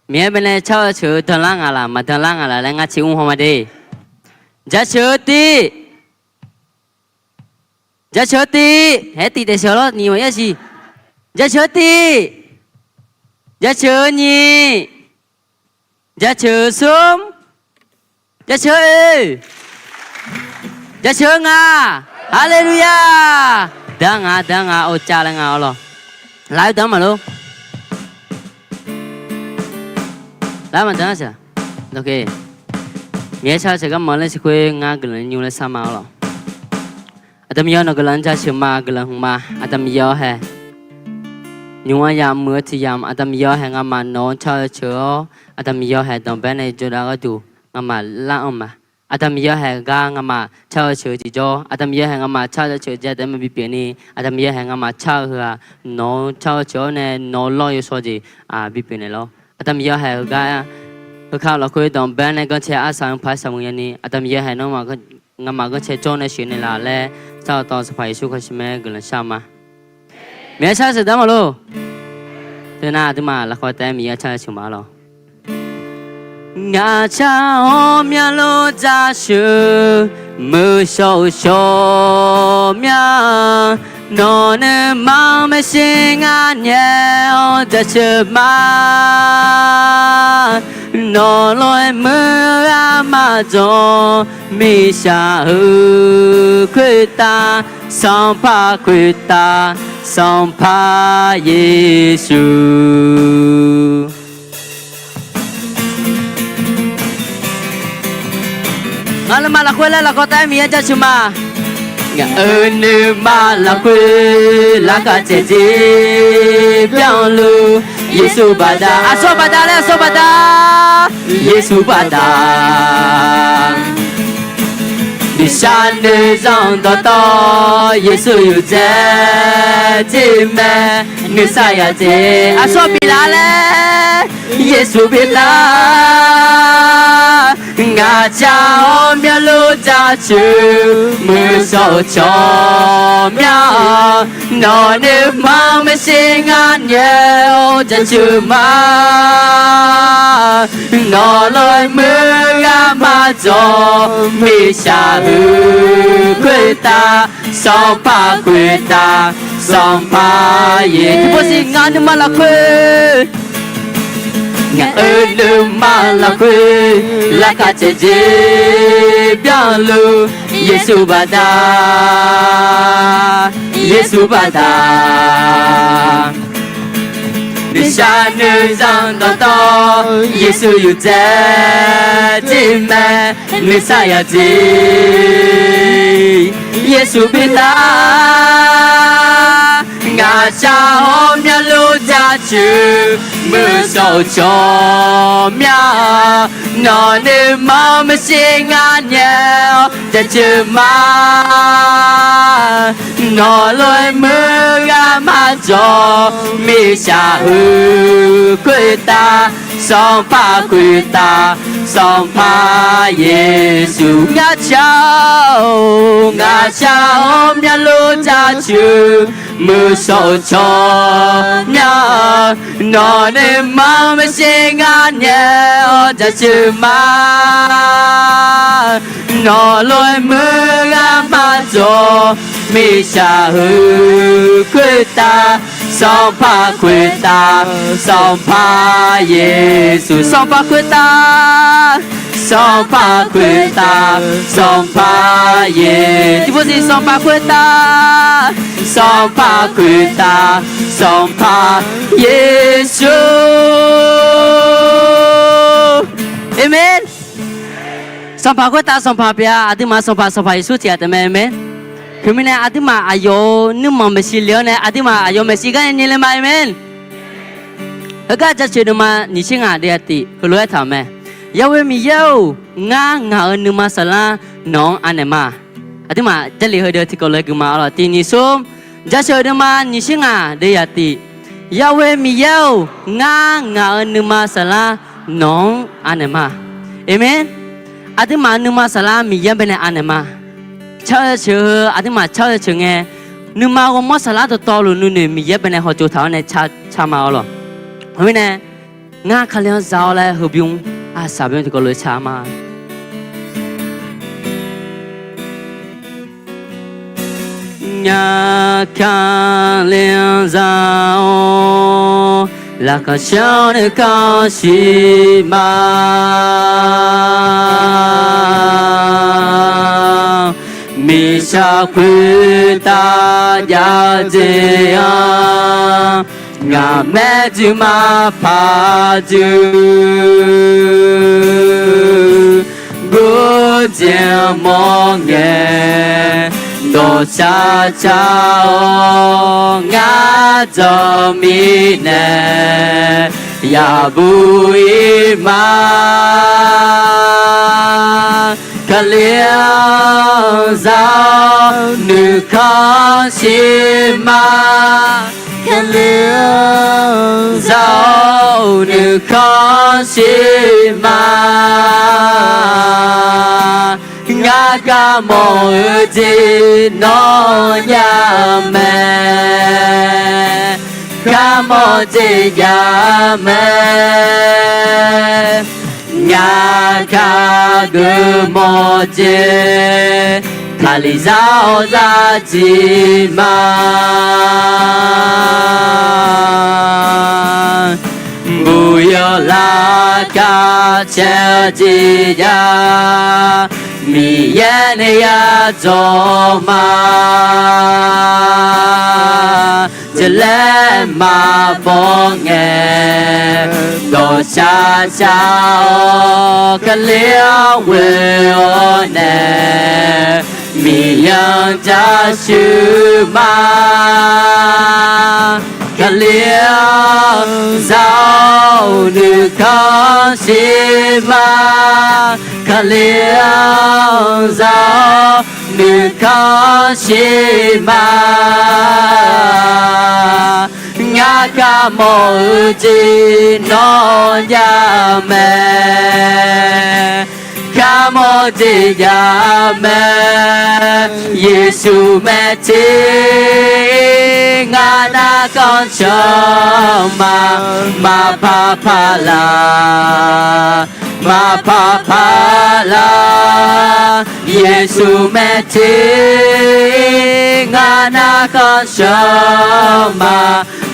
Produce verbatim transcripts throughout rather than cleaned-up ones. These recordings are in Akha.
Miqyaer baenae car-eu ceuq-eu danlar ngaq laf, maqdanlar ngaq laf laer ngar ciq mr haw ma de. Jaceuq-eu tiv. Jaceuq-eu tiv. Haer tiv taef sheuq lawr, nyiq maqya siq. Jaceuq-eu tiv. Jaceuq-eu nyiq. Jaceuq-eu smr. Jaceuq-eu oe. Jaceuq-eu nga. Haleluya. Dar nga, dar nga, or cav laer nga awr lawr. Laf-eu deuq-anr maqlor. Lar maqdan-a siq. Miqyaer car-eu ceuq garmanq laer siq khoer ngar guiqlanq nymr laer sar ma awr lawr. Aqda Miqyaer nawq guiqlanq-anr jaceuq ma, guiqlanq hmq ma. Aqda Miqyaer-awr hae, nymq-anr yamq muiq-eu tiq yamq, Aqda Miqyaer-awr hae ngamaf nawq-anr car-eu ceuq-awr, Aqda Miqyaer-awr hae danqbae nae jawrdav gharduq ngamaf lar-anr ma. Aqda Miqyaer-awr hae gar ngamaf car-eu ceuq tiqjawr, Aqda Miqyaer-awr hae ngamaf car-eu ceuq ja taef-aer maqbi pyeuf ni, Aqda Miqyaer-awr hae ngamaf car-eu heu-aq, nawq-anr car-eu ceuq-awr nae nawq-eu lawr yawshaw jeq bipyeuf naeq lawr. Aqda Miqyaer-awr hae heugar, heugar lafkhoer danqbae nae ganrcae arsaq-anr paq-aer saqmuiq ya ni, Aqda Miqyaer-awr hae nawr ngamaf ganrcae jawr nae sheuq naeq laf laer, sar-awq tawv Sanqpaq Yeqsur Kali sheuq mae guiqlanq shar ma. Miqyaer car-eu ceuq deuq-anr maqlor. Teunar aqduimaf lafkhoer taef-aer Miqyaer car-eu ceuq ma lawr. Ngaq car-awr myanluf jaceuq, muiq shawr-eu shawr mya, nawq nuima maeqshi ngar nyae-awr jaceuq ma. Nawq lof-aer muiq-eu ghaq maqjawq, miqshaq heu khoertav, Sanqpaq khoertav, Sanqpaq Yeqsur. Ngaq nuima lafkhoer laer lafkawr taef-aer Miqyaer jaceuq ma. Ngaq-euq nuima lafkhoer larkhav caevdzer byanluf, Yeqsur baqda, aqsur baqda laer aqsur baqda, Yeqsur baqda. Nuishar nuizanq dawqtawv Yeqsur yawdzae dzer mae, nuisar yadzer aqsur biflaf laer, Yeqsur biflaf. Ngaq car-awr myanluf jaceuq, muiq shawr-eu cawq mya-awr, nawq nuima maeqshi ngar nyae-awr jaceuq ma. Nawq lof-aer muiq-eu ghaq maqjawq, miqshaq heu khoertav, Sanqpaq khoertav, Sanqpaq Yeqsur. Tiqpov siq ngaq nuima lafkhoer, ngaq-euq nuima lafkhoer larkhav caevdzer byanluf, Yeqsur baqda, Yeqsur baqda. Nuishar nuizanq dawqtawv Yeqsur yawdzae dzer mae, nuisar yadzer Yeqsur biflaf. Ngaq car-awr myanluf jaceuq, muiq shawr-eu cawq mya-awr, nawq nuima maeqshi ngar nyae-awr jaceuq ma. Nawq lof-aer muiq-eu ghaq maqjawq, miqshaq heu khoertav, Sanqpaq khoertav, Sanqpaq Yeqsur. Ngaq car-awr, ngaq car-awr myanluf jaceuq, muiq shawr-eu cawq mya-awr, nawq nuima maeqshi ngar nyae-awr jaceuq ma. Nawq lof-aer muiq-eu ghaq maqjawq, miqshaq heu khoertav, Sanqpaq khoertav, Sanqpaq Yeqsur. Sanqpaq khoertav, Sanqpaq khoertav, Sanqpaq Yeqsur. Tiqpov siq Sanqpaq khoertav, Sanqpaq khoertav, Sanqpaq Yeqsur. Aqmeq. Sanqpaq khoertav Sanqpaq pyeuf-a, aqduimaf Sanqpaq, Sanqpaq Yeqsur tiq ghaq taef mae. Aqmeq. Khoermirnae aqduimaf aqyawf-euq nuirmanq maeqshi le-awr nae aqduimaf aqyawf maeqshi gar nyae le ma. Aqmeq. Heugar jaceuq nuima nyiq shir ngaq deuv-aq tiq heulof-aer taq-euq mae. Yawqha Miqyaer-or, ngar ngaq-euq nuima saflar nawq-anr anaeq ma. Aqduimaf Jarlif heudeuq tiqkawv lof-aer gui ma. Arlawq tiq nyiq smr, jaceuq nuima nyiq shir ngaq deuv-aq tiq. Yawqha Miqyaer-or, ngar ngaq-euq nuima saflar nawq-anr anaeq ma. Aqmeq. Aqduimaf nuima saflar Miqyaer baenae anaeq ma. Car-eu ceuq heu aqduimaf car-eu ceuq ngae, nuima ghawrmawr saflar dawqtawvluf nuinoeq Miqyaer baenae hawtsov taq-awr nae car ma. Arlawq khoermirnae Ngar Kali-anr za-awr laer heubymr, arsaq bymr tiqkawv lof-aer tsaq ma. Ngar Kali-anr za-awr, laqkhaq caer-awr nuikhanr siq ma. Miqshaq khoertav jav dzaeq-anr, ngaq maerjuif maqpaq dzuif, gordzaeq-anr mawr ngae, dawqshaq shaq-awr ngar dzawq mirnae, yaqbuq ir ma. Kali-anr za-awr nuikhanr siq ma. Kali-anr za-awr nuikhanr siq ma. Ngar kharmawf-eu jeq nawr jav mae. Kharmawf jeq jav mae. Ngar khargeuf mawf jeq, Kalizaq-awr zar jeq ma. Buq yawq laqkhaq caer-eu jeq jav, Miqyaer nae yadzaw ma. Jeq laer maqbaw ngae, dawqshaq shaq-awr Kali-anr ghoe-awr nae, Miqyaer-anr jaceuq ma. Kali-anr za-awr nuikhanr siq ma. Kali-anr za-awr nuikhanr siq ma. Ngar kharmawf-eu jeq nawr jav mae. Kharmawf jeq jav mae. Yeqsur maeq teq ngar narkhan cawq ma. Maqpaq paq laq, maqpaq paq laq. Yeqsur maeq teq ngar narkhan cawq ma.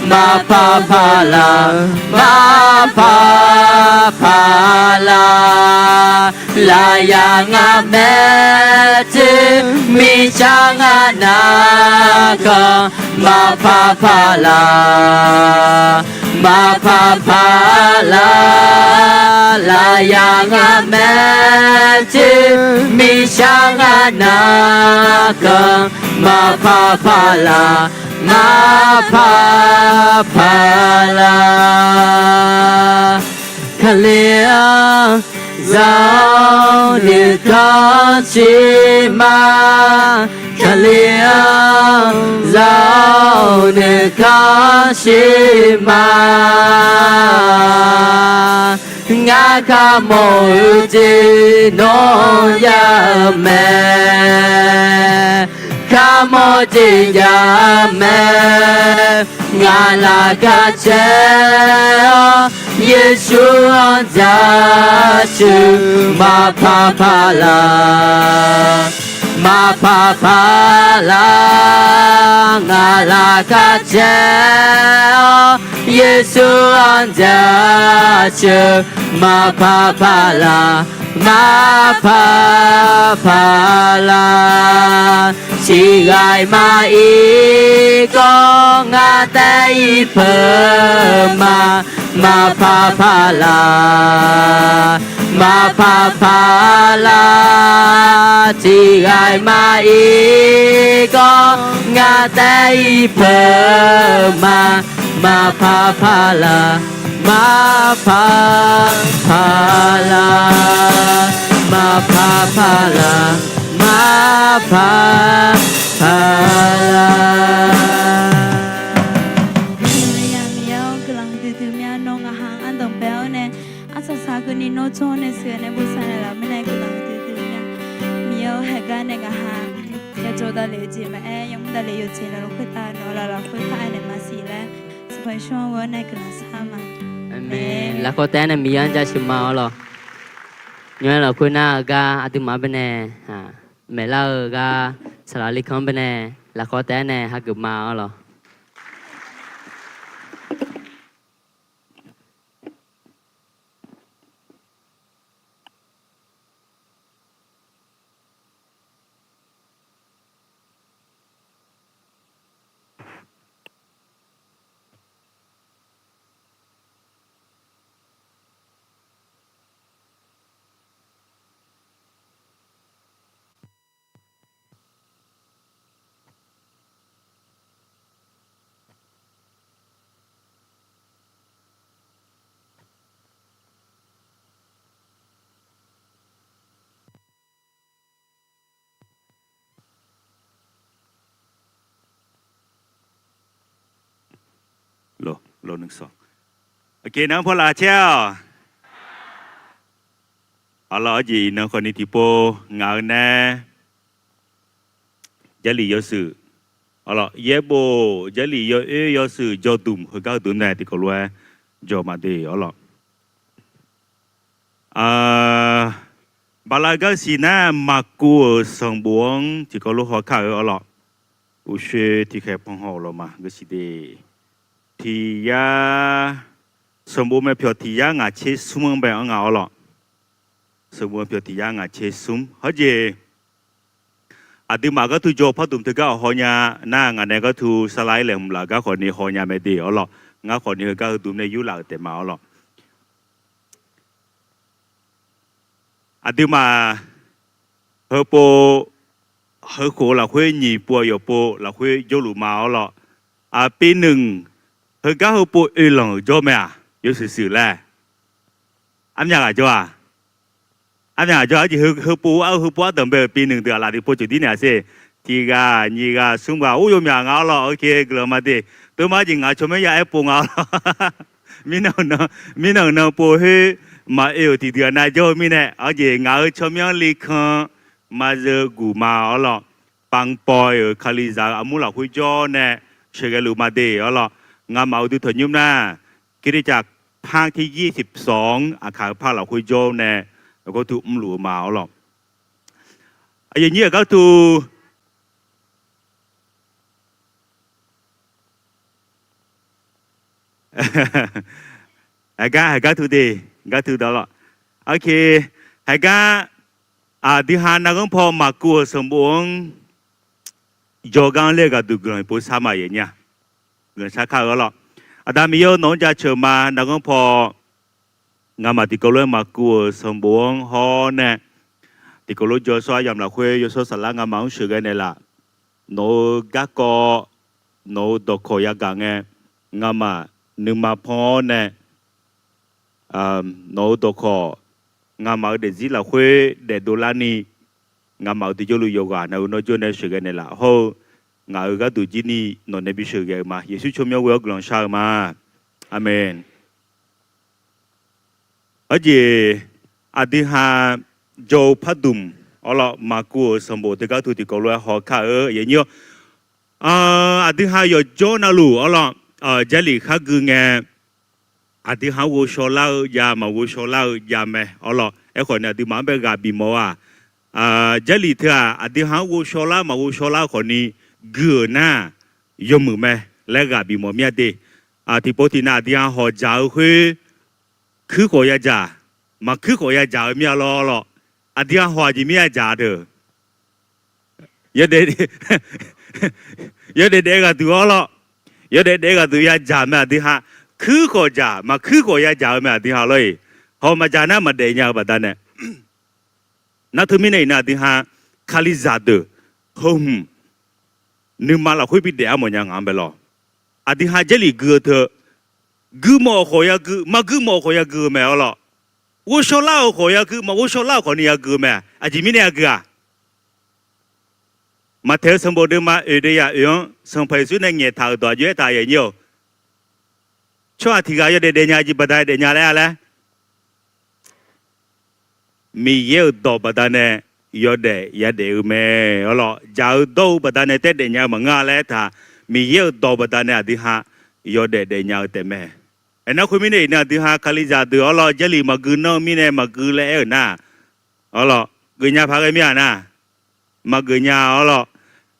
Maqpaq paq laq, maqpaq paq laq. Lafyaq ngaq maeq teq, miqshaq ngaq narkhan, maqpaq paq laq, maqpaq paq laq. Lafyaq ngaq maeq teq, miqshaq ngaq narkhan, maqpaq paq laq, maqpaq paq laq. Kali-anr za-awr nuikhanr siq ma. Kali-anr za-awr nuikhanr siq ma. Ngar kharmawf-eu jeq nawr jav mae. Kharmawf jeq jav mae. Ngaq laqkhaq caer-awr Yeqsur-anr jaceuq, maqpaq paq laq, maqpaq paq laq. Ngaq laqkhaq caer-awr Yeqsur-anr jaceuq, maqpaq paq laq, maqpaq paq laq. Tiqghaq-iq maqir kawv, ngar taef-ir peuq ma. Maqpaq paq laq, maqpaq paq laq. Tiqghaq-iq maqir kawv, ngar taef-ir peuq ma. Maqpaq paq laq, maqpaq paq laq, maqpaq paq laq, maqpaq paq laq. Haleluya, Miqyaer-awr, guiqlanq huiqdui dui mya. Nawr ngaqha-anr ardanq bae-awr nae, arsaq saq keuvni nawr jawr nae sheuqnae bosav naeqlaf mirnae guiqlanq huiqdui dui mya. Miqyaer-awr, haeqgar nae ngaqha yajawr davlef-eu jeq maqaer, yamr davlef yawqjeq navluf khoertav nawq-eu laflaf khoertav aernaeq maqsiq laer, sanqpaq Yeqsur-anr ghoe-awr nae guiqlanq shar ma. Aqmeq. Lafkhawf taef-aer nae Miqyaer-anr jaceuq ma-awr lawq. Nymq-aer lafkhoer nar-eu gar aqduimaf-anr baenae maeqlar-eu gar saqlaq likanr baenae lafkhawf taef-aer nae hageuf ma-awr lawq. Aqgeu nar paw laf caer-awq. Arlawr, arjeq iqnan khawfni tiqpov ngaq-eu nae Jarlif yawshuif, arlawr, yaerbof Jarlif yawoer yawshuif jawrdmq heugar heudmq nae tiqkawv lof-aer jawr ma de, arlawr. Bala gar siq nar, Maqkuv-euq sanqbof-anr tiqkawv lof haw kar-eu, arlawr. Uqshoe tiqkhaeq panhaw-euq lawq ma geusiq de. Tiq yar, sanqbof mae pyawq tiq yar ngaq tser smr-anr bae-anr nga, arlawr. Sanqbof mae pyawq tiq yar ngaq tser smr. Hawjeq, aqduimaf gar tu jawr pardmq teugar awq haw nya nar, ngaq nae gar tu sarlar-ir laeqhmq laf gar khawfni haw nya mae de, arlawr. Ngar khawfni heugar heudmq nae yurlaf-euq taef ma, arlawr. Aqduimaf heupov, heukhof lafkhoer nyiq pov-aq yawqpov lafkhoer jawrluf ma, arlawr. Aqpi nmq heugar heupov oeqlanq-euq jawr mae-aq, yawshuif shuif laer. Armyaq ghaq jawr-aq, armyaq ghaq jawr-aq, arjeq heupov ar-eu heupov ardanq bae-euq pi nmq deuq-aq laf tiqpov ceuq dir naeq-a sher. Tiq ghaq nyiq ghaq smr ghaq ur yawmyaq nga, arlawr. Oke, guiqlanq ma de. Tov ma, arjeq ngaq-euq tsawrmyanr ya aer pov nga, arlawr. Mirnan, mirnan nan pov khoer maqoe-euq tiqdui-aq nav jawr-eu mirnae, arjeq ngaq-euq tsawrmyanr likan mazeu guq ma, arlawr. Panpaw-euq Kalizaq-euq armur lafkhoer jawr nae sheuqghae luf ma de, arlawr. Ngamaf uqduq tanqnymr nar, Girdecav par kir yir tiqsawq-anr aqkaq-eu par lafkhoer jawr nae, gawrtu mrluf-eu ma, arlawr. Aqyuif nyir-euq gar tu Haiq gar, haiq gar tu de, gar tu dawq lawq. Oke, haiq gar, aqdui ha narghanr paw Maqkuv-euq sanqbof-anr jawrgar-anr ler-eu gharduq guiqlanq pov shar ma, aqyuif nyir-aq. Guiqlanq shar kar-eu, arlawr. Aqda Miqyaer-eu, nawq-anr jaceuq ma. Narghanr paw ngamaf tiqkawv lof-aer Maqkuv-euq sanqbof-anr hawr nae, tiqkawv lof jawr-eu tsawrhaq yamq lafkhoer yawshawr saflar ngamaf-anr sheuqghae naeqlaf. Nawq-euq garkawv, nawq-euq dawqkawq yagaq ngae, ngamaf nuima pan-awr nae, nawq-euq dawqkawq ngamaf-euq daefzir lafkhoer daefdov larni, ngamaf-euq dui jawrluf yawqghaq navluf nawr jawr nae sheuqghae naeqlaf hawr-eu, ngaq-euq gharduq jirni nawq nae bisheuq ghae-eu ma. Yeqsur tsawrmyanr ghoe-awr guiqlanq shar-eu ma. Aqmeq. Arjeq, aqdui ha jawr-eu pardmq, arlawr, Maqkuv-euq sanqbof teugar tu tiqkawv lof-aer haw kar-eu, aqyuif nyir-awr, aqdui ha yawqjawr navluf, arlawr, Jarlif khar gui ngae, aqdui ha-anr ghovshaw lar-eu jav, maqghovshaw lar-eu jav mae, arlawr. Aerkhawf ni aqduimaf-anr bae ghaq bifmawf-aq, Jarlif teu-aq, aqdui ha-anr ghovshaw lar maqghovshaw lar-eu khawf ni gui-euq nar, yawmuiq mae laer ghaq bifmawf mir-a de. Tiqpov tiqnav aqdui ha hawq dzaq-eu khoer, kuir khawf yadzaq, maqkuir khawf yadzaq-eu mir-a lawr, arlawr. Aqdui ha hawq aqjeq mir yadzaq deuq, yawdaef daef ghaq duq, arlawr. Yawdaef daef ghaq duq yadzaq mae aqdui ha. Kuir khawf dzaq, maqkuir khawf yadzaq-eu mae aqdui ha, arlawr-iq. Hawq maqdzaq nar maqdaef nya-eu baqdanae. Nar teumirnae iqnan aqdui ha Kalizaq deuq heu hmq nuima lafkhoer bidaef-a mawfnya ngaq-anr bae lawr. Aqdui ha Jarlif gui-eu teu, guirmawf-euq khawf yagui, maqguirmawf-euq khawf yagui-eu mae, arlawr. Ghovshaw lar-euq khawf yagui, maqghovshaw lar-euq khawf ni yagui-eu mae. Aqjeq mirnae yagui-aq, Maqtaeq-eu sanqbof deuvma oeq deuv yaf oeq-anr Sanqpaq Yeqsur nae ngaeqtaq-euq dawq aqjox-aer taq, aqyuif nyir-awr, tsawrhaq tiq ghaq yawdaef daefnya jeq baqdanae daefnya laer-a laer, Miqyaer-euq dawq baqdanae yawdaef yadaef-eu mae, arlawr. Dzaq-eu dawr-eu baqdanae taef daefnya-eu maqngeur-a laer aertaq, Miqyaer-euq dawq baqdanae aqdui ha yawdaef daefnya-eu taefmae. Aernar khoermirnae iqnan aqdui ha Kalizaq deuq awrlawr, Jarlif maqgui nanr-eu mirnae maqgui laer aer-euq nar, awrlawr, geufnya paq ghae mir-a nar, maqgeuf nya awrlawr.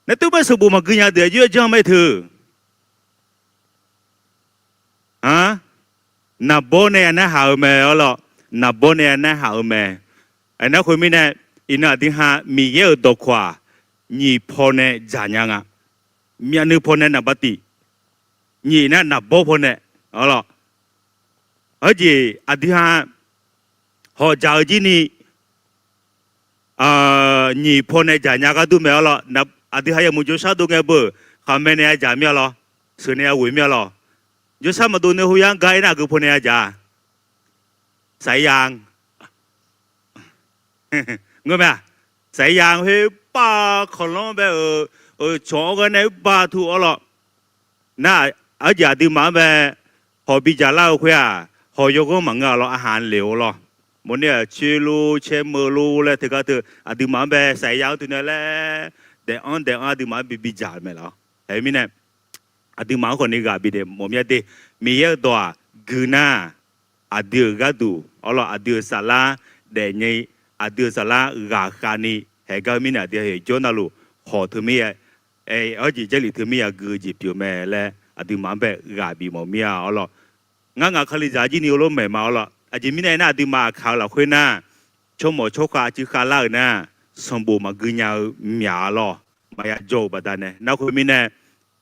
Nar teuv bae sanqbof maqgui nya deuq aqjox-aer janr mae teu. Naqbawr nae ya narhaq-eu mae awrlawr. Naqbawr nae ya narhaq-eu mae. Aernar khoermirnae, iqnan aqdui ha Miqyaer-euq dawqkawq-aq, nyiq paw nae dzaq nya nga. Myavnuiv paw nae naqba tif, nyiq nar naqbawr paw nae awrlawr. Heujeq aqdui ha hawq dzaq-eu jir ni nyiq paw nae dzaq nya gharduq mae awrlawr. Aqdui ha yawmuiq jawrshar dov ngae beu, khaqmae nae ya dzaq mir-a lawr, sheuq nae ya ghoeq mir-a lawr. Jawrshar maqdov nae heuya-anr ga aernar aqgeu paw nae ya dzaq-a. Saqir ya-anr ngeur mae-aq, saqir ya-anr khoer bar kawqlanr bae-euq, cawq-anr ghae nae-aer bar tu awrlawr. Nar, arjeq aqduimaf-anr bae hawq bidzaq lar-eu khoer-aq, hawq yawghanr maqngeur-a lawr, arhaq-anr le-eu lawr. Mawrner-aq coer lor caer meuq lor laer teugar teu aqduimaf-anr bae saqir ya-anr teunae laer, daef-anr daef-anr aqduimaf-anr bi bidzaq-euq mae lawr. Aermirnae, aqduimaf-anr khawf ni ghaq bifnaeq mawf mir-a de. Miqyaer-euq dawq-aq, gui nar, aqdui-euq gharduq awrlawr, aqdui-euq saflar daefnya, aqdui-euq saflar ghaqkhav ni haeq gar-eu mirnae aqdui ha-euq jawr navluf hawq teu mir-a, arjeq Jarlif teu mir-a gui-eu jeq pyeuf mae laer aqduimaf-anr bae ghaq bif mawf mir-a awrlawr. Ngar ngaq Kalizaq jir ni heulof maeq ma awrlawr. Aqjeq mirnae aernar aqduimaf aqkaq-eu lafkhoer nar, tsawrmawf tsawrkhav cuiv khavlar-euq nar, sanqbof maqgui nya-eu myaq-a lawr, maqya jawr-euq baqdanae. Nar khoermirnae,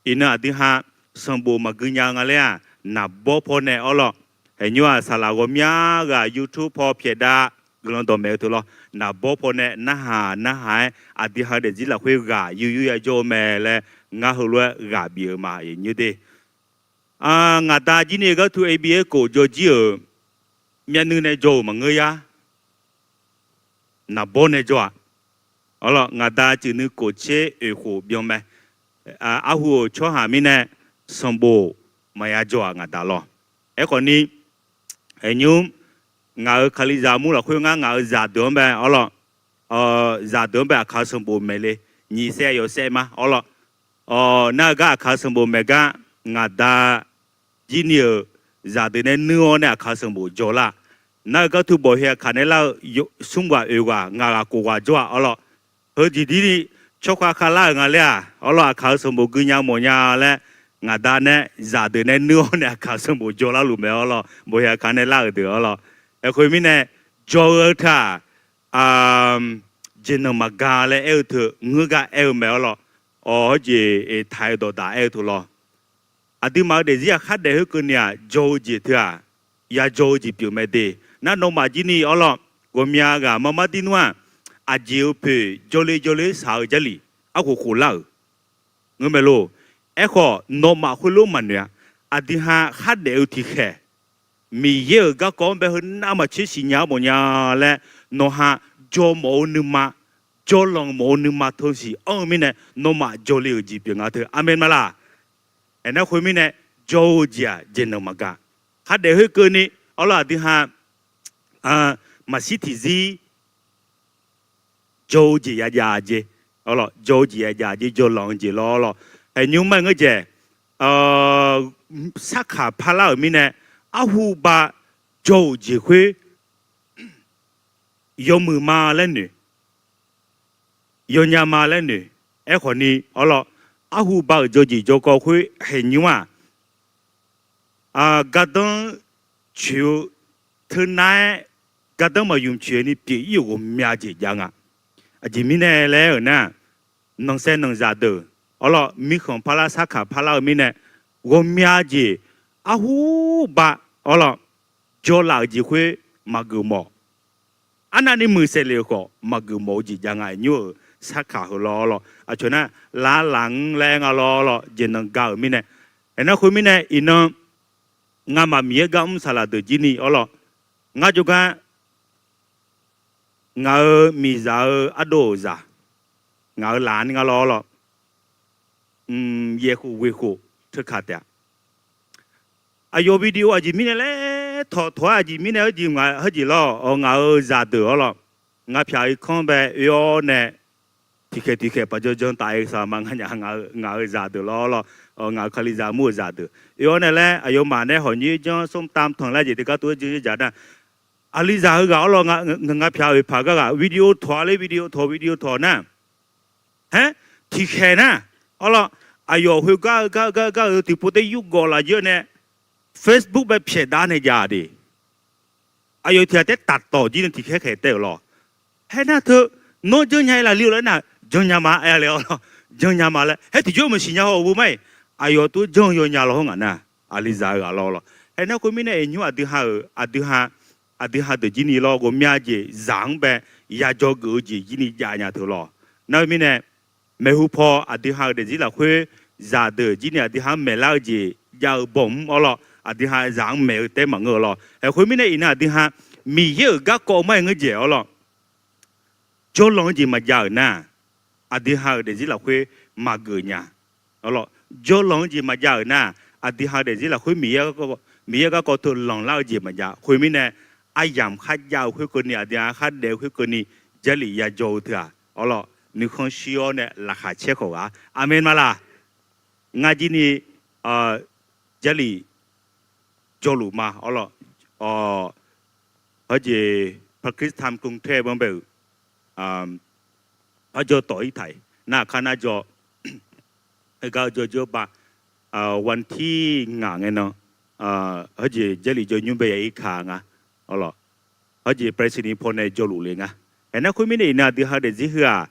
iqnan aqdui ha sanqbof maqgui nya-eu nga laer-aq, naqbawr paw nae awrlawr. Haeqnymr-aq saqlaq ghawqmya ghaq YouTube paw pyaeqdav guiqlanq dawqmaeq-eu teu lawr. Naqbawr paw nae narhaq narhaq-aer aqdui ha-eu daefzir lafkhoer ghaq yuryur ya jawr-eu mae laer ngar heulof-aer ghaq bif-eu ma, nymr de. Ngaqda jir ni-eu gar tu A B S khof jawr jir-euq, myavnuiv nae jawr-euq maqngeur yar, naqbawr nae jawr-aq. Awrlawr, ngaqda cuif nuikhof tser oeq khof byan mae. Arhu-euq tsawrhaq mirnae sanqbof maqya jawr-aq ngaqda lawr. Aerkhawf ni, haeqnymr, ngaq-euq Kalizaq mur lafkhoer ngar ngaq-euq zaqdeuq-anr bae awrlawr, zaqdeuq-anr bae aqkaq-eu sanqbof maeq le, nyiq saev yawf saev ma awrlawr. Nar-eu gar aqkaq-eu sanqbof maeq gar, ngaqda jir ni-euq zaqdeuq nae nuir-awr nae aqkaq-eu sanqbof jawrlar. Nar-eu gar tu bawq heu aqkaq nae lar-eu, smr ghaq oeq ghaq ngaq ghaq khof ghaq jawr-aq awrlawr. Heujeq dir ni tsawrkhav khavlar-euq nga laer-aq awrlawr, aqkaq-eu sanqbof gui nya mawf nya laer, ngaqda nae zaqdeuq nae nuir-awr nae aqkaq-eu sanqbof jawrlar luf mae awrlawr, bawq heu aqkaq nae lar-euq deuq awrlawr. Aerkhawf mirnae, jawr-eu teu-aq, jeqnanq maqga laer aer-eu teu ngeur gar aer-eu mae awrlawr. Awq, heujeq eqtaq-eu dawqdaq aer-eu teu lawr. Aqduimaf-eu daefzir-aq khardaef khoerkeuvni-aq jawr-eu jeq teu-aq, ya jawr-eu jeq pyeuf mae de. Nar nawmaf jir ni awrlawr, ghawqmya ghaq marmar dir nmr-aq, aqjeq-eu poeq jawrle jawrle shaq-eu Jarlif arkhof khof lar-euq ngeur mae lor. Aerkhawf nawmaf khoerlof maqnoeq-a. Aqdui ha khardaef-eu tiqkhaeq, Miqyaer-euq garkawv-anr bae heu navmaqtser siqnya-awr mawfnya laer, nawq ha jawr mawf-eu nuima, jawrlanq mawf-eu nuima teu siq anr-eu mirnae, nawmaf jawrle-euq jeq pyeuf nga teu. Aqmeq ma laq? Aernar khoermirnae, jawr-eu jeq-aq jeqnanq maqga. Khardaef khoerkeuvni awrlawr, aqdui ha maqshir tiqzir jawr-eu jeq yajav jeq, awrlawr, jawr-eu jeq yajav jeq, jawrlanq-eu jeq lawr lawr. Haeqnymr mar ngeur jaeq, sarkaq parlar-euq mirnae, arhu bav jawr-euq jeq khoer yawmuiq ma laer noeq, yawnya ma laer noeq. Aerkhawf ni awrlawr, arhu bav-euq jawrjeq jawrkawv khoer haeqnymr-aq, gardanr coeq-eu teunav-aer, gardanr maqymq coeq ni pyeuf ir-euq ghawqmya jeq jav nga. Aqjeq mirnae laer-euq nar, nanqsaev nanqzaq deuq awrlawr, mirkhanq parlar sarkaq parlar-eu mirnae, ghawqmya jeq arhu bav awrlawr, jawrlaf-euq jeq khoer maqgeuf mawf. Arnavni muiq saeqlef-euq khawf maqgeuf mawf-eu jeq jav nga, nymr-euq sarkaq heu lawr lawr. Aqcawq nar, lavlaf-anr laer nga lawr lawr, jeqnanq ga-euq mirnae. Aernar khoermirnae iqnan, ngamaf Miqyaer gar mr saqlaq deuq jir ni awrlawr, ngar jawrgar ngaq-euq miqzaq-eu ardov-euq zaq, ngaq-euq laf ni nga lawr lawr, yaeq khof ghoeq khof teukaq taef-a. Aqyawf video aqjeq mirnae laer tawq tawq-aer aqjeq mirnae heujeq nga heujeq lawr, ngaq-euq zaqdeuq awrlawr, ngar pyaq-ir kanr bae oe-awr nae, tiqkhaeq tiqkhaeq paqjan jan taf-aer saqlaq ma nganyaf ngaq-euq zaqdeuq lawr lawr. Ngaq-euq Kalizaq mur-euq zaqdeuq oe-awr nae laer aqyawfmaf nae hawq nyoer janr ส้มตำ tanq laer jeq teugar tov-aer janr-ir jaq nar, Alizaq heughaq awr law nga, ngaq nga pyaq-euq paq gar ghaq video tawq-a laer video tawq video tawq nar, haer tiqkhaeq nar, awr law, aqyawf khoergar-eu gar-eu gar-eu gar-eu tiqpov taer yurgawv laf jir-awr nae Facebook bae pyaeqdav naeq jav de. Aqyawf tiq ghaq taer taqtawq jir nae tiqkhaer khaeq tae-euq lawq. Haer nar teu, nawr janrnya-ir laf le-eu laer nar, janrnya ma aer-a le-awr law, janrnya ma laer haer tiqjawr maqsiq nya haw-eu mar-iq, aqyawf tov janr-eu yawnya law hawr ngaq nar, Alizaq-eu ghaq law law. Haer nar khoermirnae iqnymr aqdui ha-euq aqdui ha, aqdui ha deuq jir ni law ghawqmya jeq zaq-anr bae yajawr geuf-eu jeq jir ni jav nya teu lawq. Nar-eu mirnae, maeqhu paw aqdui ha-euq daefzir lafkhoer zaqdeuq jir ni aqdui ha-anr maeqlar-eu jeq jav-eu bawmq-mr awr law, aqdui ha zaq-anr maeq-eu taer maqngeur-eu lawq. Haer khoermirnae iqnan aqdui ha Miqyaer-euq garkawv mar-aer ngeur jeq awr law, jawrlanq-eu jeq maqjav-euq nar, aqdui ha-euq daefzir lafkhoer maqgeuf nya. Awr law, jawrlanq-eu jeq maqjav-euq nar, aqdui ha-euq daefzir lafkhoer Miqyaer, Miqyaer garkawv teu lanqlar-eu jeq maqjav. Khoermirnae, aryamq kharjav-eu khoerkeuvni aqdui ha khardaef-eu khoerkeuvni, Jarlif yajawr-eu teu-aq awr law, nuikhanr shir-awr nae laqkhaq caer khawf ghaq. Aqmeq ma laq? Ngar jir ni Jarlif jawrluf ma awr law, hawr jeq Pakistan กรุงเทพ banr bae-euq, hawr jawr tawq-ir taq-iq nar aqkar nar jawr, heugar-eu jawr jir-awr ba, วันที่ ngaq ngae nan, hawr jeq Jarlif jawr nymr bae ya-ir ka nga awr law, hawr jeq ไปรษณีย์ paw nae jawrluf le nga. Aernar khoermirnae iqnan aqdui ha-eu daefzir heu-aq,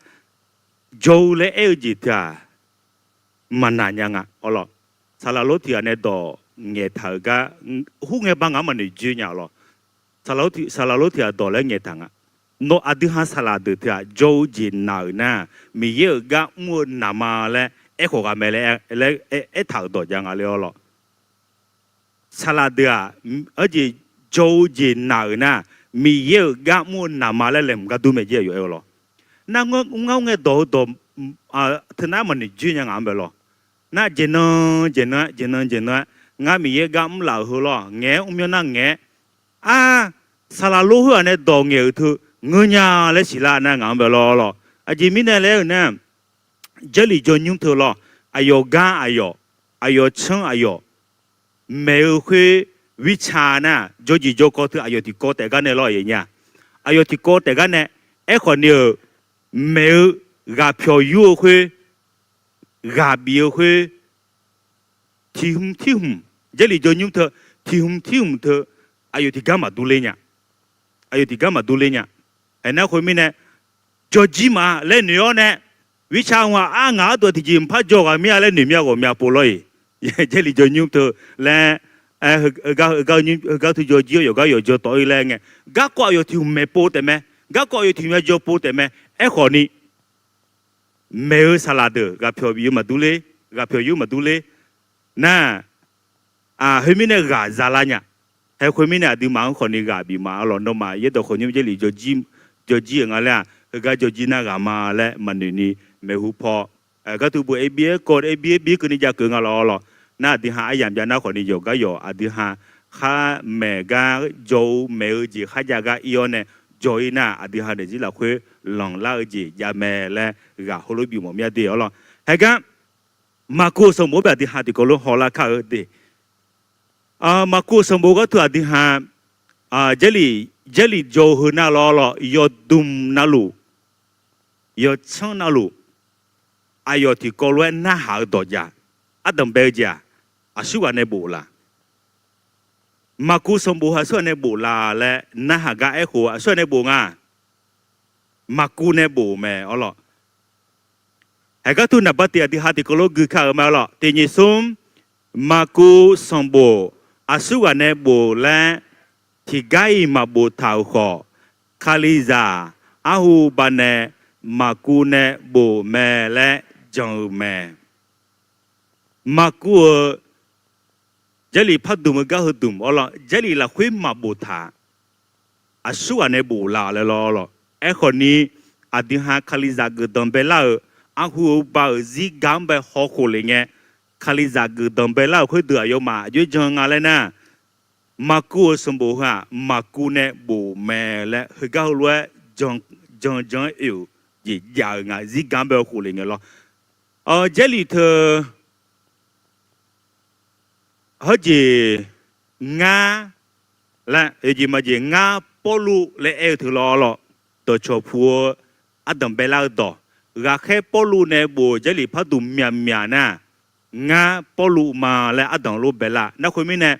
jawr-eu laer aer-eu jeq teu-aq, maqnaq nya nga awr law. Saqlaq lor tiq ghaq nae dawq ngaeqtaq-euq gar, hur ngae ba ngaq-anr maqnoeq joer nya awr law. Saqlaq lor tiq ghaq dawq laer ngaeqtaq nga. Nawr aqdui ha saqlaq deuq teu-aq jawr-eu jeq naq-euq nar, Miqyaer-euq gar mr-eu naq ma laer aerkhawf ghaq mae laer, laer aertaq-euq dawq jav nga le awr law. Saqlaq deuq-aq, hawr jeq jawr-eu jeq naq-euq nar, Miqyaer-euq gar mr-eu naq ma laer laeqhmq gar dur mae jir aqyawf aer-eu lawr. Nar ngar mr ngae dawq-eu dawq teu nar maqnoeq joer nya ngaq-anr bae lawr. Nar jeq nan jeq nan-aer jeq nan jeq nan-aer, ngar Miqyaer gar mrlaf-euq heu lawr ngaeq-aer mrmyanr nar ngaeq-aer, ar, saqlaq lor heu-aq nae dawq ngaeq-euq teu ngeur nya laer siqlar nar ngaq-anr bae lawr lawr. Aqjeq mirnae laer-eu nar, Jarlif jawr nymr teu lawr, aqyawf gar aqyawf, aqyawf tsanr aqyawf maeq-eu khoer, วิชา nar jawrjeq jawrkawv teu aqyawf tiqkawv taef gar nae lawr aqyawf nya. Aqyawf tiqkawv taef gar nae, aerkhawf ni-euq maeq-eu ghaqpyawq yur-eu khoer, ghaq bif-eu khoer, tiq hmq tir hmq, Jarlif jawr nymr teu, tiq hmq tir hmq teu, aqyawf tiqgar maqdur ler nya. Aqyawf tiqgar maqdur ler nya. Aernar khoermirnae, jawrjir ma laer noeq-awr nae, วิชา hmq-aq, ar, ngaq-anr dawq tiqjeq mqpar jawr ghaq mir-a laer noeq mir-a ghawqmya pov lawr-iq. Jarlif jawr nymr teu laer, heugar teu jawrjir-awr yawqgar yawqjawr tawf-ir laer ngae, garkawv aqyawf tiq hmq maeq pov taef mae, garkawv aqyawf tiq hmq ya jawr pov taef mae. Aerkhawf ni, maeq-eu saqlaq deuq ghaqpyawq bif-eu maqdur ler, ghaqpyawq yur maqdur ler. Nar, khoermirnae ghaq zalar nya. Haer khoermirnae aqduimaf-anr khawf ni ghaq bif ma lawr. Nawmaf yaerdawq khawf nymr Jarlif jawrjir-euq nga laer-aq, heugar jawrjir nar ghaq ma laer maqnoeq ni, maeqhu paw, gar teu bof-aer bir-aer kawv-aer bir-aer bir keuvni jav keuv nga lawr lawr. Nar aqdui ha aryamq jav nar khawf ni yawqgar yawq aqdui ha khar maeq gar jawr-eu maeq-eu jeq kharjav gar ir-awr nae jawr-ir nar, aqdui ha daefzir lafkhoer lanqlar-eu jeq jav mae laer ghaq heulof bif mawf mir-a de awr lawr. Haegar, Maqkuv-euq sanqbof-anr bae aqdui ha tiqkawv lof hawlar kar-eu de. Maqkuv-euq sanqbof gar teu aqdui ha, Jarlif, Jarlif jawr-eu heu nar lawr lawr, yawdmq navluf, yawtsanr navluf, aqyawf tiqkawv lof-aer narhaq-eu dawq jav, ardanq bae-eu jeq-aq, aqsurghaq nae bof la? Maqkuv sanqbof heu aqsurghaq nae bof la laer narhaq gar aerkhof-eu aqsurghaq nae bof nga? Maqkuv nae bof mae awr lawr. Haegar teu naqba tiq aqdui ha tiqkawv lof gui kar-eu mae awr lawr. Tiqnyif smr, Maqkuv sanqbof aqsurghaq nae bof laer tiqgar-iq maqbof taq-euq khawf, Kalizaq arhu banae Maqkuv nae bof mae laer jan-eu mae. Maqkuv-euq Jarlif pardmq-eu gar heudmq awr lawr, Jarlif lafkhoer maqbof taq. Aqsurghaq nae bof la laer lawr lawr. Aerkhawf ni, aqdui ha Kalizaq geufdanq baelar-euq arhu-eu ba-euq zirga-anr bae hawkhof le ngae, Kalizaq geufdanq baelar-euq khoerdeuq aqyawfmaf aqjox-aer jan nga laer nar, Maqkuv-euq sanqbof heu-aq, Maqkuv nae bof mae laer heugar heulof-aer jan jan-aer oe-euq jeq jav-eu nga, zirga-anr bae hawkhof le ngae lawr. Jarlif teu heujeq ngar laer, jeq majeq ngar Pawrluv laer aer-eu teu lawr lawr, dawqcawq puq-eu ardanq baelar-eu dawq, ghaqkhaer Pawrluv nae bof-euq Jarlif par duq myaqmyaq nar, ngar Pawrluv ma laer ardanq lof baelar. Narkhoer mirnae,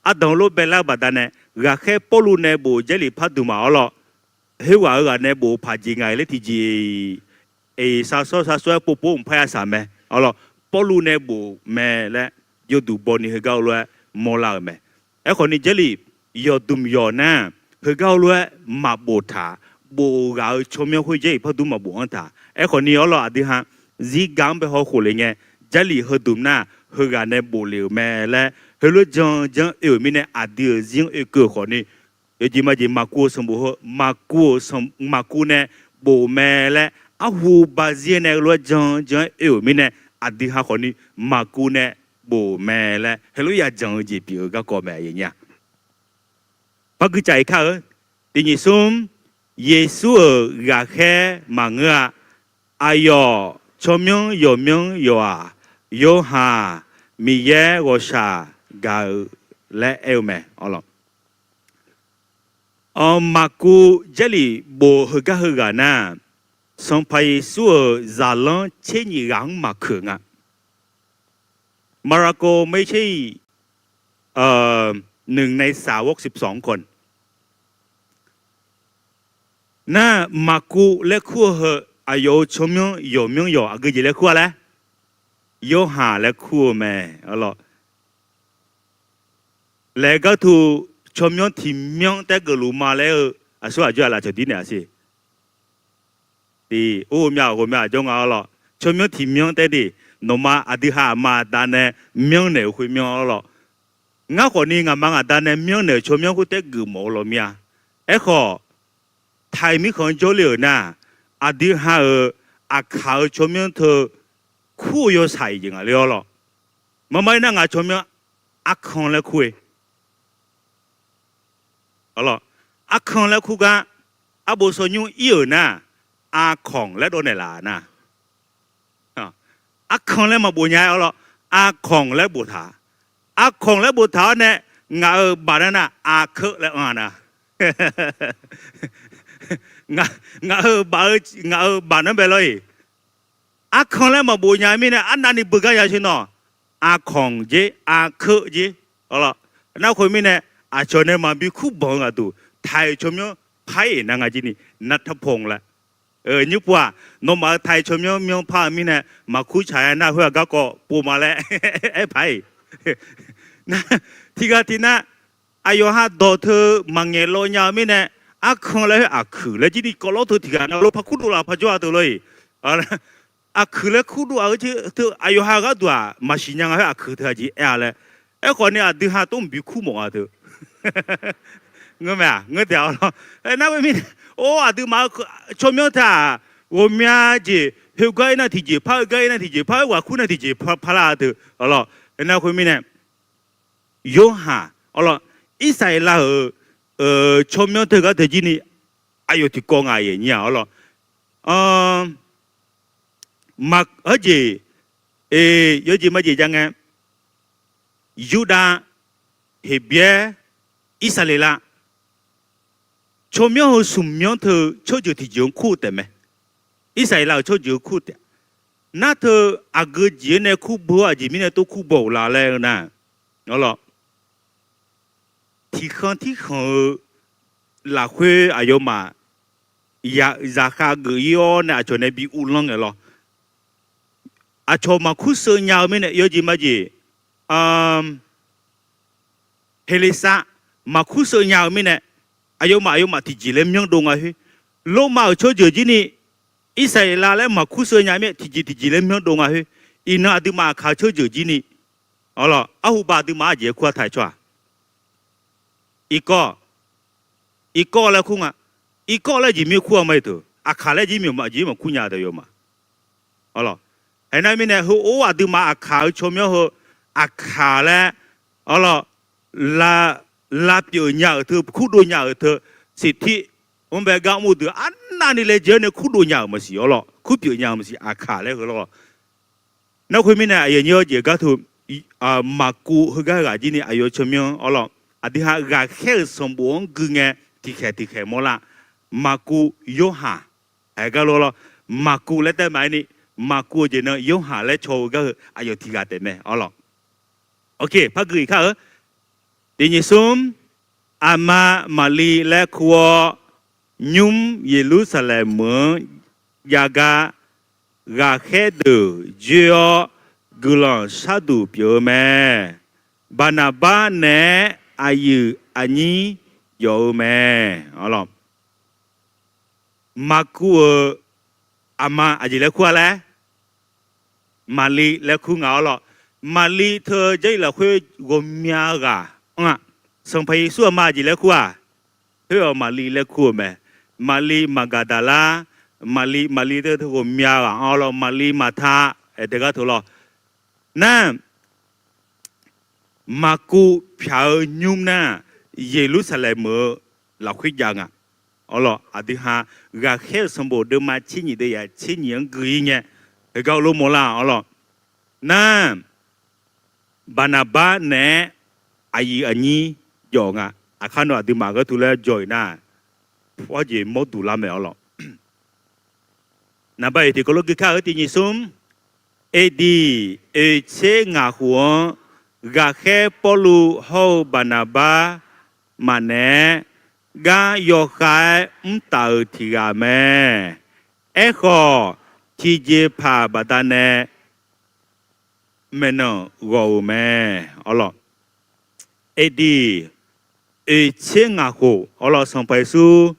ardanq lof baelar-eu baqdanae, ghaqkhaer Pawrluv nae bof-euq Jarlif par duq maf-awr lawr, khoerghaq-euq ghaq nae bof-eu paq jeq ngaq-iq laer tiqjeq-iq, sar sawr sar sawr-aer povpov mqpar yasaq mae. Awr lawr, Pawrluv nae bof mae laer yawduq baw ni heugar heulof-aer mawrlar-euq mae. Aerkhawf ni Jarlif yawqdmq yawq nar, heugar heulof-aer maqbof taq. Bof-euq ghaq-euq tsawrmyanr khoer Jarlif par dur maqbof-anr taq. Aerkhawf ni awr lawr aqdui ha zirgaq-anr bae hawkhof le ngae, Jarlif heudmq nar heughaq nae bof le-euq mae laer heulof-aer jan jan oe-euq mirnae aqdui-euq zir-anr oekeuv-euq khawf ni, yawjeq majeq Maqkuv-euq sanqbof heu, Maqkuv-euq sanq- Maqkuv nae bof mae laer arhu bazir nae heulof-aer jan jan-aer oe-euq mirnae, aqdui ha khawf ni Maqkuv nae bof mae laer heulof-aer yajanq-eu jeq pyeuf-eu garkawv mae, aqyuif aqnyir-aq. Par guicaf-iq kar-eu, tiq nyiq smr, Yeqsur-euq ghaqkhaer maqngeur-a. Aqyawf tsawrmyanr yawqmyanr yawq-aq, Yorhaq, Miqyaer ghawqshaq gaq-euq laer aer-eu mae. Awr lawr, Maqkuv Jarlif bof heugar heughaq nar, Sanqpaq Yeqsur-euq zaqlanr tser nyif ghaq-anr maqkeuq nga. Marako maertser-iq, หนึ่งในสาวกสิบสองคน nar, Maqkuv laer kur-eu heu aqyawf-euq tsawrmyanr yawqmyanr yawq aqgeu jeq laer kur-a laer, Yorhaq laer kur-eu mae. Awr lawr, laer gar tu tsawrmyanr tiq myanr taef geufluf ma laer-eu aqsur aqjox-aq lafcawq dir naeq-a siq. Tiq, or, ghawqmya ghawqmya jawr nga awr lawr. Tsawrmyanr tiq myanr taef de, nawqma aqdui ha aqma aqda nae myanrnaeq-euq khoermyanr awr lawr. Ngar khawf ni ngaqma ngaqda nae myanrnaeq-euq tsawrmyanr khoer taef geufmawf-eu lawr mir-a. Aerkhawf, taiq mirkhanq-anr jawrle-euq nar, aqdui ha-euq aqkaq-euq tsawrmyanr teu kur-eu yawshaq-iq jeq ngaq ler awr lawr. Marmar-ir nar ngaq tsawrmyanr Arkan laer kur-e. Awr lawr, Arkan laer kur gar, arbof sawr nymr ir-euq nar, Arkanq laer dawv naeqlaf nar. Arkan laer maqbof nya-aer awr lawr, Arkanq laer boftaq. Arkanq laer boftaq-awr nae, ngaq-euq baf nar nar, Arkeuv laer anr-a nar. Ngaq-euq baf-eu, ngaq-euq baf nar bae lawr-iq. Arkan laer maqbof nya-eu mirnae arnavni beugar ya sher nawr, Arkanq jer, Arkeuv jer. Awr lawr, nar khoer mirnae, aqcawq nae maqbi kurbanq-eu gharduq taiq tsawrmyanr par-iq nar nga jir ni, Nartapong laer. Nymr pov-aq, nawmaf-euq taiq tsawrmyanr myanr par-eu mirnae maqkur tsaq-aer nar khoer-aq garkawv pov ma laer aer paq-iq. Tiqghaq tiqnar, aqyawf ha dawq teu maqngaeq law nya-eu mirnae, Arkan laer khoer Aqkuiq laer jir ni kawv lawr teu tiqghaq nav lawr par kurdov laf par jawr-a teu lawr-iq. Aqkuiq laer kurdov-aq teu aqyawf ha gharduq-aq maqsiq nya nga khoer Aqkuiq teu aqjeq aer-a laer. Aerkhawf ni aqdui ha tov mqbi kur mawf-a teu. Ngeur mae-aq, ngeur taef-a awr lawr. Aernar khoer mirnae, or, aqduimaf-eu tsawrmyanr teu-aq, ghawqmya jeq khoergar ir nar tiqjeq par, khoergar ir nar tiqjeq par, khoerghaq kur nar tiqjeq par lar-a teu. Awr lawr, aernar khoer mirnae, Yorhaq awr lawr, Irsaqleqlav-euq tsawrmyanr teu gar teu jir ni aqyawf tiqkawv ngaq-iq nyir-aq awr lawr. Maq, heujeq, yawjeq majeq ja ngae, Yurdav, Heqbyaer, Irsaqleqlav tsawrmyanr heu smq myanr teu tsawrjeuq tiqjeuq-anr kur-eu taef mae. Irsaqleqlav-euq tsawrjeuq-anr kur-eu taef. Nar teu aqgeu jeq-anr nae kur beu-awr aqjeq mirnae tov kur baw-euq la laer-eu nar, awr lawr, tiqkhanq tirkhanq-eu lafkhoer aqyawfmaf zaqkhav geuf-ir-awr nae aqcawq nae bi uvlanr ngae lawr. Aqcawq maqkur sheuv nya-eu mirnae yawjeq majeq, Heqleqsav maqkur sheuv nya-eu mirnae, aqyawfmaf aqyawfmaf tiqjeq laer myanrdov nga khoer, Lormav-euq tsawrjeuq jir ni Irsaqleqlav laer maqkur sheuv nya mir-aer tiqjeq tiqjeq laer myanrdov nga khoer, iqnan aqduimaf aqkaq-eu tsawrjeuq jir ni, awr lawr, arhuba aqduimaf aqjeq-aer kur-a taq-aer tsawrhaq. Irkawv, irkawv laer kur nga. Irkawv laer jeq mir kur-a ma-iq teu, aqkaq laer jeq mir-a jeq maqkur nya-a teu yawfmaf. Awr lawr, aernar mirnae heu or aqduimaf aqkaq-eu tsawrmyanr heu aqkaq laer, awr lawr, lavpyeuf nya-euq teu, kurdov nya-euq teu, siqtir, mr bae gar mr-eu deuq arnavni laejae-awr nae kurdov nya-euq maqsiq, awr lawr, kurpyeuf nya-euq maqsiq aqkaq laer heu lawr. Nar khoer mirnae aqyawf nyir-awr jeq gar teu Maqkuv heugar ghaq jir ni aqyawf tsawrmyanr-anr awr lawr, aqdui ha ghaqkhaer-euq sanqbof-anr gui ngae tiqkhaeq tiqkhaeq mawrlar. Maqkuv, Yorhaq, aqgar lawr lawr, Maqkuv laer taef maqaer ni, Maqkuv-euq jeq nan Yorhaq laer caw-eu gar heu aqyawf tiqghaq taef mae awr lawr. Ok, par gui-iq kar-eu. Tiq nyiq smr, aqma Maqli laer kur-awr, nymr Yeqlursaqlaeq meuq-anr jav gar, ghaqkhaer deuq joer-awr guiqlanq sharduq pyeuf-eu mae. Baqnaqbar naeq-aer aqyuif aqnyir jawf-eu mae. Maqkuv-euq aqma aqjeq laer kur-a laer, Maqli laer kur nga awr lawr. Maqli teu Jarlif lafkhoer ghawqmya ghaq anr-aq, Sanqpaq Yeqsur aqma aqjeq laer kur-aq, khoer-awq Maqli laer kur-euq mae. Maqli Maqgaqdaqlar, Maqli, Maqli teu ghawqmya ghaq anr-awr lawr, Maqli Maqta, aer taef gar teu lawr. Nar, Maqkuv pyaq-eu nymr nar, Yeqlursaqlaeq meuq-eu lafkhoer jav nga. Awr lawr, aqdui ha ghaqkhaer-euq sanqbof deuvma tser nyiq deuv yaf tser nyiq-anr gui-ir ngae, heugar lof mawrlar awr lawr. Nar, Baqnaqbar naeq-aer aqyuif aqnyir jawf nga. Aqkar nawr aqduimaf gharduq laer jawr-iq nar, pawr jeq mawr duq lar mae awr lawr. Naqba-iq tiqkawv lof gui kar-eu tiq nyiq smr, AD oeq tser ngaq khof-anr, ghaqkhaer Pawrluv hawr-eu Baqnaqbar maqnaeq-aer, gar yawkhav-aer mr taf-euq tiq ghaq mae. Aerkhawf, tiqjeqpaq baqdanae maeqnan ghawq-euq mae. Awr lawr, AD oeq tser ngaq khof awr lawr, Sanqpaq Yeqsur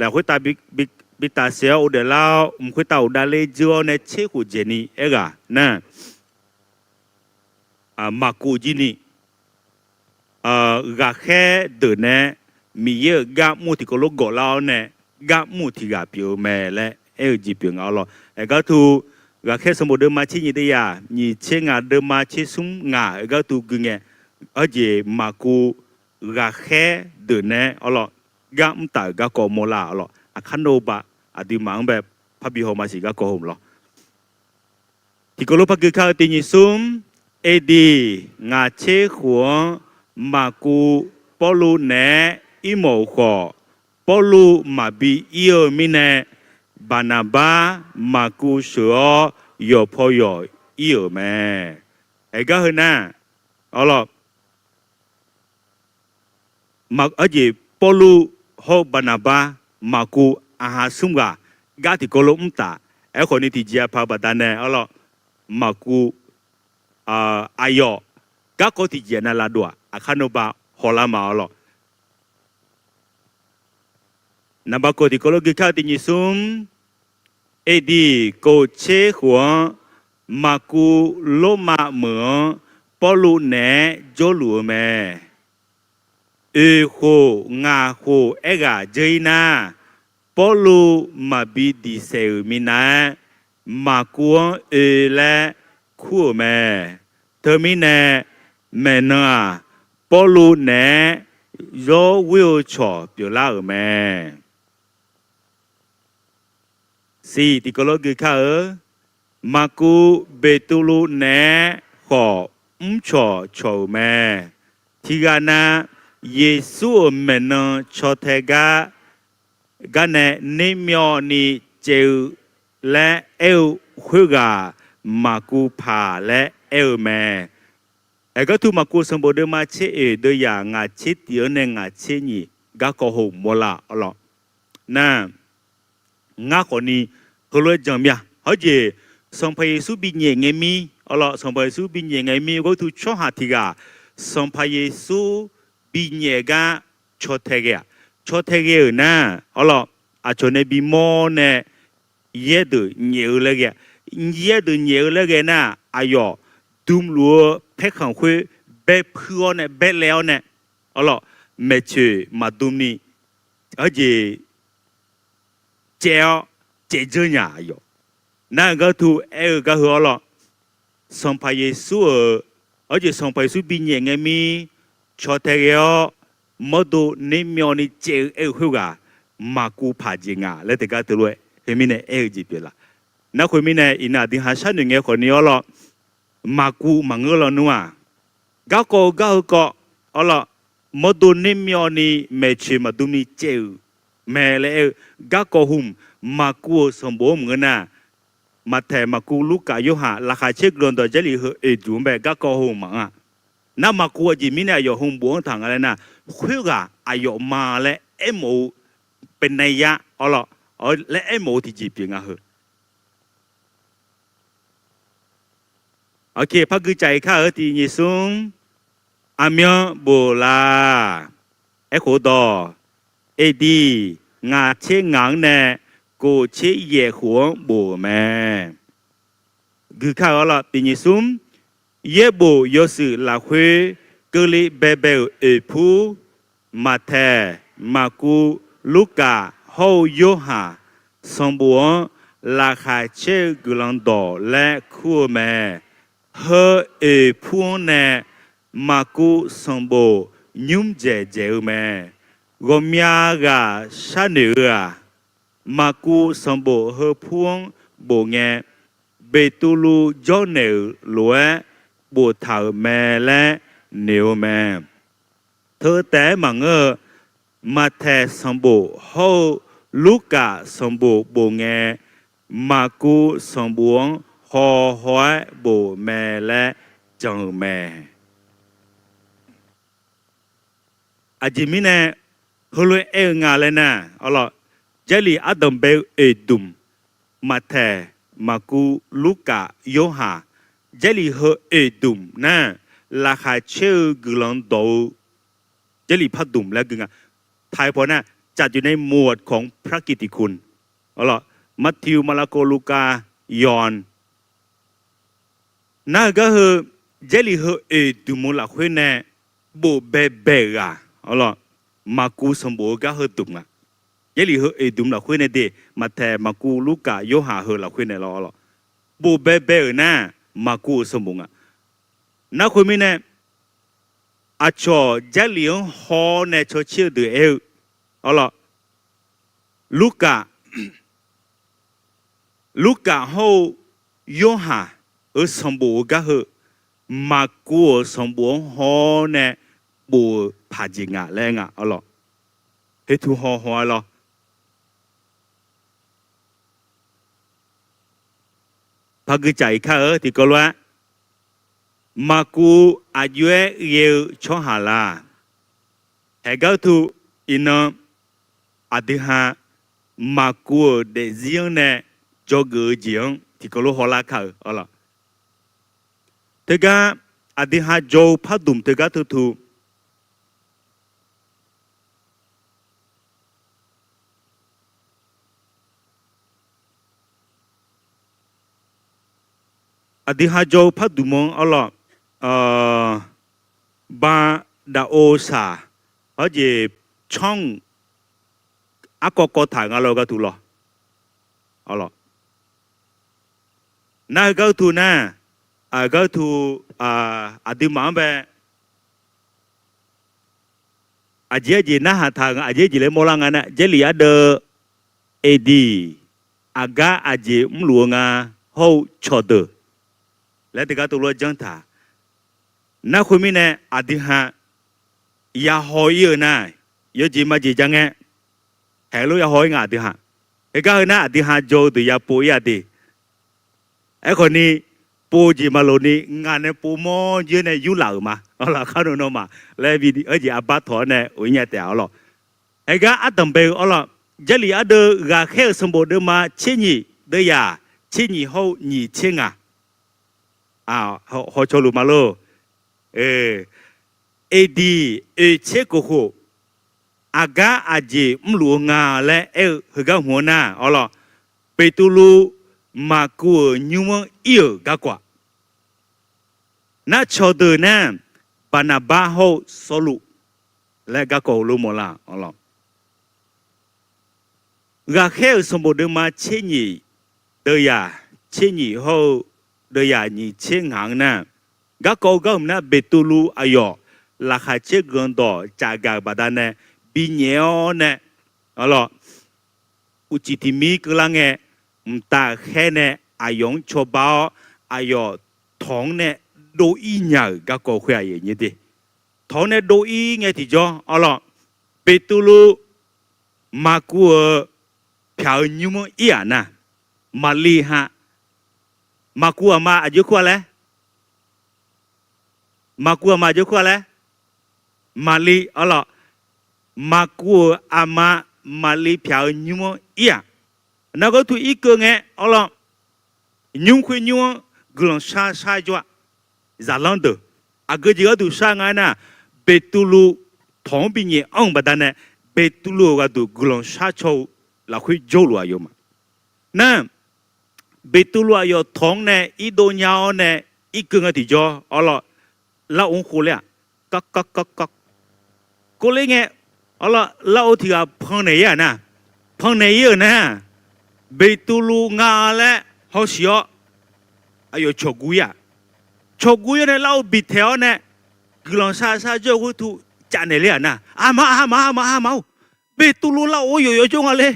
lafkhoer tav bi tafsaef-awr ghofdaef lar-awr, mq khoertav ghofdav ler dzeur-awr nae tser khof dzaeqni aerghaq nar, Maqkuv jir ni ghaqkhaer deuq nae Miqyaer-euq gar mr-eu tiqkawv lof gawflar-awr nae gar mr-euq tiq ghaq pyeuf-eu mae laer aer-eu jeq pyeuf nga awr lawr. Aergar tu, ghaqkhaer sanqbof deuvma tser nyiq deuv yaf nyiq tser ngaq deuvma tser smr ngaq aergar tu gui ngae, arjeq Maqkuv ghaqkhaer deuq nae awr lawr, gar mr taf-euq garkawv mawrlar awr lawr. Aqkar nawr-eu baq aqduimaf-anr bae parbi haw maqsiq garkawv hawm lawr. Tiqkawv lof par gui kar-eu tiq nyiq smr, AD ngaq tser khof-anr Maqkuv Pawrluv naeq-aer irmawf-euq khawf, Pawrluv maqbi ir-eu mirnae, Baqnaqbar Maqkuv sheuq-awr yawqpaw yawq ir-euq mae. Aergar heu nar, awr lawr, arjeq Pawrluv hawr-eu Baqnaqbar Maqkuv aqha smr ghaq gar tiqkawv lof mr taf. Aerkhawf ni tiqjeq aqpaq-eu baqdanae awr lawr, Maqkuv aqyawf garkawv tiqjeq nav lavdov-aq, aqkar nawr baq hawlar ma awr lawr. Naqba kawv tiqkawv lof gui kar-eu tiq nyiq smr, AD kof tser khof-anr Maqkuv Lormav meuq-anr Pawrluv naeq-aer jawrluf-eu mae. Oeq khof ngaq khof aerghaq dzeur-ir nar, Pawrluv maqbi diq saef-euq minav-aer, Maqkuv-anr oe laer kur-euq mae. Teumirnae, maeqnan-aq, Pawrluv naeq-aer zawr ghoer-eu cawq pyeuflar-euq mae. Siq tiqkawv lof gui kar-eu, Maqkuv Beqtuvluv naeq-aer khawf mrcawq cawq-euq mae. Tiqghaq nav, Yeqsur-euq maeqnan caw tae gar, gar nae nermyawvni caev-eu laer aer-eu khoerghaq Maqkuv paq laer aer-eu mae. Aergar tu Maqkuv sanqbof deuvma tser oeq deuv yaf ngaq tser tiq-anr nae ngaq tser nyiq garkawv hawm mawrlar awr lawr. Nar, ngar khawfni heulof-aer jan mir-a. Hawrjeq Sanqpaq Yeqsur binyaef ngae mir awr lawr, Sanqpaq Yeqsur binyaef ngae mir gharduq tsawrhaq tiq ghaq Sanqpaq Yeqsur binyaef gar caw tae ghae-aq, caw tae ghae-euq nar awr lawr, aqcawq nae bimawr nae yaer deuq nyaef-eu laer ghae, yaer deuq nyaef-eu laer ghae nar, aqyawf dmluf-eu paerkhanq khoer baer puir-awr nae, baer laev-awr nae, awr lawr, maeqtsoeq maqdm ni, hawrjeq caev-awr, caev dzeur nya aqyawf. Nar-eu gharduq aer-eu gar heu awr lawr, Sanqpaq Yeqsur-euq, hawrjeq Sanqpaq Yeqsur binyaef ngae mir caw tae ghae-awr, mawrdo nermyawvni caev-eu aer-eu khoerghaq Maqkuv paq jeq nga laer taef gar teulof-aer khoermirnae aer-eu jeq pyeuflar. Nar khoermirnae iqnan aqdui ha sharnoeq ngae khawfni awr lawr, maqkuv maqngeur lawnmr-aq, garkawv-eu gar heukawv, arlawr, mawrdo nermyawvni maeqtsoeq maqdmni caev-euq mae laer aer-eu, garkawv hmq maqkuv-euq sanqbof-anr maqngeur nar, Maqtaeq, Maqkuv, Lurkaf, Yorhaq, Laqkhaq caer-eu Guiqlanq dawq Jarlif heu oeqduq-anr bae garkawv hmq maqanr-a. Nar maqkuv aqjeq mirnae aqyawf hmq bof-anr taq nga laer nar, khoerghaq aqyawfma laer aermawf-eu, เป็นนัยยะ arlawr, laer aermawf-eu tiqjeq pyeuf nga heu. Aqkaq par gui caf-iq kar-eu tiq nyiq smr, aqmyan bof la. Aerkhof dawq, A.D. ngaq tser ngaq-anr nae kof tser yaef khof-anr bof-euq mae. Gui kar-eu arlawr, tiq nyiq smr, yaerbof yawshuif lafkhoer keuvle baebae-euq oeqpur, Maqtaeq, Maqkuv, Lurkaf hawr-eu Yorhaq sanqbof-anr Laqkhaq caer-eu Guiqlanq dawq laer kur-eu mae. Heu oeqpur-anr nae Maqkuv sanqbof nymr dzaeq dzaeq-eu mae. Ghawqmya ghaq sharnoeq-eu-aq, Maqkuv sanqbof heu pur-anr bof ngae, Beqtuvluv jawrnaeq-euq lof-aer boftaq-euq mae laer noeq-eu mae. Teu taef-aer maqngeur-eu, Maqtaeq sanqbof hawr-eu Lurkaf sanqbof bof ngae, Maqkuv sanqbof-anr haw haw-aer bof mae laer jan-eu mae. Aqjeq mirnae heulof-aer aer-eu nga laer nar, arlawr, Jarlif ardanq bae-eu oeqdmq, Maqtaeq, Maqkuv, Lurkaf, Yorhaq, Jarlif heu oeqdmq nar, Laqkhaq caer-eu Guiqlanq dawq-eu Jarlif pardmq laer gui nga. ไทย pawnae จัดอยู่ในหมวดของพระกิตติคุณ arlawr, Maqtiq, Maqlaqkov, Lurkaf, Yawq Nar-eu gar heu, Jarlif heu oeqdmq-eu lafkhoer nae bof baebae-euq-aq, arlawr, Maqkuv sanqbof-eu gar heu dmq nga. Jarlif heu oeqdmq lafkhoer nae de, Maqtaeq, Maqkuv, Lurkaf, Yorhaq heu lafkhoer nae lawr, arlawr, bof baebae-euq nar, Maqkuv-euq sanqbof nga. Nar khoermirnae, aqcawq Jarlif-anr haw-awr nae cawcaer-eu deuq aer-eu, arlawr, Lurkaf, Lurkaf hawr-eu Yorhaq-euq sanqbof-eu gar heu, Maqkuv-euq sanqbof-anr haw-awr nae bof-euq paqjeq nga laer nga, arlawr. Hetu haw haw-aer lawr. Paqgui caf-iq kar-eu tiqkawv lof-aer, Maqkuv aqjox-aer ghae-eu tsawrhaq la? Haeqgar tu, iqnan aqdui ha Maqkuv-euq daefzir-anr nae dzawgeuf-eu jeq-anr tiqkawv lof hawlar kar-euq, arlawr. Teugar aqdui ha jawr-eu pardmq teugar teutu Aqdui ha jawr-eu pardmq-anr, arlawr, ba daqov saq, hawr jeq tsanr-euq arkawv kawv taq nga laer gharduq lawr. Nar heugar utu nar, aqgar utu, aqduimaf-anr bae aqjeq aqjeq narhaq taq nga, aqjeq aqjeq laer mawrlar nga nar, Jarlif ardeuv, A.D. aqgar aqjeq mrluf-eu nga, hawr-eu cawqdeuq laer teugar teulof-aer janr taq. Nar khoermirnae aqdui ha yahaw ir-eu nar, yawjeq majeq ja ngae, haeq lof yahaw ir nga aqdui ha. Heugar heu nar aqdui ha jawr-eu deuq ya pov ir-a de. Aerkhawf ni, pov-eu jeq maqloq ni ngaq nae pov mawr joer nae yurlaf-euq ma. Arlawr, kharnoeq nawmaf laer bi-eu jeq arbar tawq-awr nae of ir nya taef-a arlawr. Heugar ardanq bae-eu arlawr, Jarlif ardeuv ghaqkhaer-euq sanqbof deuvma tser nyiq, deuv yaq tser nyiq hawr-eu nyiq tser ngaq. Hawcawluf ma lor. A.D. oeq tser kof khof, aqgar aqjeq mrluf-eu nga laer aer-eu heugar hmq-anr nar arlawr, Beqtuvluv Maqkuv-euq nymr-anr ir-euq garkawv-aq, nar cawqdeuq nar, Baqnaqbar hawr-eu Sawrluv laer garkawv heulof mawrlar arlawr. Ghaqkhaer-euq sanqbof deuvma tser nyiq, deuv yaq tser nyiq hawr-eu deuv yaq nyiq tser ngaq-anr nar, garkawv-eu gar hmq nar Beqtuvluv aqyawf laqkhaq caer guiqlanq dawq caf gaq-euq baqdanae binyaef-awr nae arlawr, uqcif tiq mir keuvlar ngae, mqtav khaer nae aqyawf-anr cawba-awr, aqyawf tawq-anr nae dov-ir nya-euq garkawv khoer-aq, tawq-anr nae dov-ir ngae tiqjawr, awrlawq, Beqtuvluv Maqkuv-euq pyaq-eu nymr-anr ir-aq nar, Maqli ha. Maqkuv aqma aqjox kur-a laer? Maqkuv aqma aqjox kur-a laer? Maqli, awrlawq, Maqkuv-euq aqma Maqli pyaq-eu nymr-anr ir-aq. Nar gharduq irkeuv ngae, awrlawq, nymr khoer nymr-anr guiqlanq shar shar jawr-a. Zaqlanr deuq, aqgeu jeq gharduq shar nga aernar, Beqtuvluv tawq-anr binyaef anr-euq baqdanae, Beqtuvluv-euq gharduq guiqlanq shar caw-eu lafkhoer jawrluf-aq yawma. Nar, Beqtuvluv aqyawf tawq-anr nae irdov nya-awr nae irkeuv nga tiqjawr, awrlawq, larov-anr khov ler-aq, kar kar kar kar. Kov ler ngae, awrlawq, larov tiq ghaq pannaeq-ir-aq nar, pannaeq-ir-euq nar, Beqtuvluv nga laer hawshiq-awr, aqyawf cawqguv-ir-aq. Cawqguv-ir-awr nae larov bitaeq-awr nae, guiqlanq shar shar jawr-eu khoertu cafnaeq ler-aq nar, aqma aqma aqma aqma-or, Beqtuvluv larov-anr yawqyawf jawr nga le.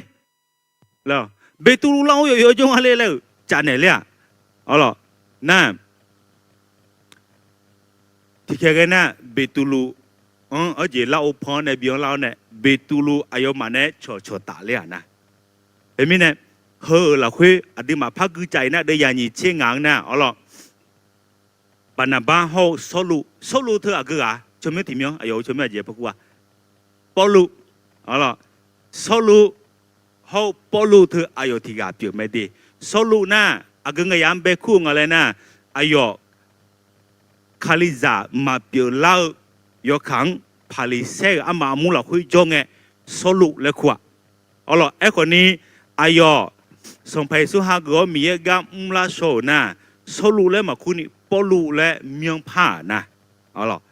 Beqtuvluv larov-anr yawqyawf jawr nga le laer-euq cafnaeq ler-aq. Awrlawq, nar, tiqkhaeq ghae nar, Beqtuvluv-anr arjeq larov pan-awr nae bi-anr lar-awr nae, Beqtuvluv aqyawfmaf nae cawqcawq taf ler-aq nar. Teumirnae, heu-euq lafkhoer aqduimaf par gui caf-ir nar, deuv yaq nyiq tser ngaq-anr nar, awrlawq, Baqnaqbar hawr-eu Sawrluv, Sawrluv teu aqgeu ghaq, tsawrmyanr tiq myanr, aqyawf-euq tsawrmyanr aqjeq par kur-a. Pawrluv, awrlawq, Sawrluv hawr-eu Pawrluv teu aqyawf tiq ghaq pyeuf mae de. Sawrluv nar, aqgeu ngae yaf-anr bae kur-eu nga laer nar, aqyawf Kalizaq maqpyeuf lar-eu yawkaq-anr Paqliqsaer-euq armaf armur lafkhoer jawr ngae, Sawrluv laer kur-aq. Awrlawq, aerkhawf ni, aqyawf Sanqpaq Yeqsur hageuf-awr Miqyaer gar mrlar shaw-euq nar, Sawrluv laer maqkur ni Pawrluv laer myanr par-aq nar. Awrlawq,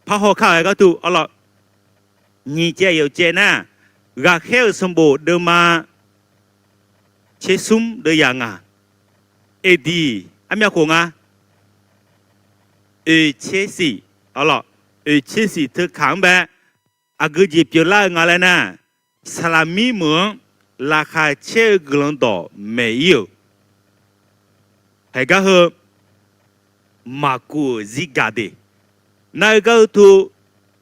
parhaw kar-aer gharduq, awrlawq, nyiq caev yawf caev nar, Ghaqkhaer-euq sanqbof deuvma tsersmr deuvzaq ngaq, AD armyav khof nga, oeq tser siq, awrlawq, oeq tser siq teu kaq-anr bae, aqgeu jeq pyeuflar-eu nga laer nar, Saqlaqmir meuq-anr laqkhaq caer-eu guiqlanq dawq maeq-ir-euq, haeq gar heu, maqkuv-euq zirgaq de. Nar-eu gar heu tu,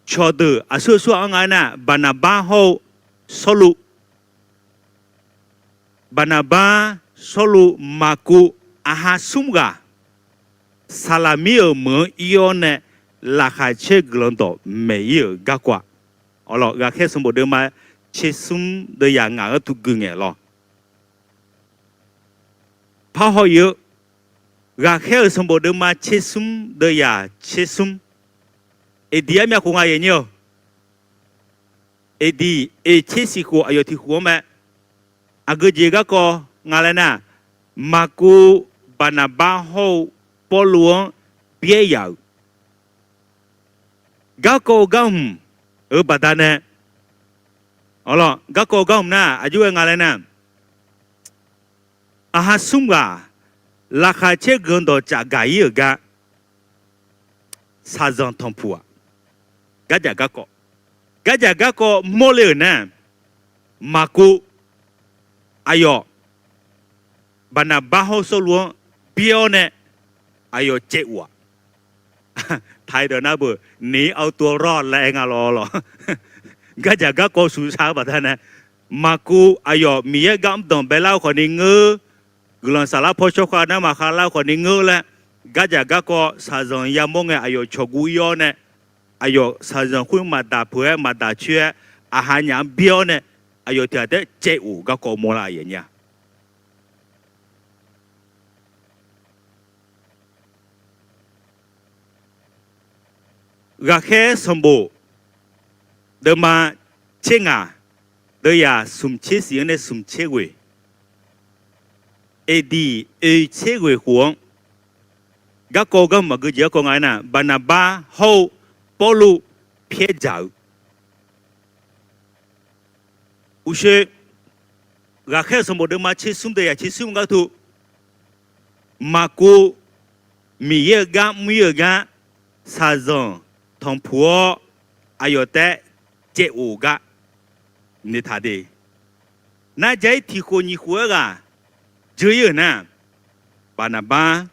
cawqdeuq aqsur aqsur-aq-anr nga aernar, Baqnaqbar hawr-eu Sawrluv, Baqnaqbar, Sawrluv, Maqkuv, aqha smr ghaq, Saqlaqmir-euq meuq-anr ir-awr nae laqkhaq caer guiqlanq dawq maeq-ir-euq garkawv-aq. Awrlawq, Ghaqkhaer sanqbof deuvma tsersmr deuvzaq ngaq-anr tu gui ngaeq lawr. Parhaw-ir-eu, Ghaqkhaer-euq sanqbof deuvma tsersmr deuvzaq tsersmr, AD armyav khof nga yanyir-awq. AD oeq tser siq khof aqyawf tiq khof-anr mae. Aqgeu jeq garkawv nga laer nar, Maqkuv, Baqnaqbar hawr-eu Pawrluv-anr byaer yaf-euq garkawv-eu gar hmq-euq baqdanae, awrlawq, garkawv-eu gar hmq nar aqjox-aer nga laer nar, aqha smr ghaq laqkhaq caer guiqlanq dawq caf gaq-ir-euq gar, shaqzanq tanqpuq-aq, gardzaq garkawv, gardzaq garkawv mawrle-euq nar, Maqkuv, aqyawf Baqnaqbar hawr Sawrluv-anr byaer-awr nae aqyawf caev of-aq. Taqdeuq nar beuq ni-awr tov-awr rawr laer aer nga lawr lawq. Gardzaq garkawv shuqshaq-eu baqdanae, Maqkuv aqyawf Miqyaer gar mrdanq baelar-eu khawfni ngeur, guiqlanq saflar paw shawr khav nar maqkhav lar-eu khawfni ngeur laer, gardzaq garkawv shaqzanq yamawr ngae aqyawf cawqguv ir-awr nae, aqyawf shaqzanq khoer maqdaq peuq-aer maqdaq coer-aer, aqha nyaf-anr byaer-awr nae, aqyawf tiq ghaq taef-aer caev of garkawv mawrlar-euq nya. Ghaqkhaer sanqbof deuvma tser ngaq, deuv yaq smq tser siq-anr nae smq tser ghoeq, aqdiq oeq tser ghoeq khof-anr, garkawv gar maqgeu jeq garkawv nga aernar, Baqnaqbar hawr-eu Pawrluv pyaer dzaq-eu uqshoe, Ghaqkhaer-euq sanqbof deuvma tser smr deuv yaq tser smr-eu gharduq, Maqkuv Miqyaer-euq gar mr-ir-euq gar shaqzanq tanqpuq-awr aqyawf taef-aer caev of gar noeqtaq de. Nar ja-ir tiq khof nyiq khof-aer ghaq dzeur-ir-euq nar, Baqnaqbar,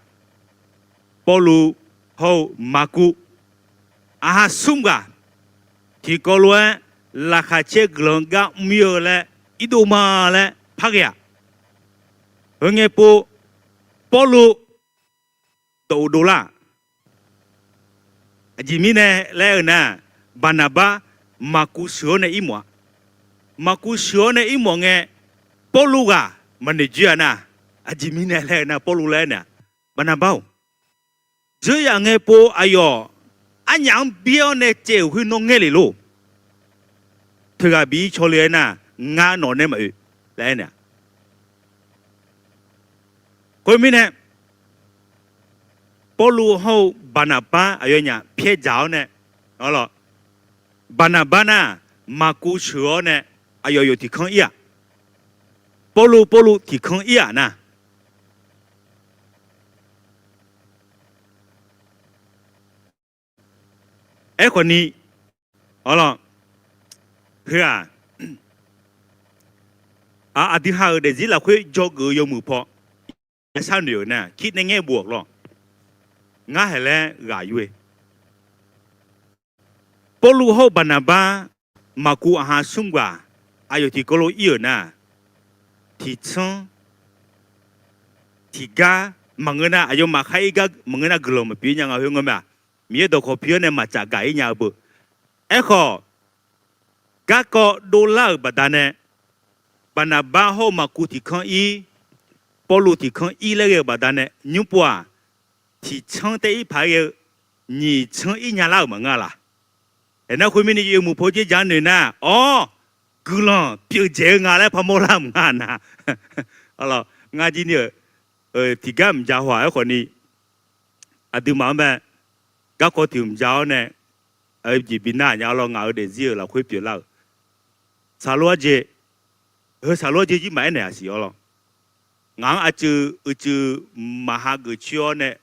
Pawrluv hawr-eu Maqkuv, aqha smr ghaq tiqkawv lof-aer laqkhaq caer guiqlanq gar mr-ir-eu laer irdov ma laer parghae-aq, heu ngae pov Pawrluv dawq uqdov lar-aq, aqjeq mirnae laer aer-eu nar, Baqnaqbar Maqkuv sheuq-awr nae irmawf-a. Maqkuv sheuq-awr nae irmawf ngae, Pawrluv ghaq maqnoeq joer-a nar, aqjeq mirnae laer aer-eu nar, Pawrluv laer aernaeq-aq, Baqnaqbar-or, dzeur yaf ngae pov aqyawf arnyaf-anr byaer-awr nae caev-euq khoer nawr ngae lef lor. Teughaq bi-ir cawle aer nar, ngar nawq nae maqoe laer aernaeq-aq, khoermirnae, Pawrluv hawr-eu Baqnaqbar aqyawfnyaf pyaer dzaq-awr nae, Baqnaqbar nar, Maqkuv sheuq-awr nae aqyawf yawf tiq kanr ir-aq, Pawrluv Pawrluv tiq kanr ir-aq nar, aerkhawf ni, awr lawr, heu-aq, aqdui ha-euq daefzir lafkhoer dzawgeuf-eu yawmuiq paw, yasar noeq-euq nar, kir nae ngaer bof-awq lawr. Ngar hae laer ghaq yur-e. Pawrluv hawr-eu Baqnaqbar, Maqkuv aqha smr ghaq aqyawf tiqkawv lof ir-euq nar, tiqtsanr tiqgar maqngeur nar, aqyawfmaf khar ir gar maqngeur nar, guiqlanq maqpyeuf-ir nya nga. Khoer ngeur mae-aq, Miqyaer dawqkawq pi-awr nae maqtsaf gaq-ir nya-eu beu. Aerkhawf, garkawv dovlar-euq baqdanae, Baqnaqbar hawr-eu Maqkuv tiq kanr ir, Pawrluv tiq kanr ir laer ghae-eu baqdanae, nymr pov-aq, tiqtsanr taef-ir paq-aer ghae-eu nyiq tsanr ir nya lar-euq maqngeur-a laq. Aernar, khoermirnae yawmuiq paw dzer dzaq noeq nar, awr, guiqlanq pyeuf dzaeq-eu nga laer parmawr lar-euq maqngeur-a nar. Ngar jir ni-euq tiqgar mqja haw-aq. Aerkhawf ni, aqduimaf-anr bae garkawv tiq mqja-awr nae, jeq bi nar nya lawr. Ngaq-euq daefzir-euq lafkhoer pyeuflar-euq saqlor arjeq, heu saqlor arjeq jir maqaer naeq-aq siq-awr lawr. Ngaq-anr aqcuiv uicuiv maqha geuf coer-awr nae,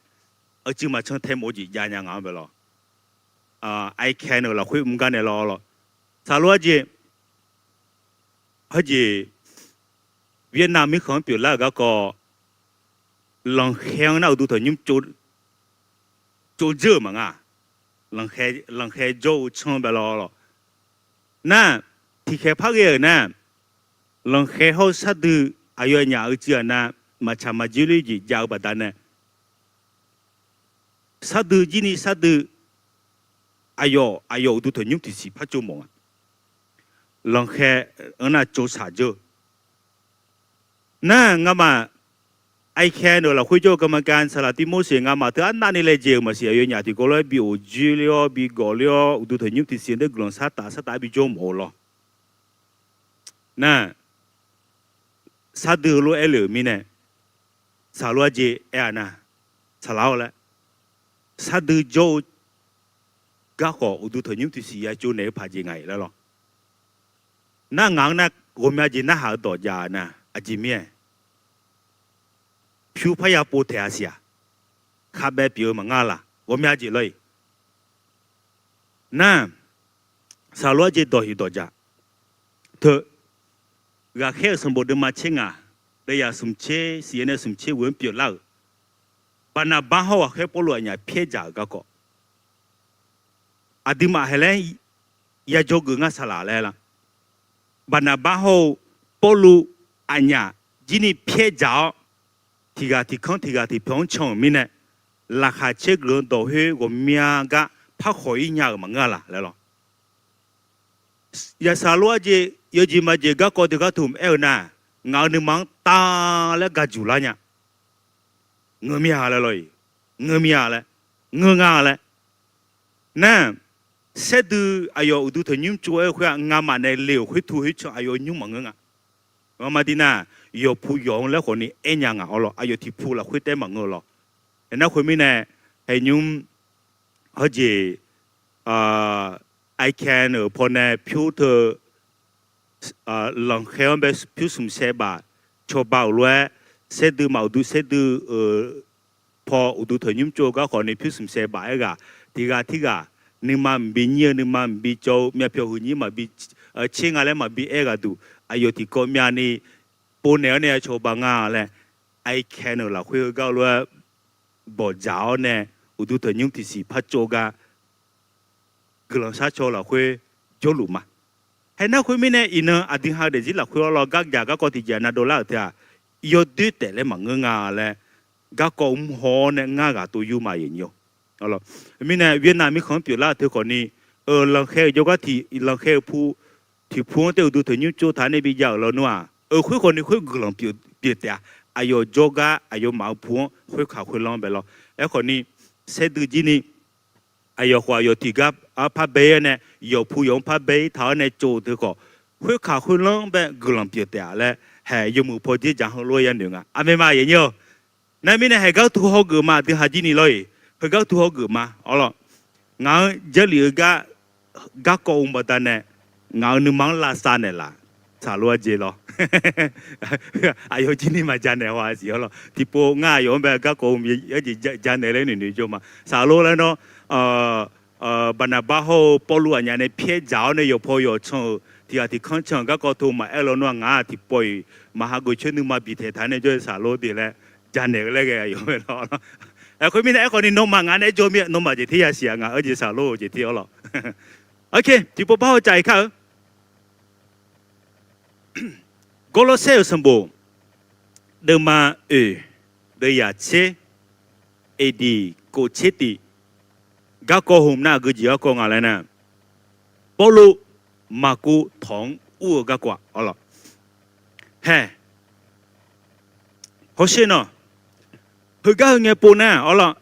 aqcuiv maqcan tae mawf-eu jeq jav nya ngaq-anr bae lawr. Aikan-euq lafkhoer mr gar nae lawr lawr. Saqlor arjeq, heujeq, Vietnam mirkhanq-anr pyeuflar-euq garkawv, lanqkhaer-anr nar uqduq tanqnymr tsovdzeur-euq maqnga. Lanqkhaer jawr-eu tsanr bae lawr lawr. Nar, tiqkhaeq par ghae-euq nar, lanqkhaer hawr-eu shardui aqyawfnyaf uicuiv aqnav maqtsaq maqdzoer ler jeq jav-eu baqdanae, shardui jir ni shardui aqyawf aqyawf uqduq tanqnymr tiqsiq par tsov mawf nga. Lanqkhaer-anr nar tsov shaq dzeur-eu nar, ngamaf Aikan-euq lafkhoer jawr-eu กรรมการ saqlaq Tivmorseq, ngamaf teu arnavni laejae-euq maqsiq, aqyawfnyaf tiqkawv lof-aer bi ghofdzoer ler-awr bi gawq ler-awr uqduq tanqnymr tiqsiq nae guiqlanq sar taf sar taf-aer bi jawr mawf-eu lawr. Nar, shardui lof-aer aerle-euq mirnae, saqlor arjeq aer-a nar, saqlaq-awr laer, shardui jawr-eu garkhawf uqduq tanqnymr tiqsiq ya tsov naeq-eu paq jeq nga-iq laer lawr. Nar ngaq-anr nar ghawqmya jeq narhaq-eu dawq jav-eu nar, aqjeq mir-aer pyur parya pov taeq-a siq-aq, khavbaev pyeuf-eu maqngar laq, ghawqmya jeq lawr-iq. Nar, saqlor arjeq dawq hiq dawq jaq teu, ghaqkhaer-euq sanqbof deuvma tser ngaq, deuvzaq smq tser siq-aer nae smq tser ghoe-anr pyeuflar-euq, Baqnaqbar hawr ghaqkhaer Pawrluv aqnyaf pyaer dzaq-euq garkawv, aqduimaf haeq laer ya dzawgeuf ngar saqlaq laer lar. Baqnaqbar hawr-eu Pawrluv aqnyaf jir ni pyaer dzaq-awr, tiq ghaq tiq kanr tiq ghaq tiq pyawq-anr can-euq mirnae, laqkhaq caer guiqlanq dawq khoer ghawqmya gar par khawq-ir nya-euq maqngeur-a laq laer lawr. Yaqsaq lof-aer jeq yawjeq maqjeq garkawv deuq gar tmq aer-eu nar, ngaq-euq nuima-anr tav laer gaq juq lar nya. Ngeur mir-a laer lawr-iq, ngeur mir-a laer, ngeur nga laer. Nar, saerdui aqyawf uqduq tanqnymr tsov-aer-eu khoer-aq, ngamaf nae le-euq khoer tu khoer can aqyawf nymr maqngeur nga. Ngamaf dir nar, yawqpu yawq-anr laer khawfni aer nya ngaq-awr lawr, aqyawf tiqpu lafkhoer taef-aer maqngeur-eu lawr. Aernar khoermirnae, haeqnymr hawjeq, Aikan-euq pawnae pyur teu lanqkhaer-anr bae pyur smq saev baf cawba-euq lof-aer, saerdui maf uqduq saerdui-euq paw uqduq tanqnymr tsov-eu garkhawf ni pyur smq saev baf-aer ghaq, tiq ghaq tirghaq nuima mqbi nyir-eu nuima mqbi cawv-eu myavpyawq huiqnyir maqbi tser nga laer maqbi aer ghaq duq, aqyawf tiqkawv myavni povnaeq-awr nae ya cawba nga laer I can-euq lafkhoer heugar lof-aer bawqdzaq-awr nae uqduq tanqnymr tiqsiq par tsov gar guiqlanq sharcaw lafkhoer jawrluf ma. Haeq nar khoermirnae iqnan aqdui ha-eu daefzir lafkhoer-awr lawr gardzaq garkawv tiqjeq-aq navdov lar-euq teu-aq, yawdoer taef laer maqngeur nga laer garkawv mr haw-awr nae ngar ghaq tov yur ma, aqyuif aqnyir-awr. Mirnae Vietnam mirkhanq-anr pyeuflar-euq teu khawfni, lanqkhaer-euq jawrgar tiq lanqkhaer-eu pu tiqpu-anr taef uqduq tanqnymr tsov taq nae bijav-euq lawnmr-aq, khoer khawfni khoer guiqlanq pyeuf taef-a. Aqyawf jawrgar aqyawfmaf-eu pu-anr khoerkaq khoerlanr bae lawr. Aerkhawfni, saerdui jir ni aqyawf khawf aqyawf tiqgar-anr par bae-ir-awr nae, yawqpu yawq-anr par bae-ir taq-awr nae tsov-eu teu khawf, khoerkaq khoerlanr bae guiqlanq pyeuf taef-a laer, haeq yawmuiq paw dzer jaq heulof-aer yanoeq nga. Aqmeq ma, aqyuif aqnyir-awr. Nar mirnae haeq gar tu hawgeuf ma, aqdui ha jir ni lawr-iq, heugar tu hawgeuf ma, awr lawr. Ngaq-anr Jarlif-eu gar garkawv-eu baqdanae, ngaq-euq nuima-anr lavsav naeqlaf, saqlor-aer jeq lawr. Aqyawf jir ni maqja naeq haw-a siq, awr lawr. Tiqpov ngar aqyawf-anr bae garkawv-eu jeq ja naeq laer noeqnoeq jawr ma. Saqlor laer nawr, Baqnaqbar hawr-eu Pawrluv aqnyaf nae pyaer dzaq-awr nae yawqpaw yawqcan-euq tiq ghaq tiq kanr can-euq garkawv teu maqaer lawnmr-aq, ngaq-aq tiqpawf-iq maq hageuf coer nuima biqtaeq taq nae jawr-eu saqlor deuq laer ja naeq-eu laer ghae aqyawf-aer lawr. Aerkhawf mirnae aerkhawfni nawmaf ngaq nae aer jawr mir-a, nawmaf jeq ter yasiq-a, ngaq-eu jeq saqlor-eu jeq ter, awr lawr. Oke, tiqpov bar haw caf-iq kar-eu. Gawrlawrsaer-euq sanqbof deuvma oeq, deuvyaq tser, eqdiq kof tser tiv, garkawv hmq nar aqgeu jeq garkawv nga laer nar, Pawrluv Maqkuv tawq-anr ur-eu garkawv-aq, awr lawr. Haeq, hawsher nawq, heugar heu ngae pov nar, awr lawr,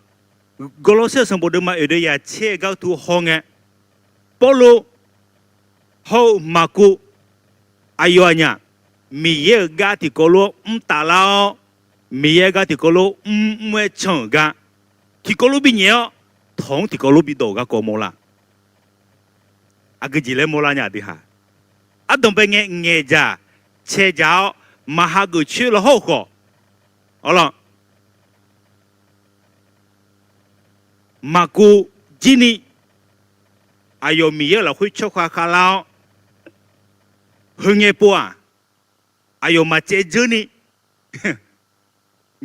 Gawrlawrsaer-euq sanqbof deuvma oeq deuvyaq tser-eu gar tu haw ngae, Pawrluv hawr-eu Maqkuv aqyawf aqnyaf Miqyaer-euq gar tiqkawv lof-aer mr taflar-awr, Miqyaer gar tiqkawv lof mr mr-aer can-euq gar tiqkawv lof binyaef-awr, tawq-anr tiqkawv lof bidawq-euq garkawv mawrlar. Aqgeu jeq laer mawrlar nya aqdui ha. Ardanq bae ngae ngaeqdzaq caedzaq-awr maq hageuf coer lawr hawr-eu khawf, awr lawr, Maqkuv jir ni aqyawf Miqyaer-euq lafkhoer tsawrkhav khavlar-awr, heu ngae pov-aq, aqyawf maq caev dzeur ni,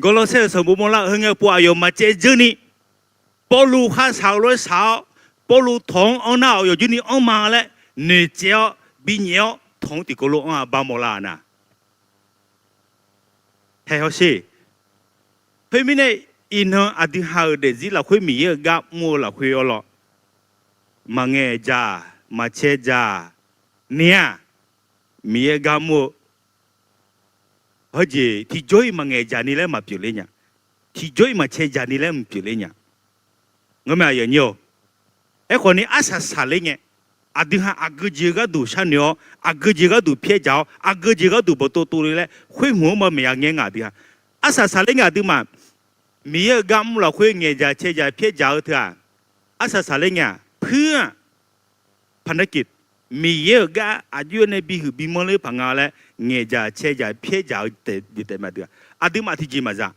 Gawrlawrsaer-euq sanqbof mawrlar-eu heu ngae pov aqyawf maq caev dzeur ni, Pawrluv khar shaq-eu lof-aer shaq-awr, Pawrluv tawq-anr anr nar aqyawf jir ni anr ma laer noeqtsaev-awr binyaef-awr tawq-anr tiqkawv lof anr-a bar mawrlar-a nar. Haeq hawsher. Khoermirnae, iqnan aqdui ha-euq daefzir lafkhoer Miqyaer-euq gar mr-eu lafkhoer awr lawr, maqngaeq dzaq, maqcae dzaq ni-aq, Miqyaer gar mr-eu heujeq tiqjawr-iq maqngaeq dzaq ni laer maqpyeuf ler nya. Tiqjawr-iq maqcae dzaq ni laer maqpyeuf ler nya. Ngeurmae aqyuif aqnyir-awr. Aerkhawf ni arsaq saqler ngae, aqdui ha aqgeu jeq-eu gharduq sharnoeq-awr, aqgeu jeq gharduq pyaer dzaq-awr, aqgeu jeq gharduq bawqtov tov le laer khoer hmq-anr ma maeq ya ngae nga aqdui ha. Arsaq saqler ngae aqduimaf Miqyaer-euq gar mr lafkhoer ngaeq dzaq cae dzaq pyaer dzaq-eu teu-aq, arsaq saqler ngae-aq puir-aq, paqnarkiq, Miqyaer-euq gar aqjox-aer nae bihuiq bimanr ler paq nga laer ngaeq dzaq cae dzaq pyaer dzaq-eu jeq taef mae aqdui-aq, aqduimaf tiqjeq maqza.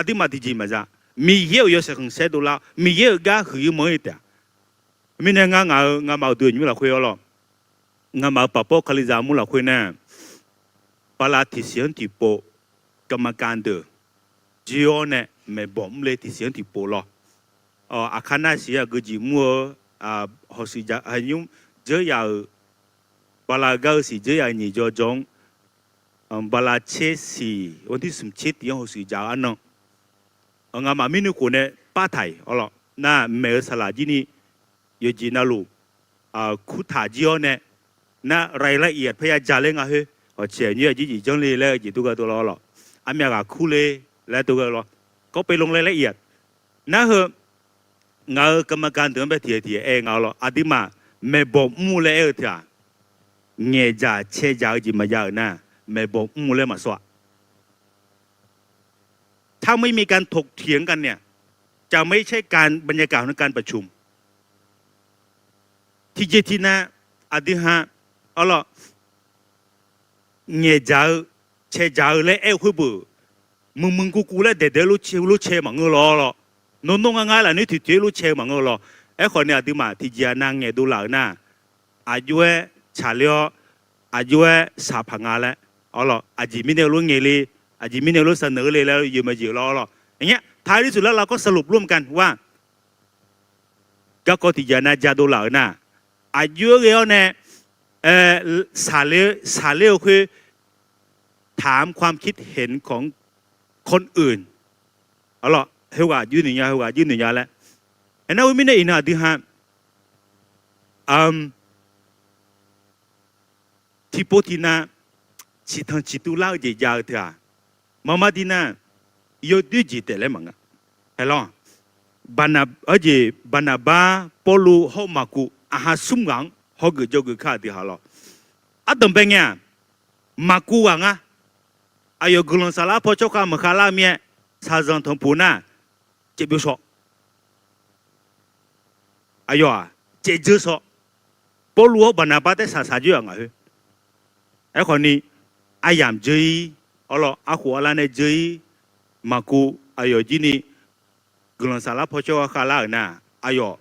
Aqduimaf tiqjeq maqza. Miqyaer-euq yawshaef khanqsaer dovlar-awr Miqyaer-euq gar huiq-ir manr-ir taef-a. Mirnae ngar ngaq-euq ngamaf-euq dui-aq nymr lafkhoer awr lawr, ngamaf-euq paqpawr Kalizaq mur lafkhoer nar, bala tiqsiq-anr tiqpov, กรรมการ deuq jir-awr nae maeqbawq mr le tiqsiq-anr tiqpov lawr. Aqkar nar siq-anr aqgeu jeq mur-eu, hawshuif dzaq-anr dzeur yaf-euq, bala gar-eu siq dzeur yaf-euq nyiq jawr jawr-anr, bala tser siq-anr tirsmq tser tiq-anr hawshuif dzaq-eu arnan, ngamaf mirnuikhof nae partaq-iq awr lawr nar maeq-eu saqlaq jir ni yawqjeq navluf kurtaq jir-awr nae, nar รายละเอียด parya ja ler nga khoer, hawqtsaeq nyoer aqjir jeq janr le laer-eu jeq tov ghae dov lawr lawr, armyav ghaq kur le laer tov ghae lawr, ก็ไปลงรายละเอียด nar heu ngaq-euq กรรมการ deuq-anr bae tiq ghaq tiq ghaq aer nga lawr, aqduimaf maeqbawq mr laer aer-eu teu-aq, ngaeq dzaq cae dzaq-eu jeq maqjav-euq nar, maeqbawq mr laer maqsawr-aq. ถ้าไม่มีการถกเถียงกันเนี่ย จะไม่ใช่การ บรรยากาศของการประชุม Tiqjeq tiqnav aqdui ha awr lawr, ngaeq dzaq-eu cae dzaq-eu laer aer-eu khoer beuq, muiqmuiq guvguv laer daeqdaeq-aer lof cae lof cae maqngeur lawr lawr, nawr nawr ngar ngar lafnoer toeqtoeq-aer lof cae maqngeur lawr. Aerkhawf ni aqduimaf tiqjeq aqnav ngaeqdov laf-euq nar, aqjox-aer tsaqler-awr, aqjox-aer shaq paq nga laer, awr lawr aqjeq mirnae lof ngaeq le, Aqjeq mirnae lof saqneuq-eu le laer yeuq maeq jeq lawr lawr. Aqnyir taq-ir suf lar lavkawr saqluf lmr kan wa. Garkawv tiqjeq nav jadov laf-euq nar, aqjox-aer ghae-awr nae สาเล่ สาเล่-eu khoer ถามความคิดเห็นของคนอื่น arlawr, heughaq juir noeq nya, heughaq juir noeq nya laer. Aernar khoermirnae iqnan aqdui ha tiqpov tiqnav ciqtanq ciqtuv lar-eu jeq jav-eu teu-aq, maqma di nar, yawdoer jeq taef laer maqnga. Haeq lawr, Barnabas, Pawrluv hawr-eu Maqkuv aqha smr ghaq-anr hawgeuf jawrgeuf kar aqdui ha lawr. Ardanqbae ngae-aq, Maqkuv ghaq ngar. Aqyawf guiqlanq saflar paw tsawrkhav maqkhav lar-eu mir-aer, shaqzanq tanqpuq nar caevbyov shaw. Aqyawf-aq caevdzeur shaw. Pawrluv hawr Barnabas taer shaqshaq joer-aq ngaq khoer. Aerkhawf ni, aryamq dzeur-ir, arlawr arkhof arlar nae dzeur-ir, Maqkuv aqyawf jir ni guiqlanq saflar paw tsawrkhav khav lar-euq nar, aqyawf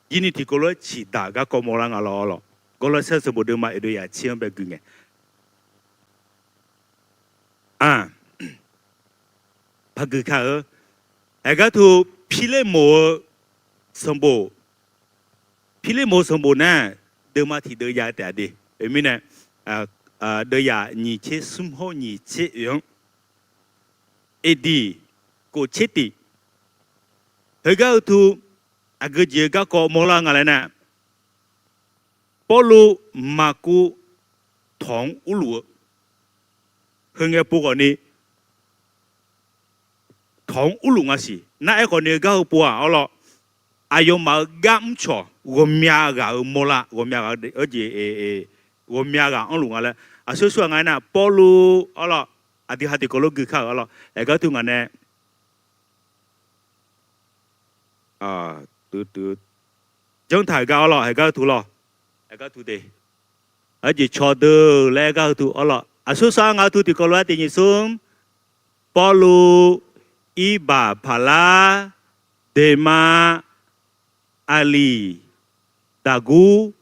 jir ni tiqkawv lof-aer ciqdaq-euq garkawv mawrlar nga lawr lawr. Gawrlawrsaer sanqbof deuvma oeq deuv yaq tser-anr bae gui ngae, a, paq gui kar-eu. Haeqgar tu Pirlermoq-eu sanqbof, Pirlermoq-eu sanqbof nar, deuvma tiq deuv jav-eu taef-a de. Oeq mirnae, deuv yaq nyiq tser smr hawr nyiq tser oeq-anr, aqdiq kof tser tiq, heugar heu tu aqgeu jeq-eu garkawv mawrlar nga laer nar, Pawrluv Maqkuv tawq-anr urluf-eu, heu ngae pov khawf ni tawq-anr urluf nga siq. Nar aerkhawf ni heugar heu pov-aq arlawr, aqyawfmaf-euq gar mrcawq ghawqmya ghaq-euq mawrlar, ghawqmya ghaq-eu jeq, ghawqmya ghaq anrluf nga laer. Aqsur sur-aq nga aernar, Pawrluv arlawr, aqdui ha tiqkawv lof gui kar-euq arlawr, haeqgar tu ngaq nae janr taq-euq gar arlawr, haeqgar tu lawr, haeqgar tu de. Aqjeq cawdeuq laer gar heu tu arlawr, aqsur sar nga heu tu tiqkawv lof-aer tiq nyiq smr, Pawrluv, Irbaq paqlar, Deqma, Aqliq, Daqgur,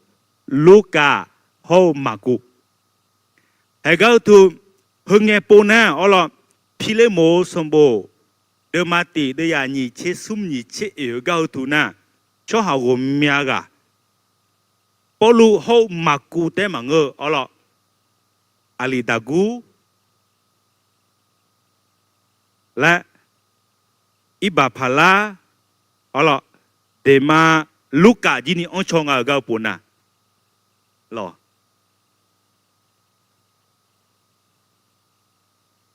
Lurkaf hawr-eu Maqkuv. Haeqgar heu tu, heu ngae pov nar arlawr, Pirlermoq-eu sanqbof deuvma tiq deuv yaq nyiq tser smr nyiq tser oeq-eu gar heu tu nar, tsawrhaq ghawqmya ghaq, Pawrluv hawr-eu Maqkuv taef maqngeur-eu arlawr, Aqliq Daqgur laer, Irbaq paqlar arlawr, Deqma, Lurkaf jir ni anrcaw nga-euq gar heu pov nar lawr.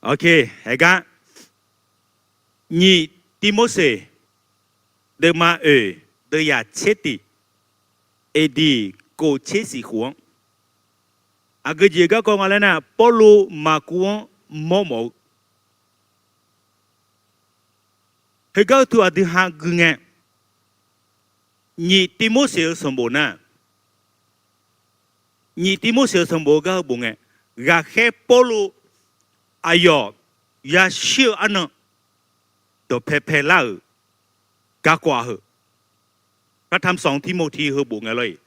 Haeqgar, nyiq Tirmorseq deuvma oeq deuv yaq tser tiq, aqdiq kof tser siq khof-anr, aqgeu jeq garkawv nga laer nar, Pawrluv Maqkuv-anr mawrmawf-eu, heugar heu tu aqdui ha gui ngae, nyiq Tirmorseq-eu sanqbof nar, nyiq Tirmorseq-eu sanqbof-eu gar heu bof ngae, ghaqkhaer Pawrluv aqyawf yashir-eu arnan dawqpae paelar-euq garkawv-a heu. Gartam sanq Tirmorti heu bof ngae lawr-iq,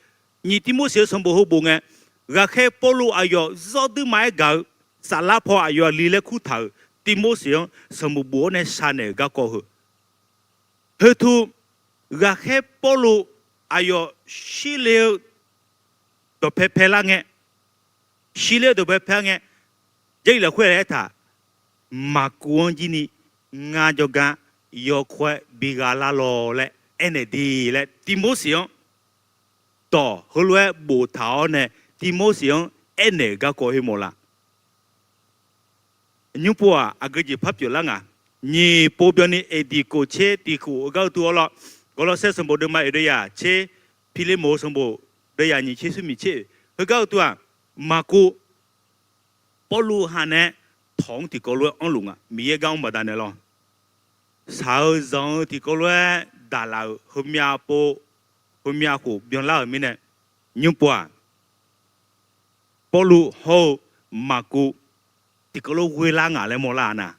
nyiq Tirmorseq-eu sanqbof heu bof ngae, ghaqkhaer Pawrluv aqyawf zawr duima-aer gaq-eu, saflar paw aqyawf aqli laer kurtaq-euq Tirmorseq-anr sanqbof bof-awr nae shar naeq-euq garkawv heu. Heu tu ghaqkhaer Pawrluv aqyawf shirle-eu dawqpae paelar ngae, shirle-eu dawqpae paelar ngae, Jarlif lafkhoer laer aertaq, Maqkuv-anr jir ni ngar jawrgar yawkawr-aer bi gha lar lawr laer aernaeq de laer Tirmorseq-anr dawq heulof-aer boftaq-awr nae Tirmorseq-anr aernaeq-euq garkawv khoer mawrlar. Nymr pov-aq aqgeu jeq par pyeuflar nga. Nyiq pov byanni aqdiq kof tser tiq khof-eu gar heu tu arlawr, Gawrlawrsaer sanqbof deuvma oeq deuv yaq tser, Pirlermoq sanqbof deuv yaq nyiq tser smr nyiq tser oeq, heugar heu tu-aq, Maqkuv Pawrluv ha nae tawq-anr tiqkawv lof-aer anrluf nga, Miqyaer gar-anr baqdanae lawr. Shaq-eu zanq-eu tiqkawv lof-aer daqlaf-euq heumyav pov, heumyav khof byanlar-euq mirnae, nymr pov-aq, Pawrluv hawr-eu Maqkuv tiqkawv lof ghoer lar nga laer mawrlar-a nar,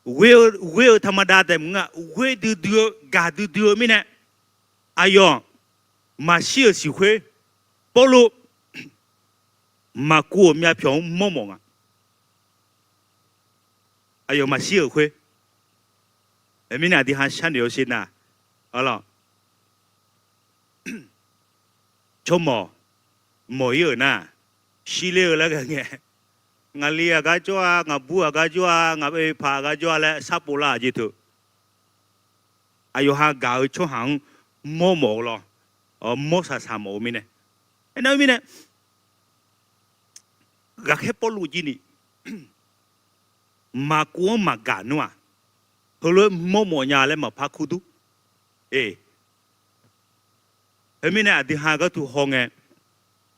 ghoer-eu ธรรมดา taef maqngeur-a, ghoer duidui-eu gaq duidui-eu mirnae, aqyawf maqshir-euq siq khoer, Pawrluv Maqkuv-euq myavpyawq-anr mawrmawf nga. aqyawf maqshir-euq khoer. Mirnae aqdui ha sharnoeq-awr sher nar, arlawr, tsawrmawq mawq-ir-euq nar, shirler-eu laer ghae ngae, ngaqli aqgar jawr-a, ngaqbur aqgar jawr-a, ngaq oe paq aqgar jawr-a laer sharpov lar-aq jeq teu. Aqyawf ha gaq-eu tsawrhaq-anr mawrmawf-eu lawr, mawrsaq saq mawf-eu mirnae, aernar mirnae, ghaqkhaer Pawrluv jir ni maqkuv-anr maqgaq nmr-aq, heulof-aer mawrmawf nya laer maqpar kur dur. Eq, heumirnae aqdui ha gharduq hawngae,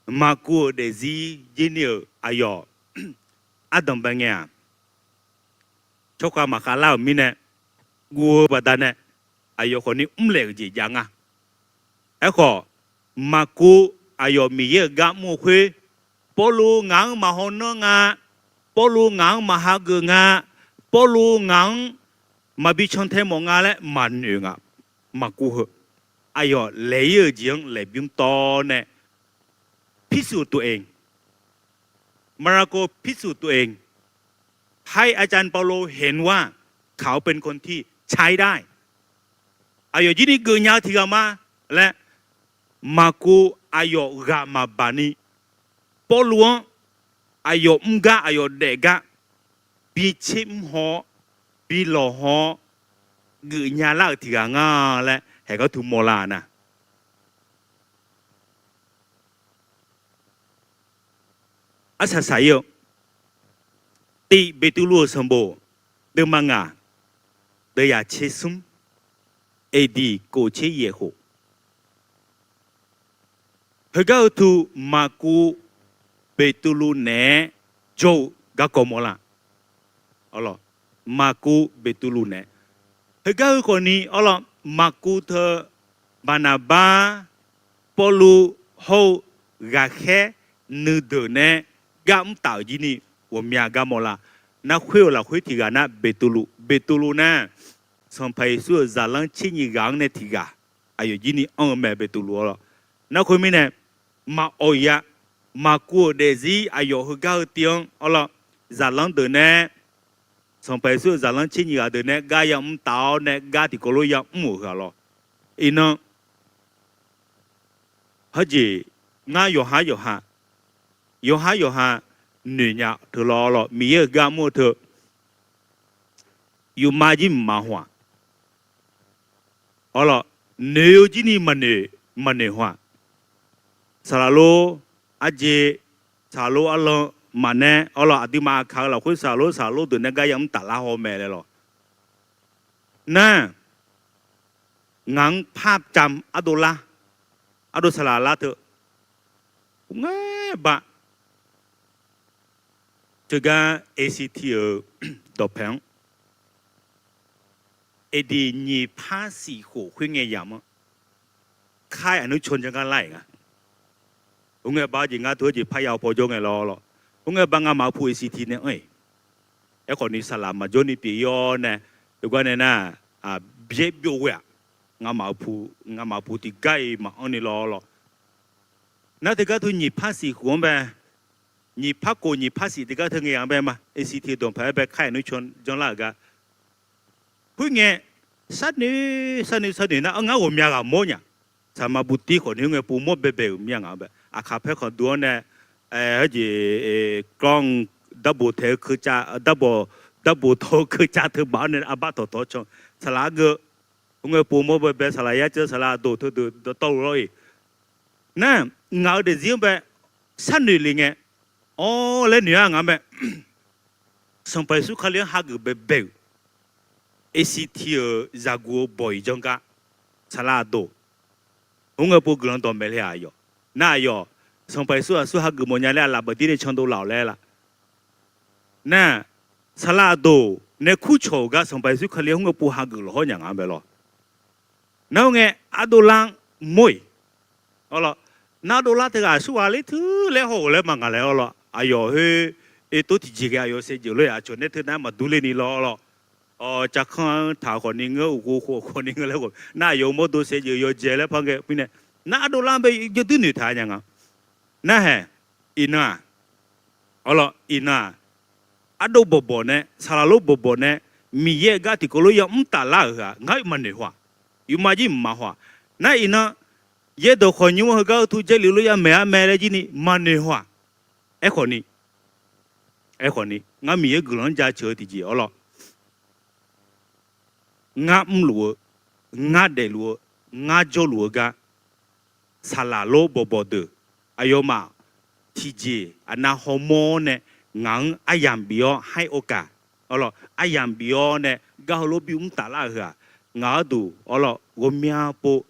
maqkuv-euq daefzir jir ni-euq aqyawf ardanq bae ngae-aq, tsawrkhav maqkhav lar-euq mirnae, guv-eu baqdanae aqyawf khawfni mrlaeq-euq jeq jav nga. Aerkhawf, maqkuv aqyawf Miqyaer-euq gar mr-eu khoer, Pawrluv ngaq-anr maqhaw nanr nga, Pawrluv ngaq-anr maqhageuf nga, Pawrluv ngaq-anr maqbi cantae mawf nga laer maqnoeq nga. Maqkuv heu, aqyawf laeq-ir-euq jeq-anr laeqbymr tawv nae พิสูจน์ตัวเอง มาระโก พิสูจน์ตัวเอง ให้อาจารย์เปาโลเห็นว่าเขาเป็นคนที่ใช้ได้ aqyawf jir ni geufnya-eu tiq ghaq ma laer, maqkuv aqyawf ghaq maqbaq ni, Pawrluv-anr aqyawf mr gar aqyawf daef gar bi tser mr haw-awr, bi lawq haw-awr, geufnya lar-euq tiq ghaq nga laer haeq gharduq mawrlar-a nar. Arsaq saq-ir-eu, Tiq Beqtuvluv-euq sanqbof deuvma ngaq, deuvyaq tser smr, eqdiq kof tser yaeq khof. Heugar heu tu Maqkuv Beqtuvluv naeq-aer jawr-eu garkawv mawrlar. Maqkuv Beqtuvluv naeq-aer, heugar heu khawfni arlawr, Maqkuv teu Baqnaqbar, Pawrluv hawr-eu ghaqkhaer nuideuq nae gar mr taf-euq jir ni ghawqmya gar mawrlar. Nar khoer-euq lafkhoer tiq ghaq nar Beqtuvluv, Beqtuvluv nar Sanqpaq Yeqsur-euq zaqlanr tser nyiq ghaq-anr nae tiq ghaq, aqyawf jir ni anr-eu mae Beqtuvluv arlawr. Nar khoermirnae, maqawq-ir-a. Maqkuv-euq daefzir aqyawf heugar heu tiv-anr arlawr, zaqlanr deuq nae Sanqpaq Yeqsur-euq zaqlanr tser nyiq ghaq deuq nae gar yamr taf-awr nae gar tiqkawv lof yamr-euq heu-aq lawr. Iqnan, hawjeq ngar yawqha yawqha, yawqha yawqha noeqnya teu lawr lawr, Miqyaer-euq gar mr-eu teu, yufma jir mqmaq haw-aq. Arlawr, noeq-eu jir ni maqnoeq, maqnoeq haw-aq. Saqlaq lor, arjeq, saqlaq lor arlan, maqnae arlawr, aqduimaf aqkaq-eu lafkhoer saqlaq lor saqlaq lor deuq nae gar yamr taf lar haw mae laer lawr. Nar, ngaq-anr par cam ardov lar, ardov saqlaq lar teu, ngaer ba, teugar A C T-euq dawqpae-anr, eqdiq nyiq par siq khof khoerngae yamq-anr, kar aqnuir caw janr gar lar-iq nga. Khoerngae ba jeq ngar teu-aer jeq parya paw jawr ngae lawr lawr. Khoerngae ba ngamaf-euq pu A C T nae anr-iq. Aerkhawf ni saqlaq maqjawr ni pyeuf-ir-awr nae, yawgar nae nar, byaer byov ghae-aq, ngamaf-euq pu, ngamaf-euq pu tiqgar-iq maqanr ni lawr lawr. Nar teugar teu nyiq par siq khof-anr bae, nyiq par khof nyiq par siq teugar teu ngae-anr bae ma, A C T dawqpae-aer bae kar aqnuir caw janr lar-euq gar. Khoerngae, sharnoeq sharnoeq sharnoeq nar, ngar ghawqmya ghaq mawr nya. Saqmaq butir khawf ni khoerngae pov mawr baebae-euq mir-a ngaq-anr bae. Aqkaq paer khanqduq-anr nae, hawjeq, kawr-anr darbof taeq-eu keucav, darbof, darbof tawq-eu keucav teu baf-awr nae arbar tawqtawq-awr can. Saqlaq argeu, khoerngae pov mawr baebae saqlaq yar ceuv saqlaq aqdoq teudeuq dawqtawvluf lawr-iq. Nar, ngaq-euq daefzir-anr bae sharnoeq le ngae, awr laer noeq-ar ngaq-anr bae. Sanqpaq Yeqsur Kali-anr hageuf baebae-euq, A C T-euq zaqguq-eu bawq-iq janr gar, saqlaq aqdoq, khoerngae pov guiqlanq dawqmaeq le-aq yawq. Nar aqyawf, Sanqpaq Yeqsur aqsur hageuf mawfnya laer aqlaf baqdir nae candov laf-awq laer la. Nar, saqlaq aqdoq nae kurcawq-euq gar Sanqpaq Yeqsur Kali-anr khoerngae pov hageuf lawqhawr nya ngaq-anr bae lawr. Nar khoerngae ardovlar-anr mawr-iq. Arlawr, nar ardovlar teughaq aqsurghaq ler teu laer haw-euq laer maqnga laer arlawr. Aqyawf khoer, ertov tiqjeq ghae aqyawf saevdzeuf lor-iq aqcawq nae teu nar maqdur ler ni lawr arlawr. Cavkanr-anr taq khawf ni ngeur, uqghov khof khawf ni ngeur laer khawf nar aqyawf-euq mawrdo saevdzeuf yawdzae laer par ngae mirnae, nar ardovlar-anr bae yawduir noeqtaq nya nga. Narhaeq, iqnan-aq, arlawr iqnan-aq, ardov bawqbawq nae, saqlaq lor bawqbawq nae, Miqyaer-euq gar tiqkawv lof yamr taflar-euq heu-aq, ngar maqnoeq haw-aq. Yufma jir mqmaq haw-aq. Nar iqnan, yaerdawq khawf nymr-anr heugar uqtu jarlif lof yamaeq-ar mae laer jir ni maqnoeq haw-aq. Aerkhawf ni, aerkhawf ni, ngar Miqyaer guiqlanq-anr jaceuq-eu tiqjeq awrlawr, ngar mrluf-eu, ngar daefluf-eu, ngar jawrluf-eu gar, saqlaq lor bawqbawq deuq, aqyawfmaf tiqjeq aqnav hawmawr-awr nae, ngaq-anr aryamq bif-awr haer-awr kaq, awrlawr aryamq bif-awr nae gar heulof bimr taflar-euq heu-aq, ngaq-anr duq awrlawr ghawqmya pov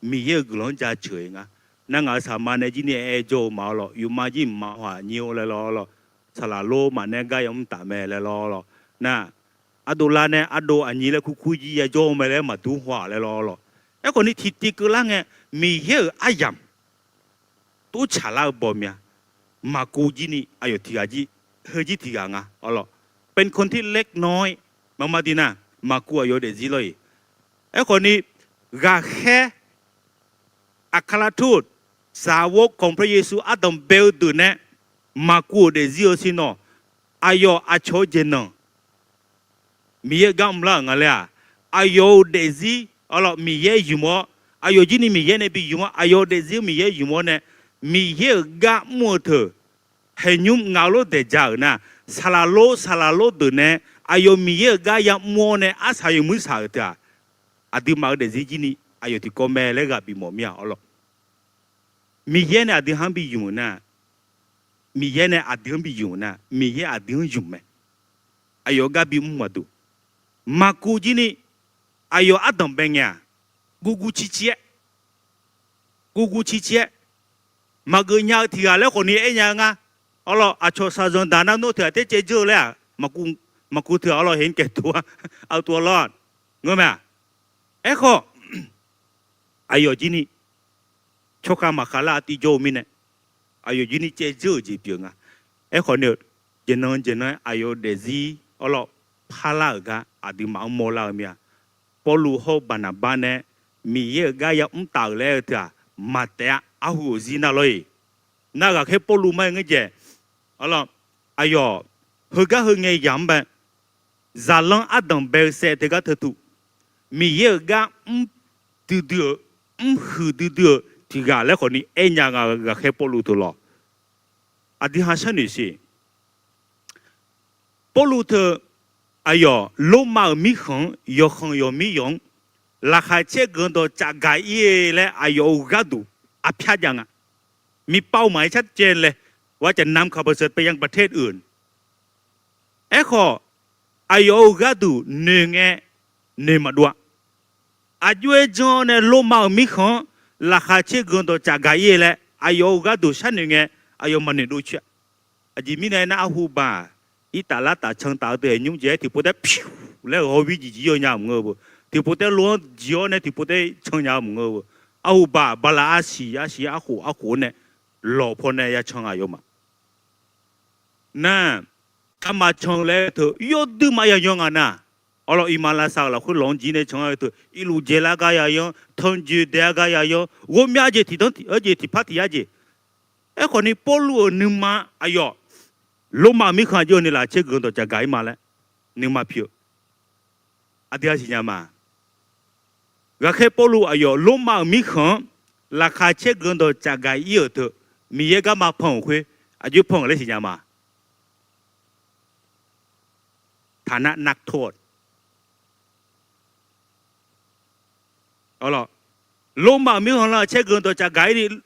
Miqyaer-euq guiqlanq-anr jaceuq-eu nga. Nar ngaq-euq saqma nae jir ni aer jawr-eu ma awrlawr, yufma jir mqmaq haw-aq nyir-awr laer lawr awrlawr, saqlaq lor maqnae gar yamr taf mae laer lawr awrlawr. Nar, ardovlar nae ardov aqnyir laer kurkur jir yajawr-eu mae laer maqdur haw-aq laer lawr awrlawr. Aerkhawf ni tiqtiv keuvlar ngae, Miqyaer-euq aryamq tov tsaqlar-eu bawmya, maqkuv jir ni aqyawf tiqghaq jir, heu jir tiqghaq nga awrlawr. เป็นคนที่เล็กน้อย maqma di nar, maqkuv aqyawf-eu daefzir lawr-iq. Aerkhawf ni, ghaqkhaer อัครทูต สาวกของพระเยซู ardanq bae-eu deuq nae maqkuv-euq daefzir-eu sir nawq, aqyawf aqcawq-eu jeq nanq Miqyaer-euq gar mrlar-euq nga laer-aq, aqyawf-euq daefzir awrlawr Miqyaer ymq-awr, aqyawf jir ni Miqyaer nae bi ymq-awr, aqyawf-euq daefzir Miqyaer ymq-awr nae, Miqyaer-euq gar mr-eu teu, haeqnymr ngaq lof daeq ja-euq nar, saqlaq lor saqlaq lor deuq nae aqyawf Miqyaer-euq gar yamr-awr nae arsaq yawmuiq saq-euq teu-aq, aqduimaf-euq daefzir jir ni aqyawf tiqkawv mae laer ghaq bifmawf mir-a awrlawr. Miqyaer nae aqdui-anr bi ymq-euq nar, Miqyaer nae aqdui-anr bi ymq-euq nar, Miqyaer aqdui-anr ymq mae. Aqyawf gar bimr maqduq. Maqkuv jir ni aqyawf ardanq bae ngae-aq, guvguv cicir-aer, guvguv cicir-aer, maqgeuf nya-eu tiqghaq laer khawf ni aernya-eu nga. Awrlawr aqcawq shaqzanq daq nar nawr tiq ghaq taer caev dzeur-eu laer-aq, maqkuv teu-aq awrlawr haeq-anr kaeq tov-a, aqtuv awrlawr-aq, ngeur mae-aq. Aerkhawf, aqyawf jir ni tsawrkhav maqkhav lar-a tiqjawr-eu mirnae, aqyawf jir ni caev dzeur-euq jeq pyeuf nga. Aerkhawf ni, jeq nan jeq nan-aer aqyawf-eu daefzir awrlawr parlar-euq gar aqduimaf-anr mawrlar-eu mir-a. Pawrluv hawr-eu Baqnaqbar nae Miqyaer-euq gar yamr taf-euq laer-eu teu-aq, maqtaef-a. Arhu-euq zir nar lawr-iq, nar ghaqkhaer Pawrluv mar-aer ngeur jaeq, awrlawr, aqyawf heugar heu ngae yamq-anr bae, zaqlanr ardanq bae-eu saev teugar teutuv, Miqyaer-euq gar mr duidui-euq, mrhuiq duidui-euq tiqghaq laer khawf ni aernya nga. Ghaqkhaer Pawrluv teu lawq, aqdui ha sharnoeq siq. Pawrluv teu aqyawf Lormav-euq mirkhanq-anr yawqkhanq yawqmir yawq-anr laqkhaq caer guiqlanq dawqtsaf gaq-ir-e laer aqyawf-euq gharduq arpyar jav nga. มีเป้าหมายชัดเจนเลย ว่าจะนำข่าวประเสริฐไปยังประเทศอื่น Aerkhawf, aqyawf-euq gharduq noeq ngae noeq maqdov-a. Aqjox-aer janr-awr nae Lormav-euq mirkhanq-anr laqkhaq caer guiqlanq dawqtsaf gaq-ir-e laer aqyawf-euq gharduq sharnoeq ngae, aqyawf maqnoeq dov coer-a. Aqjeq mirnae aernar, arhu baq-aq, irtaf lartaf can taf-eu deuq-aer nymr jeq-aer tiqpov taer pyur laer-euq hawr-ir jeq jir-awr nya-eu maqngeur-eu beu. Tiqpov taer lo-anr jiq-awr nae tiqpov taer can nya-eu maqngeur-eu beu. Arhu baq bala arsiq arsiq arkhof arkhof-awr nae lawq paw nae ya can aqyawfmaf. Nar, garma can laer-eu teu yawduir ma ya yanr nga nar, awrlawr iqmalavshav-euq lafkhoer lawq-anr jir nae can-aer-eu teu irluf jaelar gar ya yanr, tanrjoe dae-ar gar ya yanr, ghawqmya jeq tiqdanr tiq-aer jeq tiqpar tiq yar jeq. Aerkhawf ni Pawrluv-euq nuima aqyawf Lormav-euq mirkhanq aqjox-aer ni laqkhaq caer guiqlanq dawqtsaf gaq-ir ma laer nuima pi-eu. Aqdui-aq siqnya ma. Ghaqkhaer Pawrluv aqyawf Lormav-euq mirkhanq-anr laqkhaq caer guiqlanq dawqtsaf gaq-ir-euq teu Miqyaer garma pan-euq khoer aqjox-aer pan-euq laer siqnya ma. ฐานะนักโทษ Lormav-euq mirkhanq laqkhaq caer guiqlanq dawqtsaf gaq-ir ni,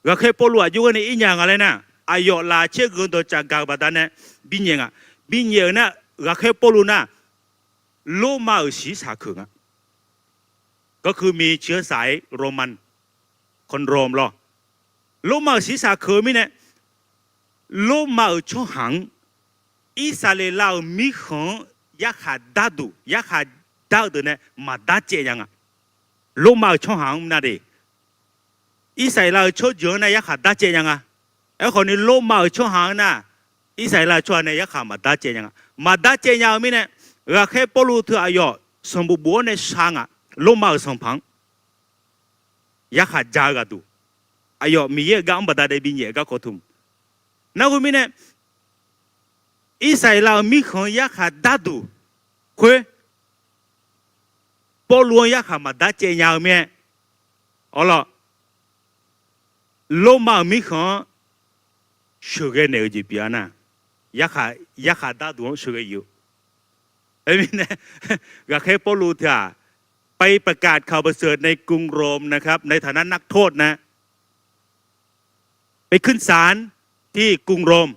ghaqkhaer Pawrluv aqjox-aer ni irnya nga laer nar, aqyawf laqkhaq caer guiqlanq dawqtsaf gaq-eu baqdanae binyaef nga. Binyaef-euq nar, ghaqkhaer Pawrluv nar, Lormav-euq shiqshaq keuq nga. ก็คือมีเชื้อสายโรมัน คนโรม lawr. Lormav-euq shiqshaq keuq-eu mirnae, Lormav-euq tsawrhaq-anr Irsaqleqlav-euq mirkhanq-anr yarkhaq darduq yarkhaq dar-eu deuq nae maqdar caev nya nga. Lormav-euq tsawrhaq-anr nar de, Irsaqleqlav-euq tsawrjeuq-anr nae yarkhaq dar caev nya nga. Aerkhawf ni Lormav-euq tsawrhaq-anr nar, Irsaqleqlav-euq tsawrhaq nae yarkhaq maqdar caev nya nga. Maqdar caev nya-eu mirnae, ghaqkhaer Pawrluv teu aqyawf sanqbof bof-awr nae shar nga. Lormav-euq sanqpaq-anr yarkhaq ja-eu ghaqduq, aqyawf Miqyaer-euq gar-anr baqdanae binyaef-eu garkawv teu. Narhaq mirnae, Irsaqleqlav-euq mirkhanq-anr yarkhaq darduq khoer, Pawrluv-anr yarkhaq maqdar caev nya-eu mir-aer, awrlawr, Lormav-euq mirkhanq-anr sheuqghae naeq-eu jeq pyeuf-a nar, yarkhaq, yarkhaq darduq-anr sheuqghae yif-eu. Khoermirnae, ghaqkhaer Pawrluv teu-aq, ไปประกาศข่าวประเสริฐในกรุงโรมนะครับ ในฐานะนักโทษนะ ไปขึ้นศาลที่กรุงโรม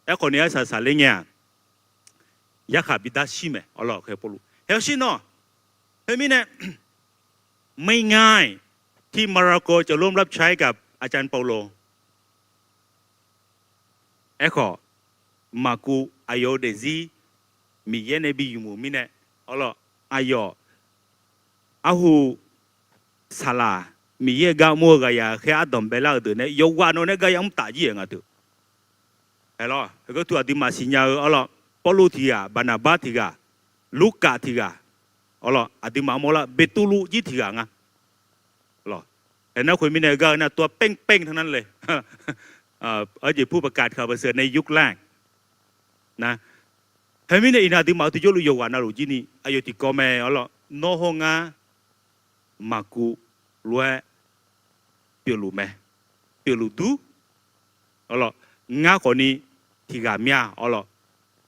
Aerkhawf ni arsaq saqler ngae-aq, yarkhaq bidar shir mae, awrlawr, ghaqkhaer Pawrluv. Haer shir nawr, khoermirnae, ไม่ง่ายที่มาระโกจะร่วมรับใช้กับอาจารย์เปาโล Aerkhawf, maqkuv aqyawf-eu daefzir Miqyaer nae bi yawmuiq-euq mirnae, awrlawr, aqyawf, arhu, saqlaq, Miqyaer-euq gar mr-eu ghaq yaqkhaer ardanq baelar-euq deuq nae yawqghaq nawq nae gar yamr taf jir-aer nga deuq. Aerlawr, heugar tu aqduimaf siqnya-eu, awrlawr, Pawrluv tiq ghaq, Baqnaqbar tiq ghaq, Lurkaf tiq ghaq, awrlawr, aqduimaf mawrlar Beqtuvluv jir tiq ghaq nga. Aernar khoermirnae gar-eu nar ตัวเป้งๆ ทั้งนั้นเลย Arjeq pur ประกาศข่าวประเสริฐในยุคแรก na. Khoermirnae iqnan aqduimaf-euq tiqjawrluf yawqghaq navluf jir ni aqyawf tiqkawv mae, awrlawr, nawr hawr ngar maqkuv lof-aer pyeufluf mae, pyeufluf dur. Awrlawr, ngar khawfni tiq ghaq mir-a, awrlawr,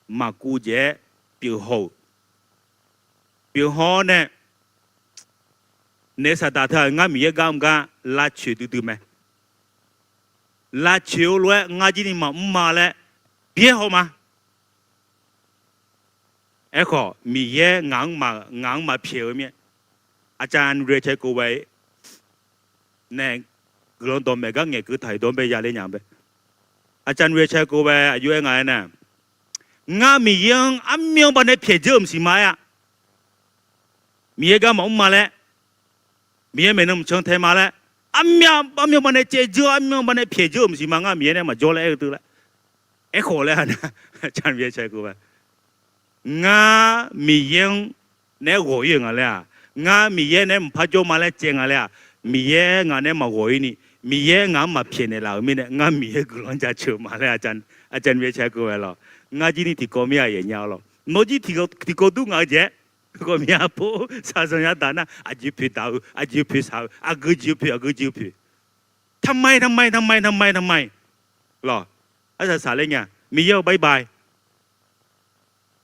maqkuv jeq-aer pyeufhaw-euq, pyeufhaw-awr nae naef saqdaq teu-aq ngar Miqyaer gar mr gar lavcoeq duidui mae. Lavcoeq-eu lof-aer ngar jir ni maqmr ma laer byaer haw ma. Aerkhawf, Miqyaer ngaq-anr ma, ngaq-anr maqpyaeq-eu mir-aer, อาจารย์วีรชัย โกไว nae guiqlanq dawqmaeq gar ngaeqkeuv taq-euq dawq-anr bae yaler nya bae. อาจารย์วีรชัย โกไว aqjox-aer nga-aer nar, ngar Miqyaer-anr armyanr baqdanae pyaeq dzeur-euq maqsiq ma-aer-a. Miqyaer gar maqmr ma laer, Miqyaer maeqnan mqcan tae ma laer, armyanr, armyanr baqdanae caev dzeur, armyanr baqdanae pyaeq dzeur-euq maqsiq ma, ngar Miqyaer nae maqjawr laer aer-eu teu laer. Aerkhawf laer-a nar, อาจารย์วีรชัย โกไว ngar Miqyaer-anr naeq-aer ghawq-ir-euq nga laer-aq, ngar Miqyaer naeq-aer maqpar jawr ma laer caev nga laer-aq, Miqyaer ngaq naeq-aer maqghawq-ir ni, Miqyaer ngaq-anr maqpyaeq naeqlaf-euq mirnae ngar Miqyaer guiqlanq-anr jaceuq ma laer อาจารย์ วีรชัย โกไว lawr. Ngar jir ni tiqkawv mir-a yaeq nya-awr lawr. Nawr jir tiqkawv dur ngaq-eu jeq-aer, tiqkawv mir-a pov shaqzanq yadaq nar aqjeq poeq daq-eu, aqjeq poeq shaq-eu, aqgeu jeq poeq, aqgeu jeq poeq. ทำไม ทำไม ทำไม ทำไม ทำไม lawr. Arsaq saqler nya, Miqyaer-eu บ๊ายบาย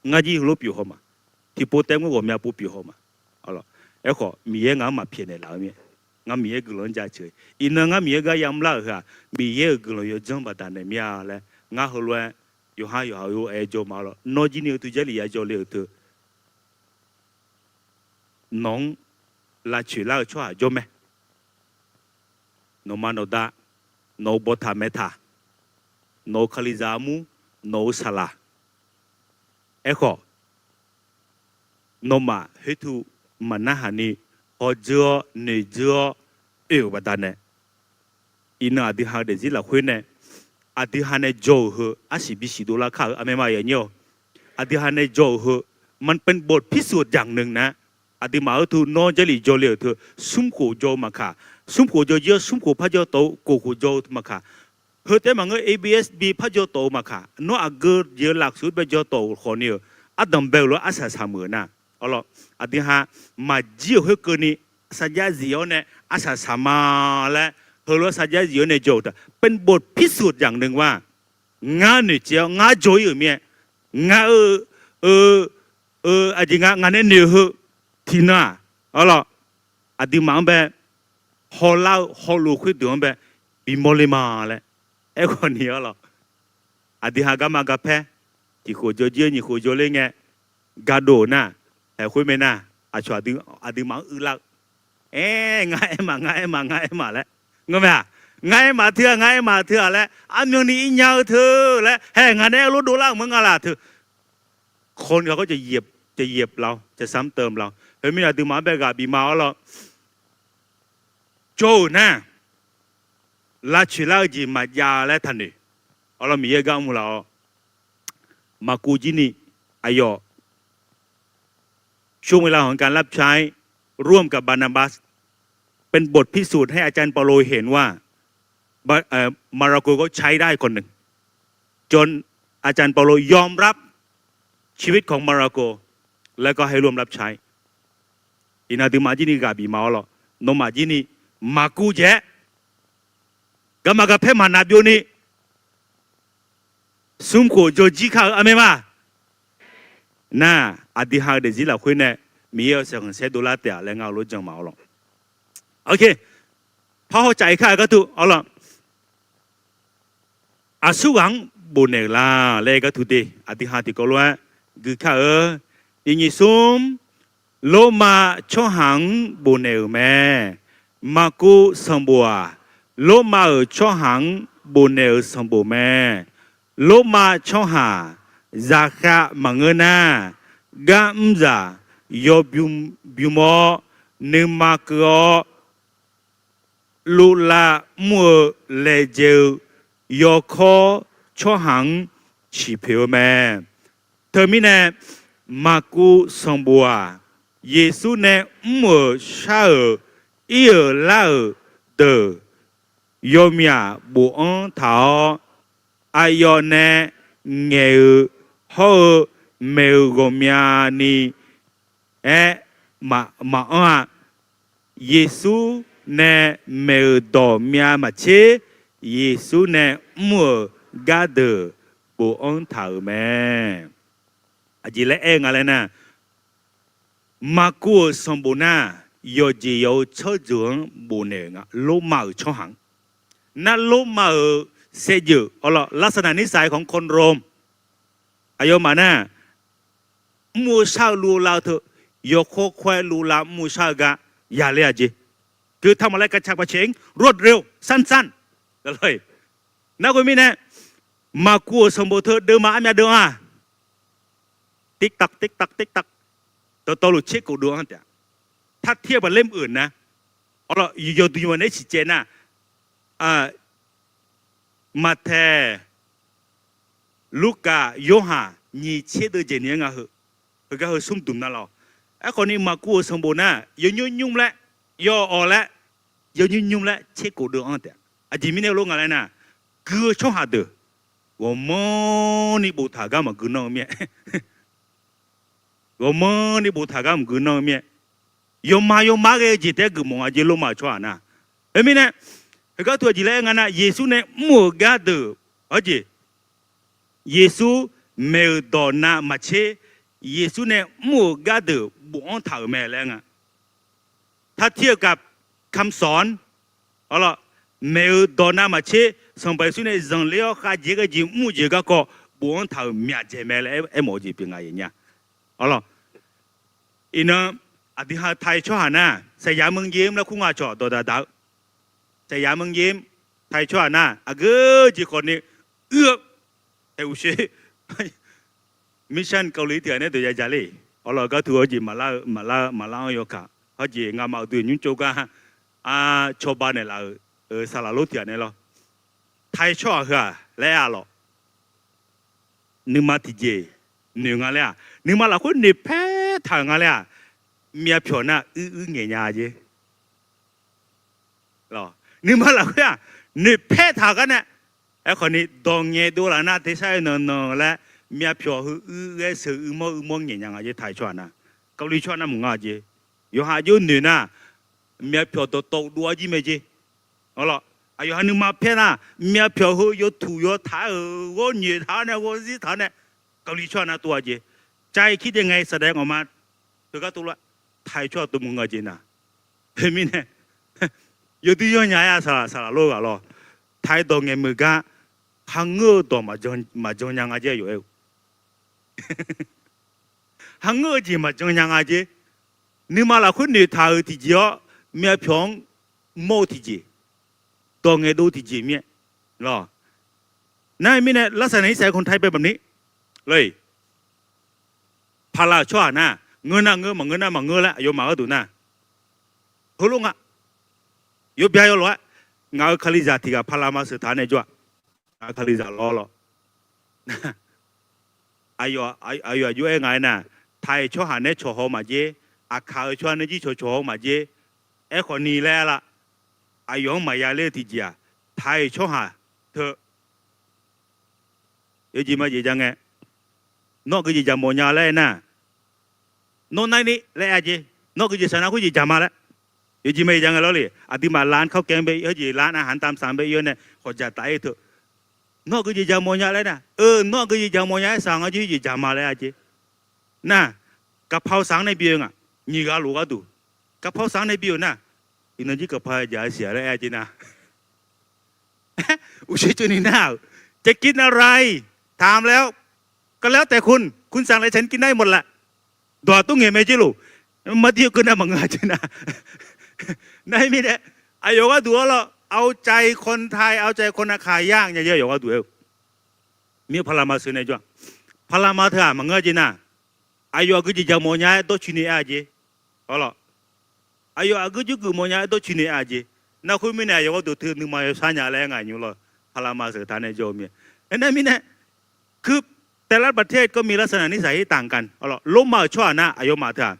ngar jir heulof pyeuf haw ma. Tiqpov taef-aer mr ghawqmya pov pyeuf haw ma. Aerkhawf Miqyaer ngaq-anr maqpyaeq naeqlaf-eu mir-aer, ngar Miqyaer guiqlanq-anr jaceuq. Iqnan ngar Miqyaer gar yamr lar-euq heu-aq, Miqyaer-euq guiqlanq yawdzanr baqdanae mir-a laer ngar heulof-aer yawqha yawqha-euq aer jawr ma lawr. Nawr jir ni-eu teu Jarlif yajawr le-euq teu nawq-anr lavcoeq lar-eu tsawrhaq jawr mae. Nawqma nawqda, nawq-euq bawtaq maeqtaq, nawq-euq kalizaq armur, nawq-euq saqlaq. Aerkhawf, nawmaf khoertu maqnarhaq ni hawdzeur-awr noeqdzeur-awr oe-euq baqdanae, iqnan aqdui ha-eu daefzir lafkhoer nae aqdui ha nae jawr-euq heu arsiq bisiq dovlar kar-eu aqmae ma yanyir-awq. Aqdui ha nae jawr-euq heu มันเป็นบทพิสูจน์อย่างหนึ่ง nar, aqduimaf khoertu nawr Jarlif jawr le-euq teu smrkhof jawr-eu maqkaq, smrkhof jawr jir-awr smrkhof par jawr tawf-eu, kofkhof jawr-eu maqkaq, heu taef maqngeur, A B S B par jawr tawf-eu maqkaq, nawr aqgeu jeq-eu lafsuf bae jawr tawf-euq khawf ni-euq ardanq bae-euq lof-aer arsaq saq meuq nar, awr lawr, aqdui ha maqjir-euq khoerkeuvni sarjax zif-awr nae arsaq saq ma laer heulof-aer sarjax zif-awr nae jawr-euq teu เป็นบทพิสูจน์อย่างหนึ่งว่า ngar noeqtsaev-awr ngar jawr-ir-euq mir-aer, ngar-eu, eu, eu, aqjeq nga, ngaq nae noeq-eu heu tiqnan-aq, awr lawr, aqduimaf-anr bae hawlar-eu hawluf khoerdeuq-anr bae bimawr le ma laer. Aerkhawf ni, awr lawr, aqdui ha garma garpaer, tiq khof jawr jir-aer nyiq khof jawr ler ngae, gardov-euq nar, haeq khoer mae nar, aqcawq aqduimaf-anr uilar-eu, aer, ngar aer ma, ngar aer ma, ngar aer ma laer, ngar mae-aq, ngar aer ma teu-aq, ngar aer ma teu-aq laer, armyanni ir nya-eu teu laer, haeq ngaq nae-aer lof dovlar-euq maqngeur nga laf teu. Khawf ni khawf จะเหยียบ จะเหยียบเรา จะซ้ำเติมเรา khoermirnae aqduimaf-anr bae ghaq bif ma, awr lawr, jawr-euq nar, lavcoeq lar-eu jeq maqjav laer taqnoeq. Awr lawr, Miqyaer gar mr laf-awr, maqkuv jir ni, aqyawf ช่วงเวลาของการรับใช้ร่วมกับบานาบัส เป็นบทพิสูจน์ให้อาจารย์เปาโลเห็นว่า มาระโกก็ใช้ได้คนหนึ่ง จน อาจารย์เปาโลยอมรับชีวิตของมาระโก แล้วก็ให้ร่วมรับใช้ Iqnan aqduimaf jir ni ghaq bif ma-awr lawq. Nawmaf jir ni maqkuv jaeq-aer, garma garpaer maqnaq byovni, smrkhof jawrjir kar-eu aqmeq ma. Nar, aqdui ha-eu daefzir lafkhoer nae Miqyaer-euq saeqkhanq saerdov lar taef-a laer ngar-eu lof jan ma-awr lawq. Par hawcaf-iq kar-eu gharduq-awr lawq. Aqsurghaq-anr bofnaeq-euq la laer gharduq de, aqdui ha tiqkawv lof-aer gui kar-eu. Nyiq nyiq smr, Lormav tsawrhaq-anr bofnaeq-euq mae. Maqkuv sanqbof-aq, Lormav-euq tsawrhaq-anr bofnaeq-euq sanqbof mae. Lormav tsawrhaq zaqkhav maqngeur nar, gar mrzaq yawbym bym-awr, nuima keuv-awr, luvlav mr-eu laejae-eu yawkawr tsawrhaq-anr ciqpoeq-eu mae. Teumirnae, Maqkuv sanqbof-aq, Yeqsur nae mr-euq shar-euq ir-euq lar-euq deuq yawmyaq bofanr taq-awr, aqyawf nae ngaeq-eu hawr-eu maeq-euq ghawqmyani aer maqanr-a. Yeqsur nae maeq-euq dawq myav maqtser, Yeqsur nae mr-euq gardeuq bofanr taq-euq mae. Aqjeq laer aer-eu nga laer nar, Maqkuv-euq sanqbof nar, yawqjeq yawq-eu tsawrjeuq-anr bofnaeq-euq nga, Lormav-euq tsawrhaq-anr. Nar Lormav-euq saevdzeuf-awr lawq, ลักษณะนิสัยของคนโรม aqyawfmaf nar, mr-eu shar-eu luv-eu lav-eu teu, yawkawr kawr-aer luv lav mr-eu shar-eu gar yaler-a jeq. คือทำอะไรกระฉับกระเฉง รวดเร็ว สั้นๆ Narghoe mirnae, Maqkuv-euq sanqbof teu deuvma armyav deuv-anr-aq, ติ๊กตัก ติ๊กตัก ติ๊กตัก dawqtawvluf tser khof deuv-anr taef-a. Tar tir-eu baqler meuq nar, awr lawq, yawqduq yawq nae siqcaev nar, Maqtaeq, Lurkaf, Yorhaq nyiq tser deuv jeq ni-aer nga heu. Heugar heu smr dmq nar lawq. Aerkhawf ni Maqkuv-euq sanqbof nar, yawnymr nymr laer, yawawq laer, yawnymr nymr laer tser khof deuv-anr taef-a. Aqjeq mirnae lof nga laer nar, gui-eu tsawrhaq deuq ghawqmanrni boftaq gar maqgui nanr-eu mir-aer, ghawqmanrni boftaq gar maqgui nanr-eu mir-aer, yawma yawma ghae-eu jeq taef-aer geufmawf nga jeq, Lormav-euq tsawrhaq nar. Khoermirnae, heugar teu aqjeq laer aer nga nar, Yeqsur nae mr-euq gardeuq, hawjeq, Yeqsur maeq-euq dawq navmaqtser, Yeqsur nae mr-euq gardeuq bofanr taq-euq mae laer aer nga. Tar tir-eu gaq kamq sawq-anr, awr lawq, maeq-euq dawq navmaqtser, Sanqpaq Yeqsur nae zanqler-awr khavjeq ghae jeq mr-eu jeq garkawv bofanr taq-euq myaqdzaeq mae laer aer, aermawf-eu jeq pyeuf nga nya. Awr lawq, iqnan aqdui ha-eu Tai tsawrhaq nar, saqyaq-eu meunyae mr laer kur nga cawq dawqdaq daq-eu, saqyaq-eu meunyae mr, Tai tsawrhaq nar aqgeu jeq khawf ni uir-eu, aer uqshoe, mission เกาหลี tiq ghaq nae dawq ya ja le. Awr lawq, gartuv hawjeq maqlar-eu maqlar-eu maqlar-anr yawkaq, hawjeq ngamaf uqduq nymr tsov gar, cawba naeqlaf-euq saqlaq lor tiq ghaq nae lawr, Tai tsawrhaq heu-aq laer aer-a lawq, nuima tiqjeq noeq nga laer-aq, nuima lafkhoer noeqpaer taq-euq nga laer-aq, myavpyawq nar uir uir ngaeq nya jeq. Nuima lafkhoer-aq noeqpaer taq-euq gar nae, aerkhawf ni dawq ngaeqdov laf nar tersar-aer nanqnanq laer, myavpyawq heu uir ghaer sheu uirmawr uirmawr ngaeq nya nga jeq, Tai tsawrhaq nar. เกาหลี tsawrhaq nar maqngeur-a jeq. Yawqha aqjox noeq nar, myavpyawq dawqtawvluf dov-ar jir mae jeq. Awr lawq, aqyawf ha nuima paer nar, myavpyawq heu yawtuq yawtaq-aer-euq ghawr nyoeq taq-awr nae ghawr zir taq-awr nae, เกาหลี tsawrhaq nar tov-a jeq. Cav-iq kir dae ngae saqdaef ngawqma teugar tov lof-aer, Tai tsawrhaq tov maqngeur-a jeq nar. Khoermirnae, yawdui yawnya aer-a saqlaq saqlaq lor ghaq lawr, Tai dawq ngaeq meuq gar, kharngeur-eu dawq maqjan nya nga jeq, aqyawf aer-eu. Kharngeur-eu jeq maqjan nya nga jeq. Nuima lafkhoer noeqtaq-euq tiqjeq-awr, myavpyawq-anr mawr-eu tiqjeq, dawq ngaeqdov tiqjeq mir-aer lawq. Nar-eu mirnae ลักษณะนิสัยของไทย เป็นแบบนี้ lor-eq. Paqlaq-euq tsawrhaq nar, ngeur nar ngeur, maqngeur nar maqngeur laer aqyawfmaf gharduq nar, heulof nga. Yawbya yawlof-aer, ngaq-euq Kalizaq tiq ghaq paqlaq ma sheuq taq nae jawr-aq, ngaq-euq Kalizaq lawr lawr. Aqyawf aqjox aer nga aernar, Tai tsawrhaq nae cawq haw maqjer, Aqkaq-euq tsawrhaq nae jir cawq cawq haw maqjer. Aerkhawf ni laer aer lar, aqyawf-anr maqya ler-eu tiqjeq-aq, Tai tsawrhaq teu Yawjeq ma jeq ja ngae, nawr aqgeu jeq jaq mawf nya laer aer nar, nawr nar ni laer aer-a jeq, nawr aqgeu jeq saq nar khoer jeq jaq ma laer. Yawjeq ma jeq ja ngae lawr le, aqduimaf lan kawrkae-anr bae-ir, heujeq lan-aq han tamq saq-anr bae-ir-awr nae khawqjaq taf-ir teu. Nawr aqgeu jeq jaq mawf nya laer nar, eu, nawr aqgeu jeq jaq mawf nya aer saq nga jeq, jeq jaq ma laer aer-a jeq. Nar, gaqpaq-eu saq-anr nae bi-eu nga, nyiq ghaq lof gharduq, gaqpaq-eu saq-anr nae bi-euq nar, iqnan jir gaqpaq jaq-eu siq-a laer aer-a jeq nar, uqshoe ceuv ni nar-euq, จะกินอะไร ถามแล้ว ก็แล้วแต่คุณ คุณสั่งอะไรฉันกินได้หมดแหละ dawq-aq tov ngaeq mae jeq lof, mardir-eu keuv nar maqngeur-a jeq nar. Nar-ir mirnae, aqyawf gharduq arlawr, เอาใจคนไทย เอาใจคนอาขายยาก nya jeq aqyawf gharduq aer-eu. Mir-eu paqlaqma sheuq nae jawr-aq, paqlaqma teu-aq maqngeur-a jeq nar, aqyawf aqgeu jeq jaq mawf nya-aer dawrcoeni aer-a jeq. Arlawr, aqyawf aqgeu jawrgeuf mawf nya-aer dawrcoeni aer-a jeq. Nar khoermirnae aqyawf gharduq teu nuima yawshar nya laer aer nga nymr lawr, paqlaqma sheuq taq nae jawr-eu mir-a. Aernar mirnae, คือแต่ละประเทศก็มีลักษณะนิสัยที่ต่างกัน Lormav-euq tsawrhaq nar aqyawfmaf teu-aq,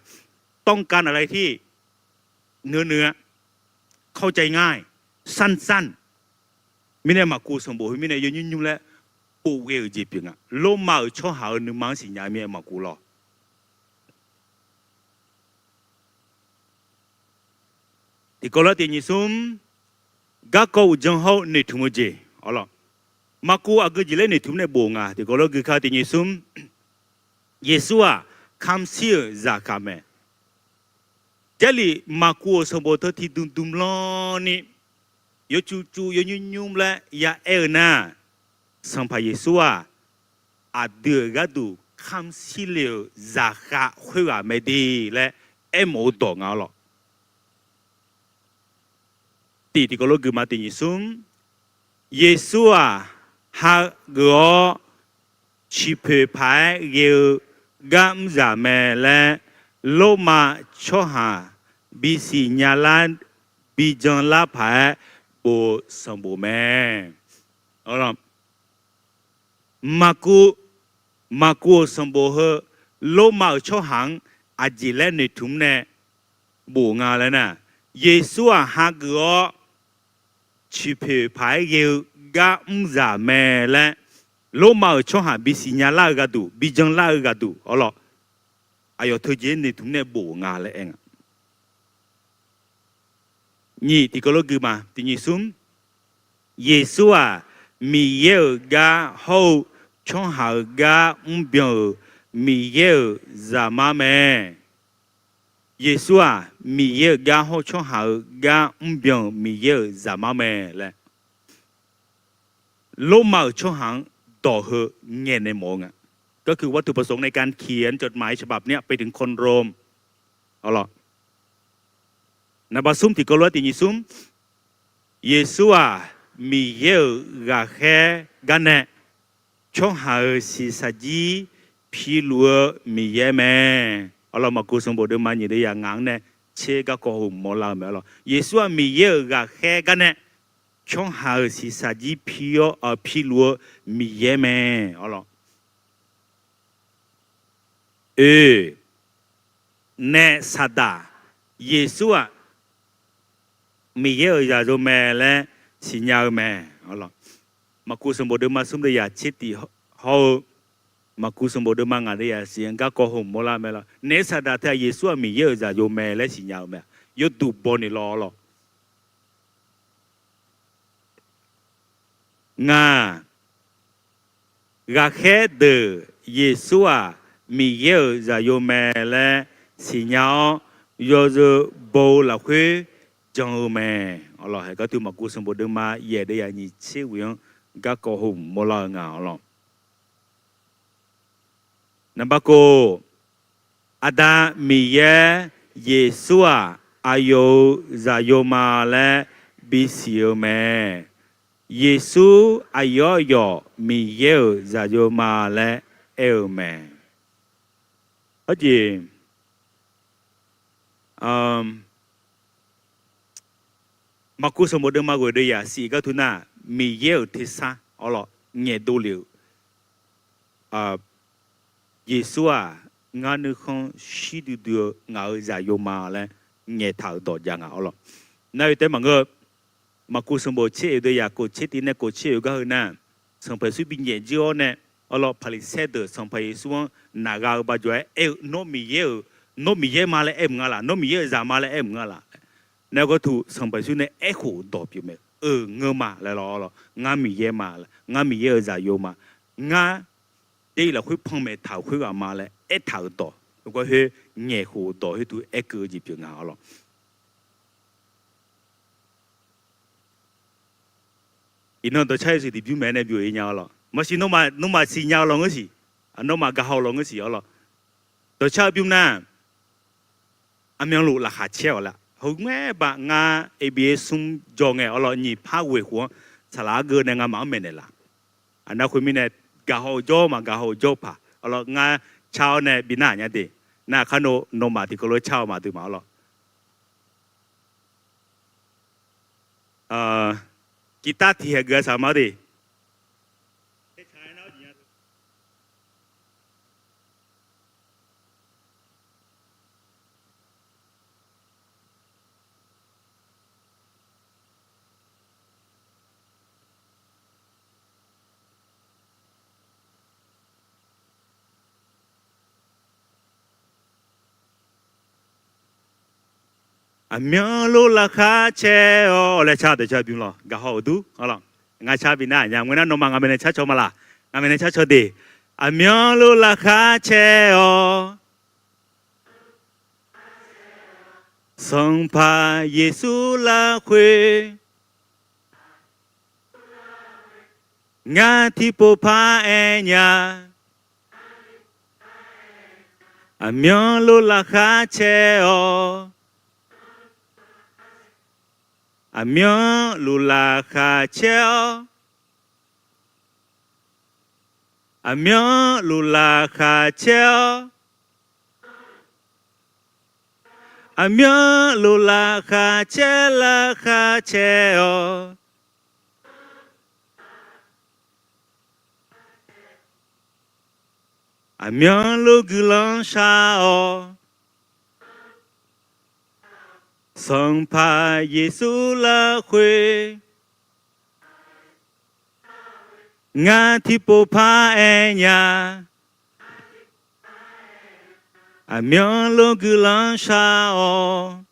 ต้องการอะไรที่ nuinui-a เข้าใจง่าย สั้นๆ Mirnae maqkuv sanqbof heu mirnae yawnymr nymr laer bof ghae-euq jeq pyeuf nga. Lormav-euq tsawrhaq-euq nuima-anr siqnya-eu mirnae maqkuv lawr. Tiqkawv lof-aer tiq nyiq smr, garkawv uqdzan hawr-eu noeqtmq-eu jeq. Arlawr, maqkuv aqgeu jeq laer noeqtmq nae bof nga. Tiqkawv lof-aer gui ka tiq nyiq smr, Yeqsur-aq, kamq shir-euq zaqkhav mae. Jarlif maqkuv-euq sanqbof teu tiqdmq dmq lanr ni, yawcuiv cuiv yawnymr nymr laer ya aer-eu nar, Sanqpaq Yeqsur-aq, aqdui-euq gharduq kamq shir le-euq zaqkhav khoerghaq mae de laer aermawf-eu dawq nga lawr. Tiq tiqkawv lof gui ma tiq nyiq smr, Yeqsur-aq, hageuf-awr ciqpoeq paq-aer ghae-eu gar mrzaq mae laer, Lormav tsawrhaq bisiq nyalar bijan lar paq-aer bof-eu sanqbof mae. Maqkuv, maqkuv-euq sanqbof heu Lormav-euq tsawrhaq-anr aqjeq laer noeqtmq nae bof nga laer nar, Yeqsur-aq hageuf-awr ciqpoeq paq-aer ghae-eu gar mrzaq mae laer, Lormav-euq tsawrhaq bisiq nyalar-eu gharduq, bijan lar-eu gharduq arlawr, aqyawf teujeq noeqtmq nae bof nga laer aer nga. Nyiq tiqkawv lof gui ma tiq nyiq smr, Yeqsur-aq, Miqyaer-euq gar hawr-eu tsawrhaq-euq gar mrbyan-euq Miqyaer-euq Zaqmar mae. Yeqsur-aq, Miqyaer-euq gar hawr-eu tsawrhaq-euq gar mrbyan-euq Miqyaer-euq Zaqmar mae laer, Lormav-euq tsawrhaq-anr dawq heu ngaeq nae mawf-eu nga. ก็คือวัตถุประสงค์ในการเขียนจดหมายฉบับเนี้ยไปถึงคนโรม Naqba smr tiqkawv lof-aer tiq nyiq smr, Yeqsur-aq, Miqyaer-euq ghaqkhaer gar nae tsawrhaq-euq shiqshaq jir piluf-eu Miqyaer mae. Arlawr, maqkuv sanqbof deuvma nyiq deuv yaq ngaq-anr nae tser garkawv hmq mawrlar-eu mae arlawr. Yeqsur-aq, Miqyaer-euq ghaqkhaer gar nae tsawrhaq-euq shiqshaq jir pi-awr piluf-eu Miqyaer mae arlawr. Oe, naef saqdaq Yeqsur-aq, Miqyaer-euq zaqyo mae laer siqnya-eu mae. Maqkuv sanqbof deuvma smr deuv yaq tser tiq hawr-eu, maqkuv sanqbof deuvma ngaq deuv yaq siq-anr garkawv hmq mawrlar mae lawr. Naef saqdaq teu-aq Yeqsur-aq Miqyaer-euq zaqyo mae laer siqnya-eu mae. Yawduq baw ni lawr lawr. Ngaq, ghaqkhaer deuq Yeqsur-aq Miqyaer-euq zaqyo mae laer siqnya-awr, yawzeu baw-eu lafkhoer jan-eu mae. Arlawr, haeq gartuv maqkuv sanqbof deuvma yaef deuv yaq nyiq tser ghoeq-anr garkawv hmq mawrlar-eu nga arlawr. Naqba kof, Aqda Miqyaer Yeqsur-aq, aqyawf-euq zaqyo ma laer bisiq-eu mae. Yeqsur aqyawf aqyawf Miqyaer-euq zaqyo ma laer aer-eu mae. Hawjeq, maqkuv sanqbof deuvma ghoeq deuv yaq siq gartuv nar, Miqyaer-euq tersar arlawr ngaeqdov lef-euq Yeqsur-aq, ngar nuikhanr shir duidui-eu ngaq-euq zaqyo ma laer ngaeqtaq-euq dawq jav nga arlawr. Nar-eu taef maqngeur-eu, maqkuv sanqbof tser oeq deuv yaq kof tser tiv nae kof tser oeq gar heu nar, sanqpaq Yeqsur binyaef jir-awr nae Arlawr, Paqliqsaer deuq Sanqpaq Yeqsur-anr naqgha-eu baqjawr-aer aer-eu, Nawr Miqyaer-euq, nawr Miqyaer ma laer aer mq nga laq? Nawr Miqyaer-euq zaq ma laer aer mq nga laq? Nargawr tuq Sanqpaq Yeqsur nae aerkhof dawq pyeuf mae. Euq, ngeur ma laer lawr, arlawr, ngar Miqyaer ma laer, ngar Miqyaer-euq zaqyo ma, ngar Jarlif lafkhoer panmaeq taq-euq khoerghaq ma laer aertaq-euq dawq, heugar khoer ngaeqkhof dawq khoertuq aerkeuv-eu jeq pyeuf nga, arlawr. Iqnan dawqcar yawshuif tiqbymr maeq-aer nae byov-ir nya, arlawr. Maqsiq, nawmaf siqnya-eu lawngeursiq, nawmaf gaqhaw-eu lawngeursiq, arlawr. Dawqcar-eu bymr nar, aqmyanluf laqkhaq caer-awq laer. Heu ngae baf ngar aqbyaer smr jawr ngae, arlawr, nyiq par ghoeq khof-anr saqlaq argeuv nae ngamaf-anr maeqnaeq laf. Aqnar khoermirnae, gaqhaw-eu jawr maqgaqhaw-eu jawr paq, arlawr, ngar car-awr nae bi nar nya de. Nar aqkar nawmaf tiqkawv lof car-eu ma aqduimaf, arlawr. Guitar tiq haeq geuf-a saq ma de. Aqmyanluf laqkhaq caer-awr laer car dawqcar bymr lawr, gaqhaw-euq dur, arlawr. Ngar car bi nar nya, ngeur nar nawmaf ngaq maeqnaeq car caw ma laq? Ngaq maeqnaeq car caw de. Aqmyanluf laqkhaq caer-awr, Sanqpaq Yeqsur lafkhoer ngar tiqpov par aer nya. Aqmyanluf laqkhaq caer-awr, aqmyanluf laqkhaq caer-awr, aqmyanluf laqkhaq caer-awr, aqmyanluf laqkhaq caer laqkhaq caer-awr, aqmyanluf guiqlanq shar-awr, Sanqpaq Yeqsur lafkhoer ngar tiqpov par aer nya. Aqmyanluf guiqlanq shar-awr,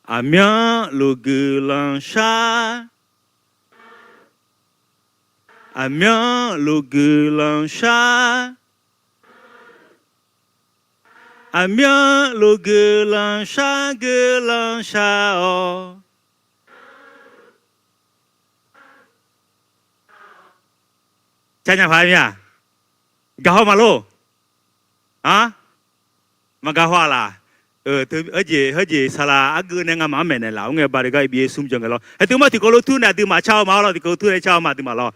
aqmyanluf guiqlanq shar, aqmyanluf guiqlanq shar, aqmyanluf guiqlanq shar guiqlanq shar-awr, car nya paq-aer mir-a. Gaqhaw maqlor? A, maqgaqhaw-a laq? Heujeq heujeq saqlaq argeuv nae ngamaf-anr maeqnaeq laf-awr ngae, baqdeuq gar aqbyaer smr jawr ngae lawr. Haeq teuq mar tiqkawv lof tur nae aqduimaf car-eu ma, arlawr, tiqkawv lof tur nae car-eu ma aqduimaf lawr.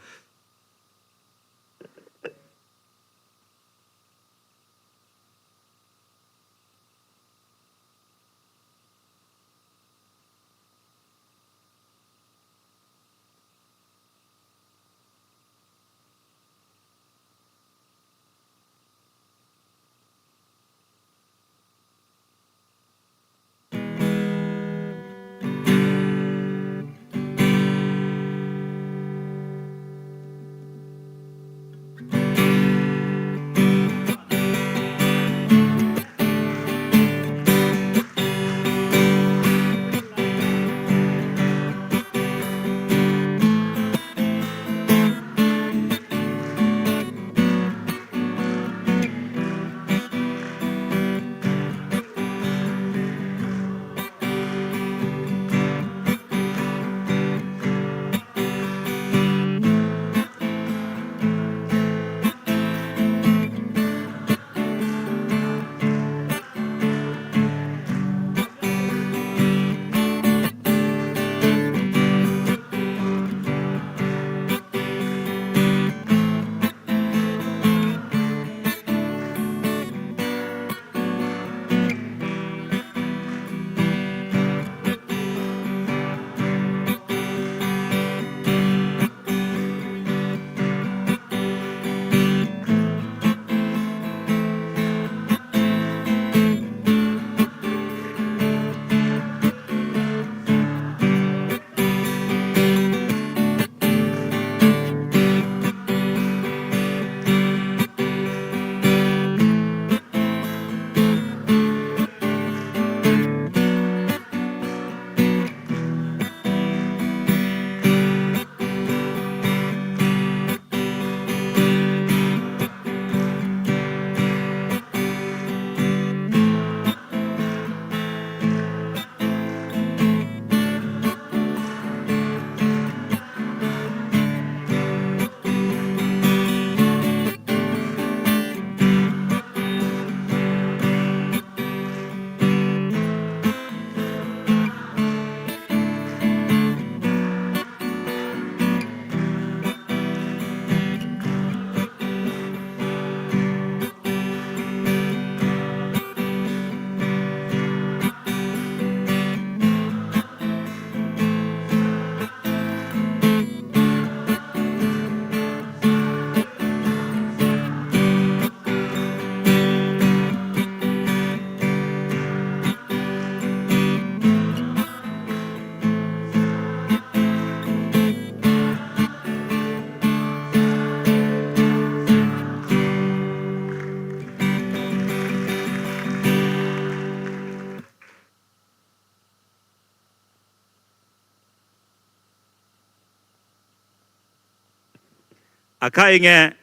Aqkar-ir ngae,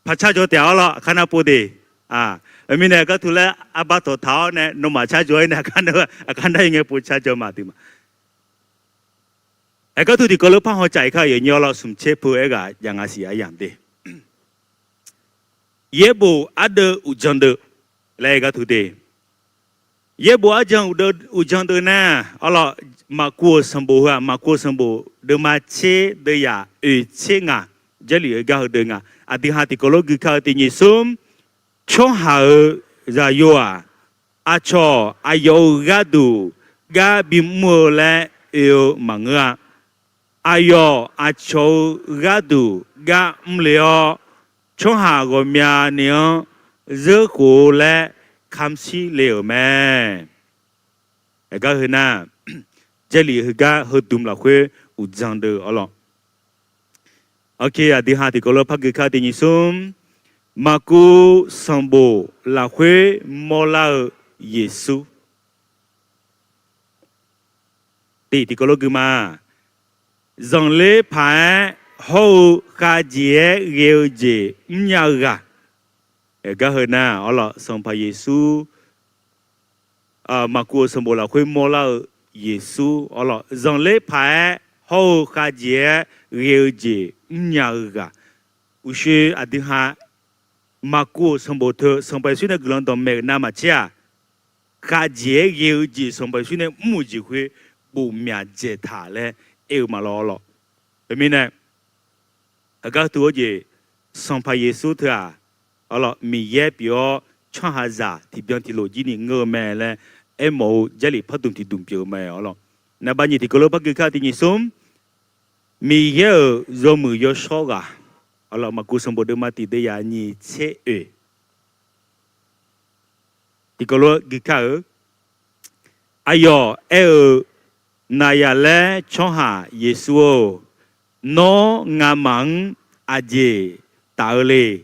par car jawr taef-awr lawr, aqkar nar pov de. Aq, mirnae gartu laer arbar tawq taq-awr nae nawmaf car jawr-ir nae aqkar nar-ir ngae pov car jawr ma aqduimaf. Aer, gartu tiqkawv lor par haw caf-iq kar-euq yawnyir-awr lawr, smq tser peu-aer ghaq jav nga siq aryamq de. Yaerbof ardeuv uqdzan deuv laer-eu gartu de. Yaerbof ardeuv uqdzan deuv nar, arlawr, Maqkuv-euq sanqbof heu-aq, Maqkuv-euq sanqbof deuvma tser deuv yaq oeq tser ngaq, Jarlif-eu gar heudeuv ngaq. Aqdui ha tiqkawv lor gui kar-eu tiq nyiq smr, tsawrhaq-euq zaqyo-aq, aqcawq aqyawf-euq gharduq gar bimr-eu laer oe-eu maqngeur-a. Aqyawf aqcawq-euq gharduq gar mrle-awr, tsawrhaq ghawqmyani-anr zeurkhof-eu laer kamq shir le-euq mae. Aqgar heu nar, Jarlif heugar heudmq lafkhoer uqdzan deuv-eu arlawr. Aqdui ha tiqkawv lor par gui kar tiq nyiq smr, Maqkuv sanqbof lafkhoer mawrlar-eu Yeqsur. Tiq tiqkawv lor gui ma. Zanqler paq-aer hawr-eu khavjeq-aer ghae-eu jeq mrnya-eu ghaq. Aqgar heu nar, arlawr, Sanqpaq Yeqsur, Maqkuv-euq sanqbof lafkhoer mawrlar-eu Yeqsur, arlawr, zanqler paq-aer hawr-eu khavjeq-aer ghae-eu jeq mrnya-eu ghaq. Uqshoe aqdui ha Maqkuv-euq sanqbof teu Sanqpaq Yeqsur nae guiqlanq dawqmaeq-euq navmaqtser-aq, khavjeq-aer ghae-eu jeq Sanqpaq Yeqsur nae mr-euq jeq khoer bof myaq dzaeq taq laer aer-eu ma lawr, arlawr. Teumirnae, aqgar teu-awr jeq, Sanqpaq Yeqsur teu-aq, arlawr, Miqyaer pyeuf-awr tsawrhaqzaq tiqbyan tiqlof jir ni ngeur-eu mae laer aermawf-eu Jarlif pardmq tiqdmq pyeuf-eu mae, arlawr. Naqba nyiq tiqkawv lor par gui kar tiq nyiq smr, Miqyaer-euq yawmuiq yawshawr ghaq, arlawr, Maqkuv sanqbof deuvma tiq deuv yaq nyiq tser oeq tiqkawv lor gui kar-eu, aqyawf aer-eu, Naqyaqlaer tsawrhaq Yeqsur-or, nawr ngamaf-anr aqjeq taf-eu le.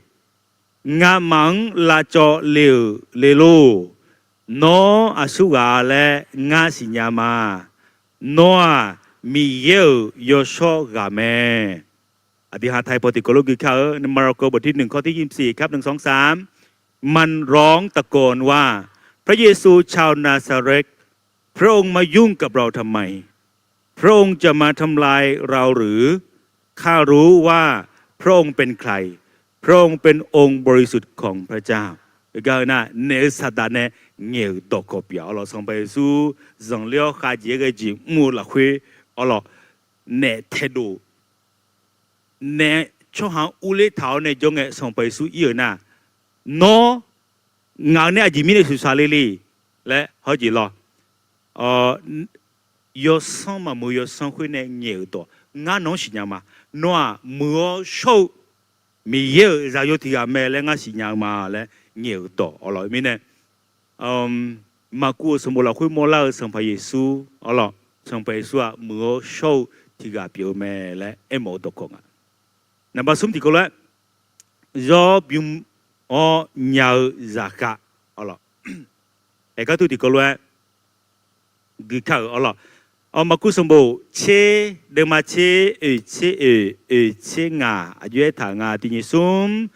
Ngamaf-anr lavcawv le-euq le lor. Nawr aqsurghaq laer ngar siqnya ma. Nawr-aq, Miqyaer-euq yawshawr ghaq mae. Aqdui ha Taipaw tiqkawv lor gui kar-eu, ในมาระโกบทที่หนึ่ง ข้อที่ยี่สิบสี่ครับ หนึ่ง สอง สาม มันร้องตะโกนว่า พระเยซูชาวนาซาเรต พระองค์มายุ่งกับเราทำไม พระองค์จะมาทำลายเราหรือ ข้ารู้ว่าพระองค์เป็นใคร พระองค์เป็นองค์บริสุทธิ์ของพระเจ้า Gar nar, naef-eu Saqdaq nae ngaeq-euq dawqkawq pyeuf-a, arlawr, Sanqpaq Yeqsur zanqler-awr khavjeq-aer ghae jeq mr-eu lafkhoer, arlawr, naef taedov naef tsawrhaq-anr urler taq-awr nae jawr ngae Sanqpaq Yeqsur ir-euq nar, nawr ngaq-euq nae aqjeq mirnae shuqshaq le le laer hawjeq lawr. Yawsanr maqmuiq-eu yawsanr khoer nae ngaeq-euq dawq ngar nawq-anr siqnya ma. Nawr-aq muiq-awr shawr-eu Miqyaer-euq zaqyo tiq ghaq mae laer ngar siqnya-eu ma laer ngaeq-euq dawq, arlawr, mirnae, Maqkuv-euq sanqbof lafkhoer mawrlar-eu Sanqpaq Yeqsur, arlawr, Sanqpaq Yeqsur-aq muiq-awr shawr-eu tiq ghaq pyeuf-eu mae laer aermawf-eu dawqkawq nga. Naqba smr tiqkawv lof-aer, zawr bym-awr nya-eu zaqkhav, arlawr, aergar teu tiqkawv lof-aer gui kar-euq, arlawr, Maqkuv sanqbof tser, deuvma tser, oeq tser oeq, oeq tser ngaq, aqjox-aer taq nga tiq nyiq smr,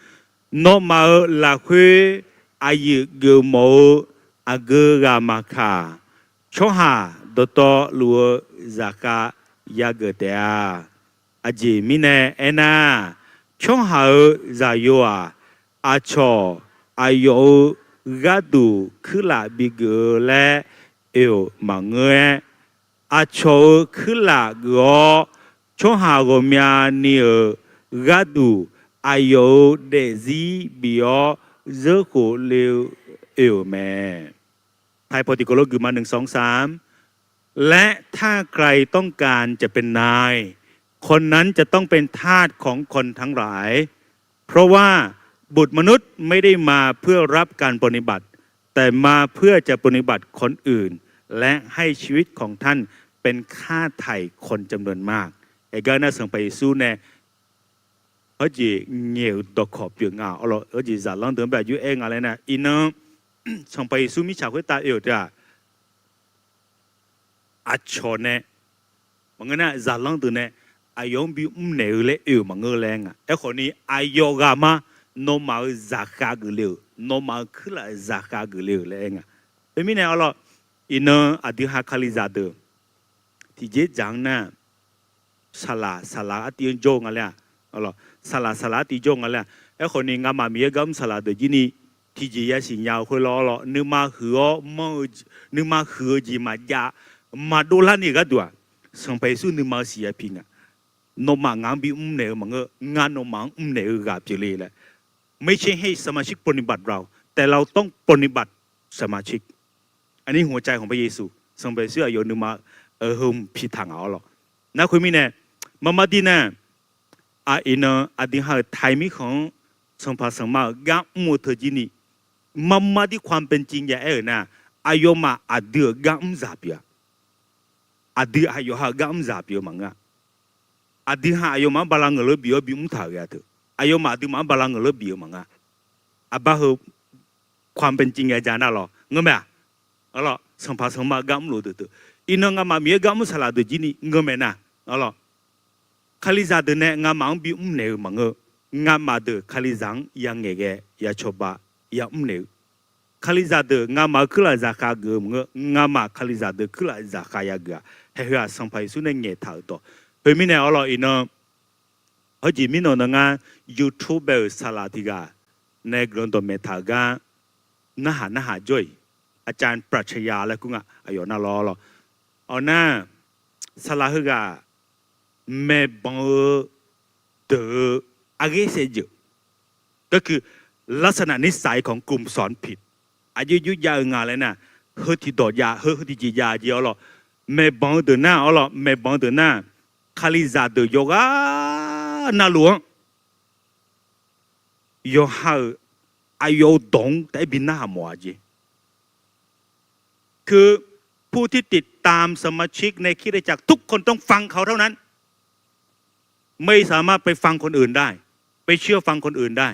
nawmaf-euq lafkhoer aqyuif geufmawf-eu aqgeu ghaq maqkaq, tsawrhaq dawqtawvluf-eu zaqkhav yageuf taef-a. Aqjeq mirnae aernar, tsawrhaq-euq zaqyo-aq, aqcawq aqyawf-euq gharduq kuirlaf bigeuf-eu laer oe-euq maqngeur-aer, aqcawq-euq kuirlaf geuf-awr, tsawrhaq ghawqmyani-euq gharduq aqyawf-euq daefzir bif-awr zeurkhof le-eu oe-euq mae. ไทย พอติกลบ คือมา หนึ่ง สอง สาม และถ้าใครต้องการจะเป็นนาย คนนั้นจะต้องเป็นทาสของคนทั้งหลาย เพราะว่าบุตรมนุษย์ไม่ได้มาเพื่อรับการปรนนิบัติ แต่มาเพื่อจะปรนนิบัติคนอื่น และให้ชีวิตของท่านเป็นค่าไถ่คนจำนวนมาก Aergar nar Sanqpaq Yeqsur nae hawjeq ngaeq-euq dawqkawq pyeuf nga, arlawr, hawjeq zaqlanr deuq-anr bae aqjox-aer nga laer nar, iqnan Sanqpaq Yeqsur mirtsaq khoertav oe-euq teu-aq, aqcawq nae, maqngeur nar zaqlanr deuq nae aqyawf-anr bimr naeq-eu laer oe-euq maqngeur laer nga. Aerkhawf ni aqyawf ghaq ma, nawmaf-euq zaqkhav geufle-euq, nawmaf-euq kuirlaf zaqkhav geufle-euq laer aer nga. Khoermirnae arlawr, iqnan aqdui ha Kalizaq deuq tiqjeq dzaq-anr nar, saqlaq saqlaq artiv-anr jawr-eu nga laer-aq, saqlaq saqlaq artiv jawr-eu nga laer-aq. Aerkhawf ni ngamaf Miqyaer gar mr saqlaq deuq jir ni tiqjeq yasiq nya-eu khoerlawr arlawr, nuima huiq-awr manr-eu, nuima huiq-eu jeq maqjav, maqdov larni-euq gharduq-aq, Sanqpaq Yeqsur nuima-eu siq yapi nga. Nawmaf ngaq-anr bimr naeq-eu maqngeur, ngar nawmaf-anr mr naeq-eu ghaq pyeufle laer. ไม่ใช่ให้สมาชิกปรนนิบัติเรา แต่เราต้องปรนนิบัติสมาชิก อันนี้หัวใจของพระเยซู Sanqpaq Yeqsur aqyawf nuima heu mq piqtaq ngaq arlawr. Nar khoermirnae, marmar dir nar, aq iqnan aqdui ha-euq taiq mirkhanq-anr Sanqpaq Sanqma-euq gar mr-eu teu jir ni, marmar dir ความเป็นจริง ya aer-euq nar, aqyawfmaf aqdui-euq gar mr zaq pyeuf-a. Aqdui aqyawf ha-euq gar mr zaq pyeuf-eu maqngeur-a. Aqdui ha aqyawfmaf-anr bala ngeuqleur bif-awr bimr taq-euq ghae-a teu. Aqyawfmaf aqduimaf-anr bala ngeuqleur bif-eu maqngeur-a. Aqbar heu ความเป็นจริง ya ja nar lawr ngeurmae-aq. Arlawr, Sanqpaq Sanqma-eu gar mrluf-eu deuq teu. Iqnan ngamaf Miqyaer gar mr saqlaq deuq jir ni ngeurmae nar, arlawr, Kalizaq deuq nae ngamaf-anr bimr naeq-eu maqngeur. Ngamaf deuq Kalizaq-anr yangaeq ghae, ya cawba, ya mr naeq-eu. Kalizaq deuq ngamaf-euq kuirlaf zaqkhav geuf-eu maqngeur. Ngamaf Kalizaq deuq kuirlaf zaqkhav ya geuf-a. Haeq heu-aq Sanqpaq Yeqsur nae ngaeqtaq-euq dawq. Khoermirnae arlawr iqnan, hawjeq mirnae nan ngar YouTube bae-euq saqlaq tiq ghaq nae guiqlanq dawqmaeq taq-euq gar narhaq narhaq jawr-iq, อาจารย์ปรัชญา laer kur nga, aqyawf nar lawr lawr. Awq nar, saqlaq heughaq maeqbanq-eu deuq-eu arghaer saevdzeuf, ก็คือลักษณะนิสัยของกลุ่มสอนผิด aqjox jox jav-eu nga laer nar, heu tiqdawq jav, heu heu tiqjeq jav jeq arlawr, maeqbanq-eu deuq nar arlawr, maeqbanq-eu deuq nar, Kalizaq deuq yawqghaq navluf-anr yawqha-euq aqyawf-euq dawq-anr taef-aer bi narhaq mawf-a jeq. คือผู้ที่ติดตามสมาชิกในคริสตจักรทุกคนต้องฟังเขาเท่านั้น ไม่สามารถไปฟังคนอื่นได้ ไปเชื่อฟังคนอื่นได้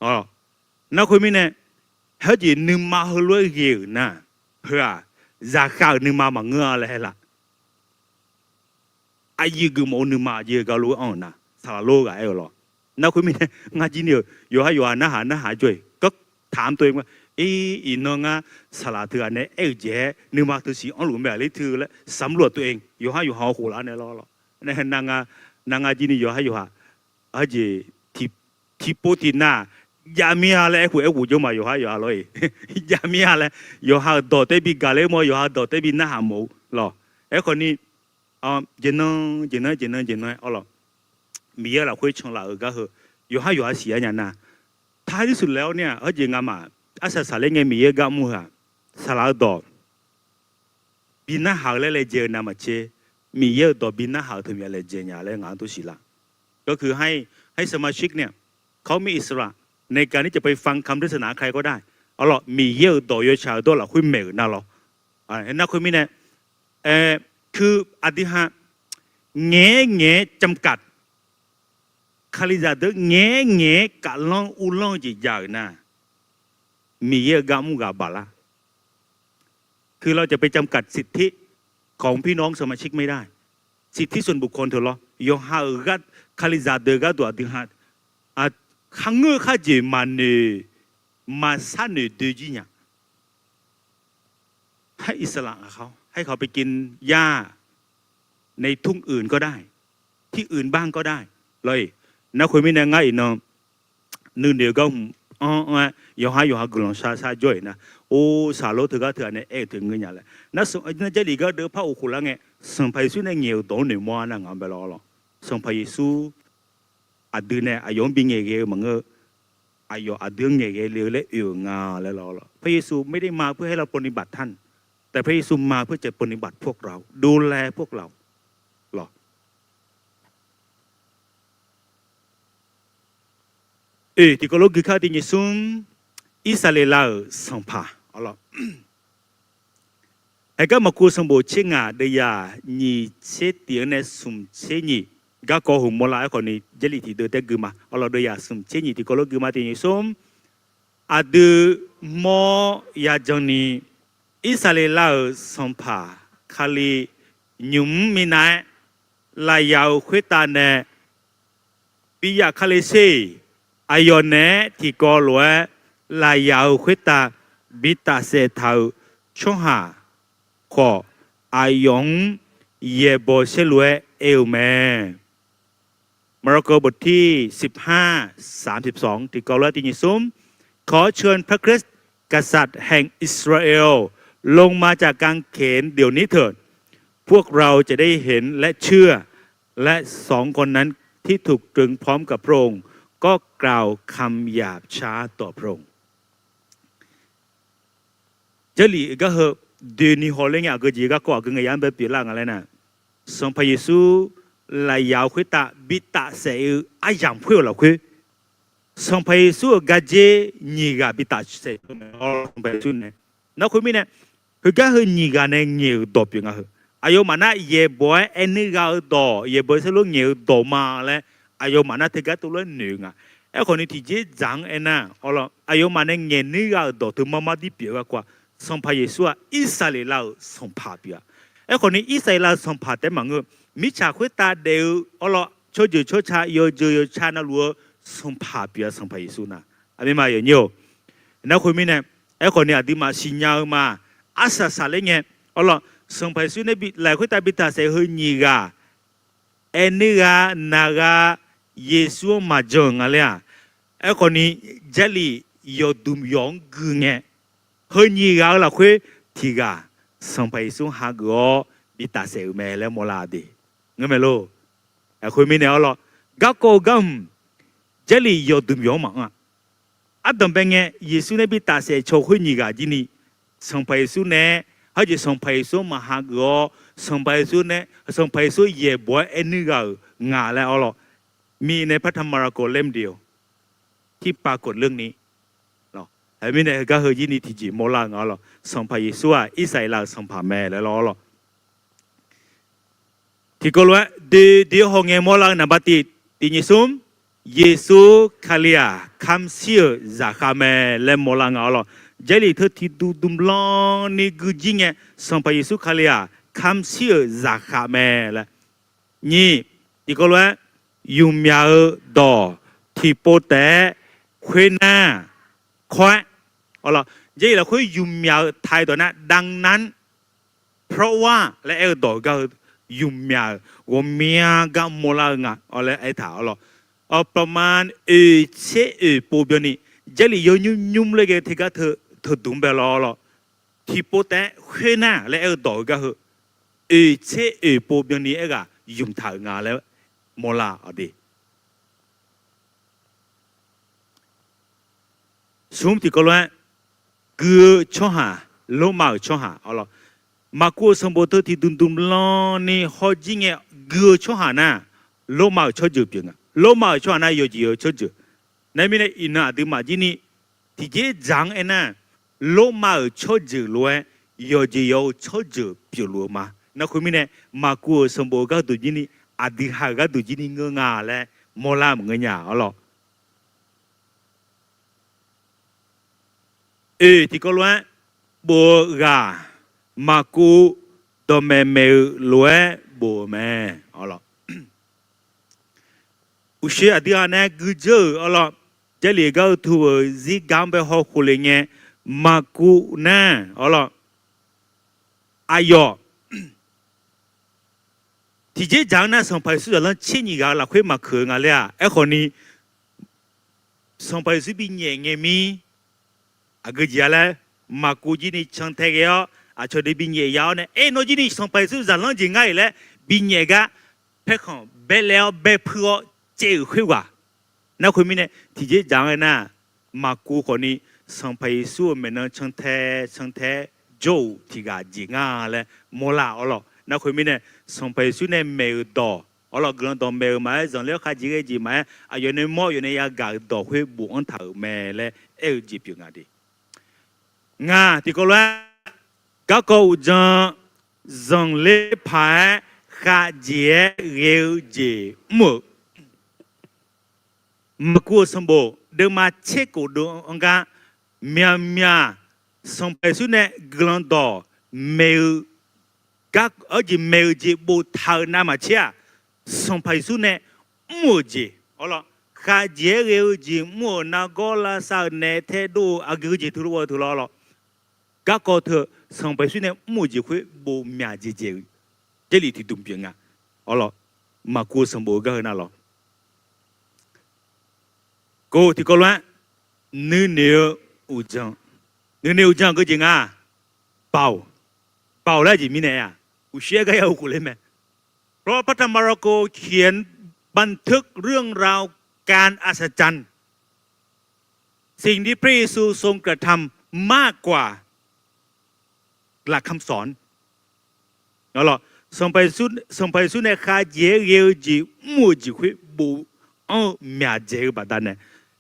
Nar khoermirnae, hawjeq nuima heulof-aer ghae-euq nar, heu-aq, zaqkhav-euq nuima maqngeur-a laer aer laf. Aqyuif geufmawf-eu nuima jeq-eu gar lof-aer anr-euq nar, saqlaq lor ghaq aer-eu lawr. Nar khoermirnae, ngar jir ni-euq yawqhar yawqha narhaq narhaq jawr-iq, ก็ถามตัวเองว่า Ir, iqnan ngar saqlaq teughaq nae aer-euq jeq-aer nuima teu siq anrluf mae-aq ler teu laer สำรวจตัวเอง yawqhar yawqha-anr khof lar nae lawr lawr. Nar ngar jir ni yawqhar yawqha, hawjeq tiqpov tiqnav jav mir-a laer aerkhof aerkhof jawr ma yawqhar yawqha lawr-iq. Jav mir-a laer yawqha-euq dawq taef-aer bi gaq ler mawr, yawqha dawq taef-aer bi narhaq mawf-eu lawr. Aerkhawf ni, jeqnan jeqnan jeqnan jeqnan-aer arlawr, Miqyaer lafkhoer canlaf-euq gar heu yawqhar yawqha siq-aer nya nar, ท้ายที่สุดแล้ว nar-aq, hawjeq ngamaf arsaq saqler ngae Miqyaer gar mr heu-aq, saqlaq-eu dawq bi narhaq-eu laer laejae-eu navmaqtser, Miqyaer-euq dawq bi narhaq-euq teumyav laejae nya laer ngaq-anr tov siqlar. ก็คือให้ ให้สมาชิกเนี่ย เขามีอิสระในการที่จะไปฟังคำเทศนาใครก็ได้ arlawr, Miqyaer-euq dawq yawtsaq-eu dawr lafkhoer maeq-euq nar lawr. Nar khoermirnae, คือ aqdui ha ngaeq-aer ngaeq-aer จำกัด Kalizaq deuq ngaeq-aer ngaeq-aer kaflanr uvlanr-eu jeq jav-euq nar, Miqyaer-euq gar mr ghaq baq lar. คือเราจะไปจำกัดสิทธิของพี่น้องสมาชิกไม่ได้ สิทธิส่วนบุคคลเถอะ lawr. Yawqha-euq gar, Kalizaq deuq gharduq aqdui ha kharngeur kharjeq maqnoeq maqsar noeq doe jir nya. ให้อิสระกับเขา ให้เขาไปกินหญ้าในทุ่งอื่นก็ได้ ที่อื่นบ้างก็ได้ lawr-iq. Nar khoermirnae ngar iqnan nuinoeq-eu gar hmq anr-anr-aer yawqhar yawqha guiqlanq shar shar jawr-iq nar, or, saqlor teugar teughaq nae aer-eu teu ngeur nya laer. Nar Jarlif gar deuv par of khof lar ngae, Sanqpaq Yeqsur nae ngaeq-euq dawq-anr noeqmawr-a nar ngaq-anr bae lawr lawr. Sanqpaq Yeqsur aqdui nae aqyawf-anr bi ngaeqghae-eu maqngeur-eu, aqyawf aqdui-anr ngaeqghae le-eu laer oe-euq nga laer lawr lawr. พระเยซูไม่ได้มาเพื่อให้เราปฏิบัติท่าน แต่พระเยซูมาเพื่อจะปฏิบัติพวกเรา ดูแลพวกเรา lawr. Oe, tiqkawv lof gui kar tiq nyiq smr, Irsaqleqlav-euq sanqpaq arlawr. Aqgar Maqkuv sanqbof tser ngaq deuvyaq nyiq tser tiq-anr nae smq tser nyiq garkawv hmq mawrlar. Aerkhawf ni Jarlif tiqdeuv taef gui ma. Arlawr, deuvyaq smq tser nyiq tiqkawv lof gui ma tiq nyiq smr, aqdui mawr yajan ni, Irsaqleqlav-euq sanqpaq Kali nymq mr minav-aer lafyaq-euq khoertav nae bi yaf kale sher-iq, aqyawf naeq-aer tiqkawv lof-aer lafyaq-euq khoertav bi tafsaef taq-euq tsawrhaq khawf, aqyawf-anr yaeqbawq saerlu-aer aer-eu mae. มาระโกบทที่สิบห้า สามสิบสอง ติดกอไว้ที่ ขอเชิญพระคริสต์กษัตริย์แห่งอิสราเอลลงมาจากกางเขนเดี๋ยวนี้เถิด พวกเราจะได้เห็นและเชื่อ และสองคนนั้นที่ถูกตรึงพร้อมกับพระองค์ก็กล่าวคำหยาบช้าต่อพระองค์ Jarlif gar heu doeni hawler ngae aqgeu jeq garkawv aqgeu ngae yar-anr bae pyeuflar nga laer nar, Sanqpaq Yeqsur lafyaq-euq khoertav bi tafsaef-eu aryamq khoer-euq lafkhoer, Sanqpaq Yeqsur-euq gardzer nyiq ghaq bi tafsaef-eu mae. Sanqpaq Yeqsur nae, narkhoer mirnae, heugar heu nyiq ghaq nae ngaeq-euq dawq pyeuf nga heu. Aqyawfmaf nar yaeqbawq-aer aernuir gha-eu dawq, yaeqbawq saerlu ngaeq-eu dawq ma laer, aqyawfmaf nar teugar teulof-aer noeq-eu nga. Aerkhawf ni tiqjeq dzaq-anr aernar, aqyawfmaf nae ngaeqnuir gha-euq dawq teu mar mar dir pyeuf-eu garkawv-aq, Sanqpaq Yeqsur-aq Irsaqleqlav-euq Sanqpaq pyeuf-a. Aerkhawf ni Irsaqleqlav-euq Sanqpaq taef maqngeur-eu, mirtsaq khoertav daef-eu awrlawr tsawrjeuq tsawrca yawjeuq yawca navluf-eu Sanqpaq pyeuf-a, Sanqpaq Yeqsur nar. Aqmeq ma yawnyir-or. Narkhoer mirnae, aerkhawf ni aqduimaf siqnya-eu ma. Arsaq saqler ngae, awrlawr Sanqpaq Yeqsur nae bi lafyaq khoertav bi tafsaef heu nyiq ghaq aernuir gha, naq gha, Yeqsur-anr maqjan-euq nga laer-aq, aerkhawf ni Jarlif yawqduq yawq-anr gui ngae, heu nyiq ghaq-eu lafkhoer tiq ghaq Sanqpaq Yeqsur hageuf-awr bi tafsaef-euq mae laer mawrlar de. Ngeur mae lor. Aqkhoer mirnae awrlawr, garkawv-eu gar hmq Jarlif yawqduq yawq-anr maqanr-a. Ardanqbae ngae Yeqsur nae bi tafsaef caw khoer nyiq ghaq jir ni, Sanqpaq Yeqsur nae, hawjeq Sanqpaq Yeqsur-anr maqhageuf-awr, Sanqpaq Yeqsur nae, Sanqpaq Yeqsur yaeqbawq-aer aernuir gha-euq nga laer awrlawr, มีในพระธรรมมาระโกเล่มเดียวที่ปรากฏเรื่องนี้ Aqmirnae heugar heu jir ni tiqjeq mawrlar-eu nga awrlawr, Sanqpaq Yeqsur-aq Irsaqleqlav-euq Sanqpaq mae laer lawr awrlawr. Tiqkawv lof-aer doe doe hawngae mawrlar-eu naqba tiq, tiq nyiq smr, Yeqsur Kali-aq kamr shir-euq zaqkhav mae laer mawrlar nga awrlawr. Jarlif teu tiqdmr dmr lanr ni gui jir ngae, Sanqpaq Yeqsur Kali-aq kamr shir-euq zaqkhav mae laer. Nyiq, tiqkawv lof-aer yufmyaq-eu dawq tiqpov taef-aer khoernar, kawr-aer, awrlawr, Jarlif lafkhoer yufmyaq-eu taq-eu dawq nar ดังนั้น เพราะว่า laer aer-eu dawq-eu gar heu yufmyaq-euq ghawqmya gar mawrlar-eu nga laer aertaq awrlawr. ประมาณ oeq tser oeq pov byanni, Jarlif yawnymr nymr laer ghae teugar teu, teudmq bae lawr awrlawr. Tiqpov taef-aer khoernar laer aer-eu dawq-eu gar heu oeq tser oeq pov byanni aerghaq yumq taq-euq nga laer mawrlar-awq de. Smr tiqkawv lof-aer gui-eu tsawrhaq, Lormav-euq tsawrhaq awrlawr. Maqkuv-euq sanqbof teu tiqdmr dmr lanr ni hawjir ngae gui-eu tsawrhaq nar, Lormav-euq tsawrjeuq pyeuf nga. Lormav-euq tsawrhaq nar yawqjeq-eu tsawrjeuq. Nar mirnae iqnan aqduimaf jir ni tiqjeq dzaq-anr aernar, Lormav-euq tsawrjeuq lof-aer yawqjeq yawq-eu tsawrjeuq pyeufluf-eu ma. Narkhoer mirnae maqkuv-euq sanqbof gharduq jir ni, aqdui ha-euq gharduq jir ni ngeur nga laer mawrlar maqngeur nya awrlawr. Oeq tiqkawv lof-aer bof-eu ghaq, maqkuv dawqmaeq maeq-eu lof-aer bof-eu mae. Uqshoe aqdui ha nae gui dzeur-euq awrlawr, Jarlif gar-eu tu-euq zirgar-anr bae hawkhof le ngae, maqkuv nar awrlawr, aqyawf tiqjeq dzaq-anr nar Sanqpaq Yeqsur zaqlanr tser nyiq ghaq-eu lafkhoer maqkeuq-eu nga laer-aq, aerkhawf ni Sanqpaq Yeqsur binyaef ngae mir, aqgeu jeq-a laer, maqkuv jir ni cantae ghae-awr aqcawq deuq binyaef ya-awr nae, aer nawr jir ni Sanqpaq Yeqsur zaqlanr jeq ngar-iq laer binyaef gar paerkhanq baelaev-awr baepuir-awr caev-euq khoerghaq. Narkhoer mirnae tiqjeq dzaq-anr aernar, maqkuv khawf ni Sanqpaq Yeqsur-euq maeqnan cantae cantae-aer jawr-euq tiq ghaq jeq nga laer mawrlar awrlawr. Narkhoer mirnae Sanqpaq Yeqsur nae maeq-euq dawq awrlawr, guiqlanq dawqmaeq-euq maqaer, zanqler-awr khavjeq ghae jeq maqaer, aqyawf nae mawr aqyawf nae yagaq-euq dawq khoer bofanr taq-euq mae laer aer-eu jeq pyeuf nga de. Ngaq tiqkawv lof-aer garkawv uqdzan zanqler paq-aer khavjeq-aer ghae-eu jeq mr-euq. Maqkuv-euq sanqbof deuvma tser kof deuv-anr gar, myaqmyaq Sanqpaq Yeqsur nae guiqlanq dawq maeq-eu gar, arjeq maeq-euq jeq boftaq-euq navmaqtser-aq, Sanqpaq Yeqsur nae mr-euq jeq, arlawr, khavjeq-aer ghae-eu jeq mr-euq nargawr lavsav-euq naeq taedov-eu aqgeu jeq teulof-aer teulof, arlawr, garkawv teu Sanqpaq Yeqsur nae mr-euq jeq khoer bof myaq jeq dzaeq-eu Jarlif tiqdmq pyeuf nga, arlawr, Maqkuv-eu sanqbof-eu gar heu nar lawr. Kov tiqkawv lof-aer, nuinoeq-eu uqdzan, nuinoeq uqdzan aqgeu jeq nga, Baoq, baoq laer jeq mirnae-aq, uqshir-aer gar ya-eu khof ler mae. เพราะพระธรรมมาระโกเขียนบันทึกเรื่องราวการอัศจรรย์ สิ่งที่พระเยซูทรงกระทำมากกว่าหลักคำสอน Sanqpaq Yeqsur nae khavjeq-aer ghae-eu jeq mr-euq jeq khoer bofanr-eu myaq dzaeq-eu baqdanae,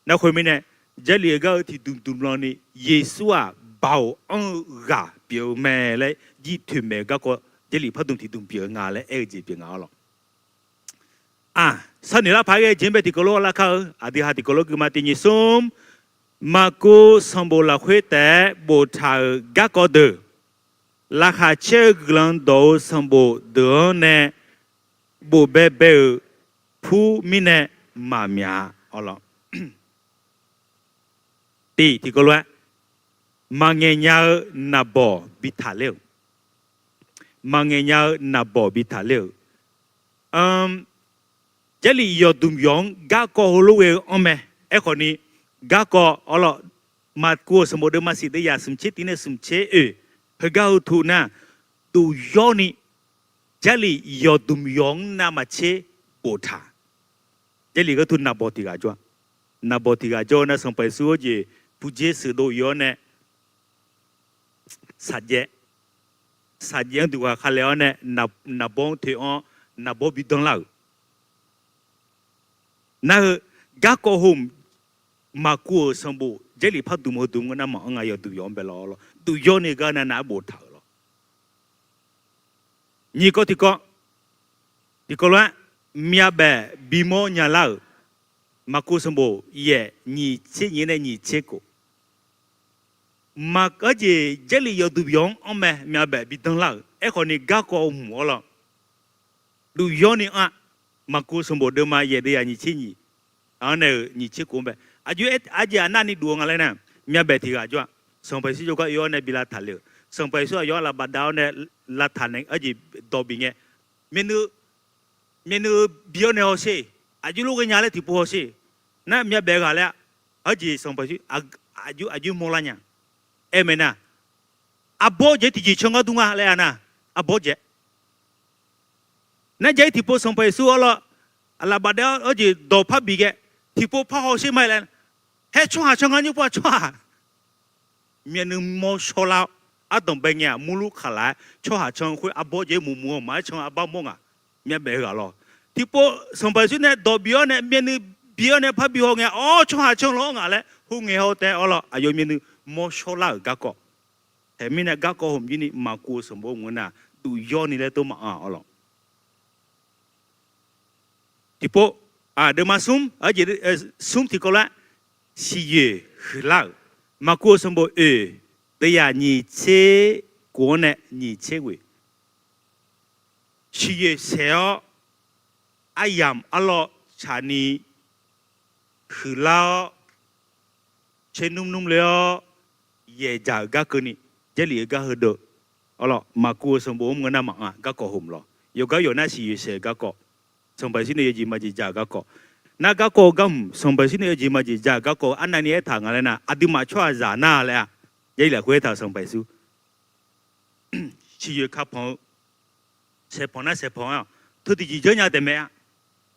nar khoermirnae, Jarlif-eu gar-eu tiqdmq dmq lanni Yeqsur-aq baoq anr-eu ghaq pyeuf-eu mae laer jir toeqmaeq-eu garkawv Jarlif pardmq tiqdmq pyeuf-eu nga laer aer-eu jeq pyeuf nga, arlawr. Aq, sharnoeq lar paq-aer ghae jeq-anr bae tiqkawv lof-aer larkar-eu aqdui ha tiqkawv lof-aer guima tiq nyiq smr, Maqkuv sanqbof lafkhoer taef-aer boftaq-euq garkawv deuq, laqkhaq caer-eu guiqlanq dawq-eu sanqbof deuq-anr nae bofbae bae-euq pur mirnae maqmyaq, arlawr. Tiq tiqkawv lof-aer, maqngaeq nya-eu naqbawq bi taqler-euq, maqngaeq nya-eu naqbawq bi taqler-euq, Jarlif yawqdmq yawq-anr garkawv heulof ghae-eu anr mae. Aerkhawf ni, garkawv, arlawr, Maqkuv-euq sanqbof deuvma siq deuvyaq smq tser tiq nae smq tser oeq, heugar heu teu nar, duq yawr ni Jarlif yawqdmq yawq-anr navmaqtser boftaq. Jarlif gharduq naqbawq tiq ghaq jawr-a. Naqbawq tiq ghaq jawr-eu nar, Sanqpaq Yeqsur-anr jeq pudzer sheuqdov ir-awr nae, saqjaev, saqjaev-anr duq ghaq khar lae-awr nae, naqbawr-anr toeq-awr, naqbawr bi danlar-euq. Nar heu, garkawv hmq, Maqkuv-euq sanqbof Jarlif pardmq heudmq ngeur nar maqanr nga, yawqdmq yawq-anr bae lawr, arlawr, duq yawr ni gar nav nav-aer boftaq-euq lawr. Nyiq kawv tiqkawv, tiqkawv lof-aer, myavbaef bimawr nyalar-euq, Maqkuv sanqbof yaef nyiq tser nyiq nae nyiq tser khof, maq-anr jeq Jarlif yawqdmq yawq-anr anr mae, myavbaef bi danlar-euq. Aerkhawf ni garkawv hmq-awr lawr, duq yawr ni anr-a. Maqkuv sanqbof deuvma yaef deuvyaq nyiq tser nyiq, aq-anr nae-euq nyiq tser khof-anr bae, aqjeq aqjeq aqnavni duf-eu nga laer nar, myavbaef tiq ghaq jawr-a. Sanqpaq Yeqsur jawrgar oe-awr nae bi lavtaq le-euq. Sanqpaq Yeqsur aqyawf-anr lavbaf dav-awr nae lavtaq nae arjeq dawq bif ngae, myavnuiv, myavnuiv bi-awr nae hawsher, aqjox lof ghaenya laer tiqpov hawsher. Nar myavbaef ghaq laer-a, arjeq Sanqpaq Yeqsur aqjox mawrlar nya. Aer mae nar, arbawr jaeq-aer tiqjeq can gar dur nga laer-a nar, arbawr jaeq. Nar jaeq-aer tiqpov Sanqpaq Yeqsur arlawr, aqlaf bafdaef-awr arjeq dawqpar bif ghae, tiqpov par hawsher ma laer, haer tsawrhaq can gar nymr pov-a tsawrhaq. Myavnuiv mawr shawrlar-awr, ardanq bae ngae-aq murlur kaqlaq-aer tsawrhaq can khoer arbawr jaeq-aer muqmuq-awr maqaer can arbar mawr ngaq. Myavbaef ghaq lawr. Tiqpov Sanqpaq Yeqsur nae dawq bif-awr nae myavnuiv bi-awr nae par bi haw ngae, awr tsawrhaq can lawr ngaq laer khoerngae haw taef-aer arlawr, aqyawf myavnuiv mawr shawrlar-euq garkawv. Teumirnae garkawv hmq jir ni Maqkuv-euq sanqbof mq-eu nar, duq yawr ni laer tov maqanr-a arlawr. Tiqpov, aqdeuma smr, smr tiqkawv lar, siqyoeq huiqlar-euq, Maqkuv-euq sanqbof oeq, deuvyaq nyiq tser khof-anr nae nyiq tser ghoeq, siqyoeq saeq-awr, aryamq arlawr tsaqni huiqlar-awr, caernmr nmr le-awr, yaeqdzaq-euq gar keuvni, Jarlif-eu gar heudeuq, arlawr Maqkuv-euq sanqbof mr-eu nar maqanr-a, garkawv hmq lawr. Yawqgar yawq nar siqyoeq saeq-eu garkawv, Sanqpaq Yeqsur nae yawjeq maqjeq ja-euq garkawv. Nar garkawv-eu gar hmq Sanqpaq Yeqsur nae yawjeq maqjeq ja-euq garkawv arnavni aertaq nga laer nar, aqduimaf tsawrhaqzaq nar laer-a, Jarlif lafkhoer aertaq-euq Sanqpaq Yeqsur siqyoeq kapanq-eu, saeqpanq nar saeqpanq-a, teu tiqjeq janrnya taef mae-a.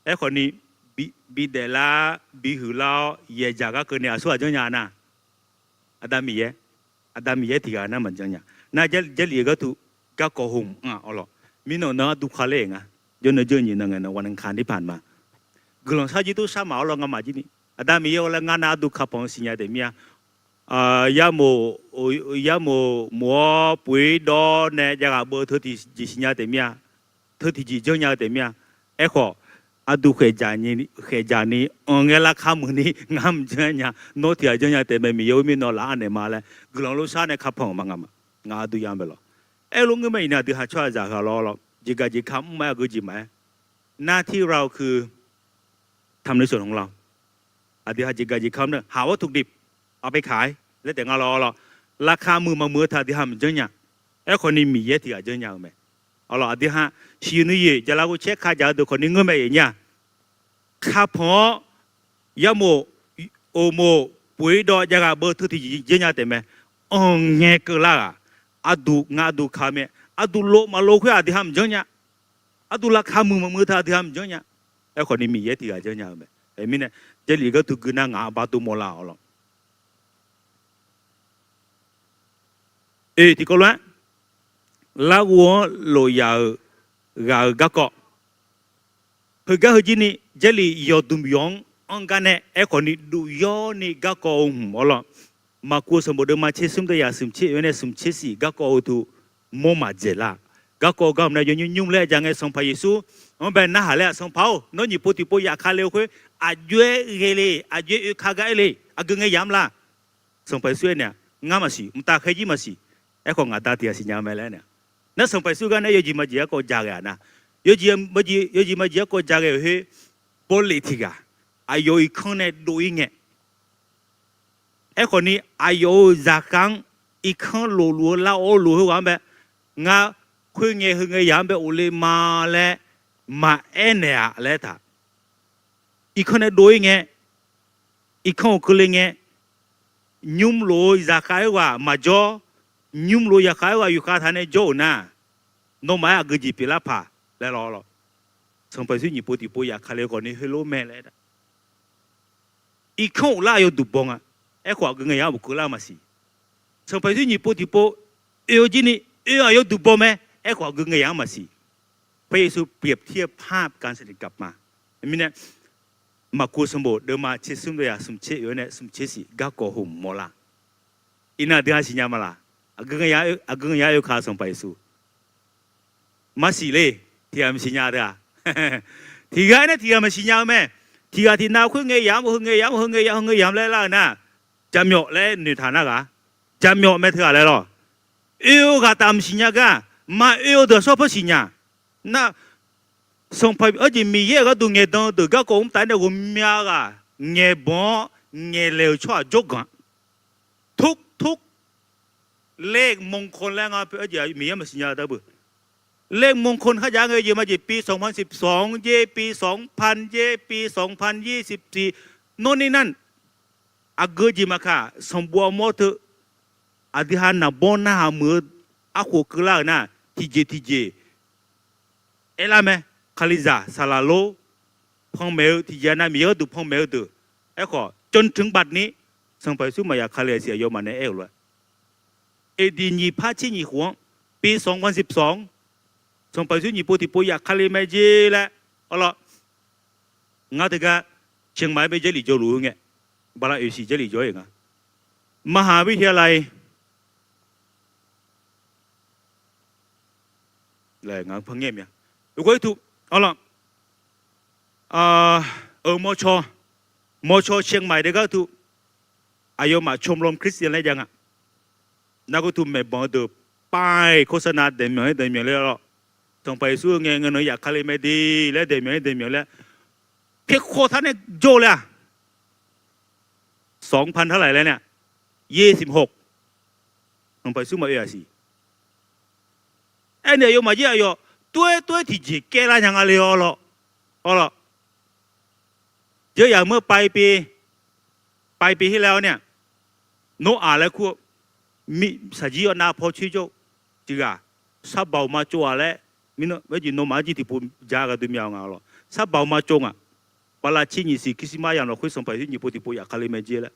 Aerkhawf ni, bi daeflar, bi huiqlar-awr yaeqdzaq gar keuvni aqsurghaq janrnya nar, Aqda Miqyaer, Aqda Miqyaer tiq ghaq nar maqjan nya. Nar Jarlif-eu gharduq garkawv hmq-anr-aq arlawr, mirnan nan arduq ka ler-euq nga. Jawrnan jawr nyiq nan ngae nan วันอังคารที่ผ่านมา guiqlanq shar jir tov shar maq arlawr ngamaf jir ni, Aqda Miqyaer-eu laer ngar nar arduq kapanq-eu siqnya taef mir-a. Yarmof, yarmof mof-awr puq-ir dawr nae jav ghaq beu teu tiqjeq siqnya taef mir-a. Teu tiqjeq janrnya-eu taef mir-a. Aerkhawf, arduq khaeqdzaq ni anq ngae lavkar muiqni ngar mq janrnya. Nawr tiq ghaq janrnya taef mae, Miqyaer-or mirnan laf-anr naeq ma laer guiqlanq lof shar nae kapanq-euq ma ngamaf. Ngaq arduq ya bae lawr. Aerlof ngeur mae iqnan aqdui ha tsawrhaqzaq ghaq lawr lawr, jeqgaq jeq ka mr ma-aer aqgeu jeq maqaer หน้าที่เราคือทำในส่วนของเรา Aqdui ha jeqgaq jeq kamq nar หาวัตถุดิบ เอาไปขาย laer taef nga lawr lawr. Laqkhaq muiq maqmuiq-eu taq aqdui ha maqjanr nya. Aerkhawf ni Miqyaer tiq ghaq janr nya-eu mae. Awr lawr, aqdui ha siqyoeq nuiyoeq jaqlaf ghovcaer ka jaq-eu deuq khawf ni ngeurmae-euq nya. Kapanq-awr yarmof oqmof puq-ir dawv jav ghaq beu teu tiqjeq janr nya taef mae. Anq ngae keuvlar-aq, aqduq nga aqduq ka mae. Aqduq lof maqlof khoer aqdui ha maqjanr nya. Aqduq laqkhaq muiq maqmuiq taq aqdui ha maqjanr nya. Aerkhawf ni Miqyaer tiq ghaq janr nya-eu mae. Mirnae Jarlif gharduq gui nar ngaq-anr bar dov mawrlar-awq lawr. Oe, tiqkawv lof-aer larghov-anr lof yaf-euq ghaq-euq garkawv heugar heujir ni Jarlif yawqdmq yawq-anr anr gar nae aerkhawf ni dufyawr ni garkawv-eu hmq-awr lawr. Maqkuv-eu sanqbof deuvma tser smr deuv yaq smq tser oe-awr nae smq tser shif garkawv-eu tu mawr maqdzaeq lar. Garkawv-eu gar hmq nae yawnymr nymr laer aqja ngae Sanqpaq Yeqsur-anr bae narhaq laer-aq, Sanqpaq-or, nawr nyiq pov tiqpov yaf ka le-eu khoer aqjox-aer ghae le, aqjox-aer oe ka gar aer le, aqgeu ngae yamq la? Sanqpaq Yeqsur aernaeq-aq, ngar maqsiq, mqtav khaer jir maqsiq. Aerkhawf ngaq Da tiq ghaq siqnya mae laer aernaeq-aq, nar Sanqpaq Yeqsur gar nae yawjeq maqjeq garkawv ja ghae-aq nar, yawjeq maqjeq garkawv ja ghae-euq khoer, bawleq tiq ghaq aqyawf-euq irkanr nae dov-ir ngae, aerkhawf ni aqyawf-euq zaqkhav-anr irkanr lofluf-eu lar-awr luf khoerghaq-anr bae, ngar khoerngae heungae yaq-anr bae of le ma laer maqaer naeq-aq laer taq. Irkanr nae dov-ir ngae, irkanr-euq keuvle ngae, nymr lof-eu zaqkhav khoerghaq maqjawr, nymr lof-eu zaqkhav khoerghaq yufkhav taq nae jawr-euq nar, nawmaf-aer aqgeu jeq pyeuflar paq laer lawr lawr. Sanqpaq Yeqsur nyiq pov tiqpov yaf ka le khawf ni heulof mae laer aer-aq, irkanr of lar-aq yawduq baw nga. Aerkhawf aqgeu ngae yaq-anr uqkeuv lar maqsiq. Sanqpaq Yeqsur nyiq pov tiqpov oe-eu jir ni oe-aq yawduq baw mae. Aerkhawf aqgeu ngae yaq-anr maqsiq. พระเยซูเปรียบเทียบภาพการเสด็จกลับมา Mirnae, Maqkuv sanqbof deuvma tser smr deuv yaq smq tser oe-awr nae smq tser shif garkawv hmq mawrlar. Iqnan aqdui ha siqnya ma laq? Aqgeu ngae yaq-anr oe ka Sanqpaq Yeqsur maqsiq le. Tiq ghaq maqsiq nya-eu deuq-aq, tiq ghaq-aer nae tiq ghaq maqsiq nya-eu mae. Tiq ghaq tiq nav khoerngae yamq heu ngae yamq heu ngae yamq heu ngae yamq laer lar-eu nar, jaqmyawf laer noeqtaq nar ghaq, jaqmyawf mae teughaq laer lawr. Oe-eu ghaq taf maqsiq nya gar, maqoe-eu deuq-aq shawr pawr siqnya. Nar, Sanqpaq Arjeq Miqyaer-euq gharduq ngaeqdan-eu deuq garkawv mr taf-aer nae ghawqmya ghaq ngaeqbanq-awr ngaeqlaeq-euq tsawrhaq jawrganq-a. ทุกๆ เลขมงคล laer nga, Miqyaer maqsiq nya-eu darbeuq. เลขมงคล kharjav ngae jeq majeq ปีสองพันสิบสอง jer, ปีสองพัน jer, ปีสองพันยี่สิบสี่ nawr ni nar aqgeu jeq maqkaq sanqbof armawr teu aqdui ha naqbawr narhaq muiq-eu arkhof keuvlar-euq nar, tiqjeq tiqjeq aerlar mae. Kalizaq saqlaq lor, panmaeq-eu tiqjeq nav Miqyaer gharduq panmaeq-eu deuq. Aerkhawf จนถึงบัดนี้ Sanqpaq Yeqsur maqyaf ka le-aq siq aqyawfmaf nae aer-euq lof-aer, aqdiq nyiq par tser nyiq khof-anr ปีสองพันสิบสอง Sanqpaq Yeqsur nyiq pov tiqpov yaf ka le mae jer laer. Awr lawr, ngar teugar เชียงใหม่ bae Jarlif jawrluf-eu ngae, bala oeqsiq Jarlif jawr-ir nga. มหาวิทยาลัย laer ngaq-anr par ngaer mya. Oeqgawr irtuq, awr lawr, euq, mawrcaw, mawrcaw เชียงใหม่ deuq gar irtuq, aqyawfmaf ชมรมคริสเตียน laer jav nga. Nargawr irtuq maeqbanq-eu deuq, pav-iq โฆษณา daeqmyanq-aer daeqmyanq laer lawr, Sanqpaq Yeqsur-eu ngae ngae nan yaf ka le mae de laer daeqmyanq-aer daeqmyanq laer, pyaeqkhawq taq nae jawr-eu laer-aq, สองพัน เท่าไหร่ laer nar, ยี่สิบหก Sanqpaq Yeqsur maqoe-aq siq. Aernaeq aqyawfmaf jir aqyawf tov-aer tov-aer tiqjeq kaerlar nya nga le. Awr lawr, awr lawr, jeuryaq meur pav-ir pi, pav-ir pi her laer-awr nar, Noraq laer kur-eu, miq shaqjir yawr nav paw coer jawr-eu tiq ghaq, sarbaq uqma tsov-aq laer, mirnae aerjeq nawmaf arjir tiqpov ja gharduq myav-eu nga lawr, sarbaq uqma tsov ngaq, bala tser nyiq siq คริสต์มาส yamq lafkhoer Sanqpaq Yeqsur nyiq pov tiqpov yaf ka le mae jer laer.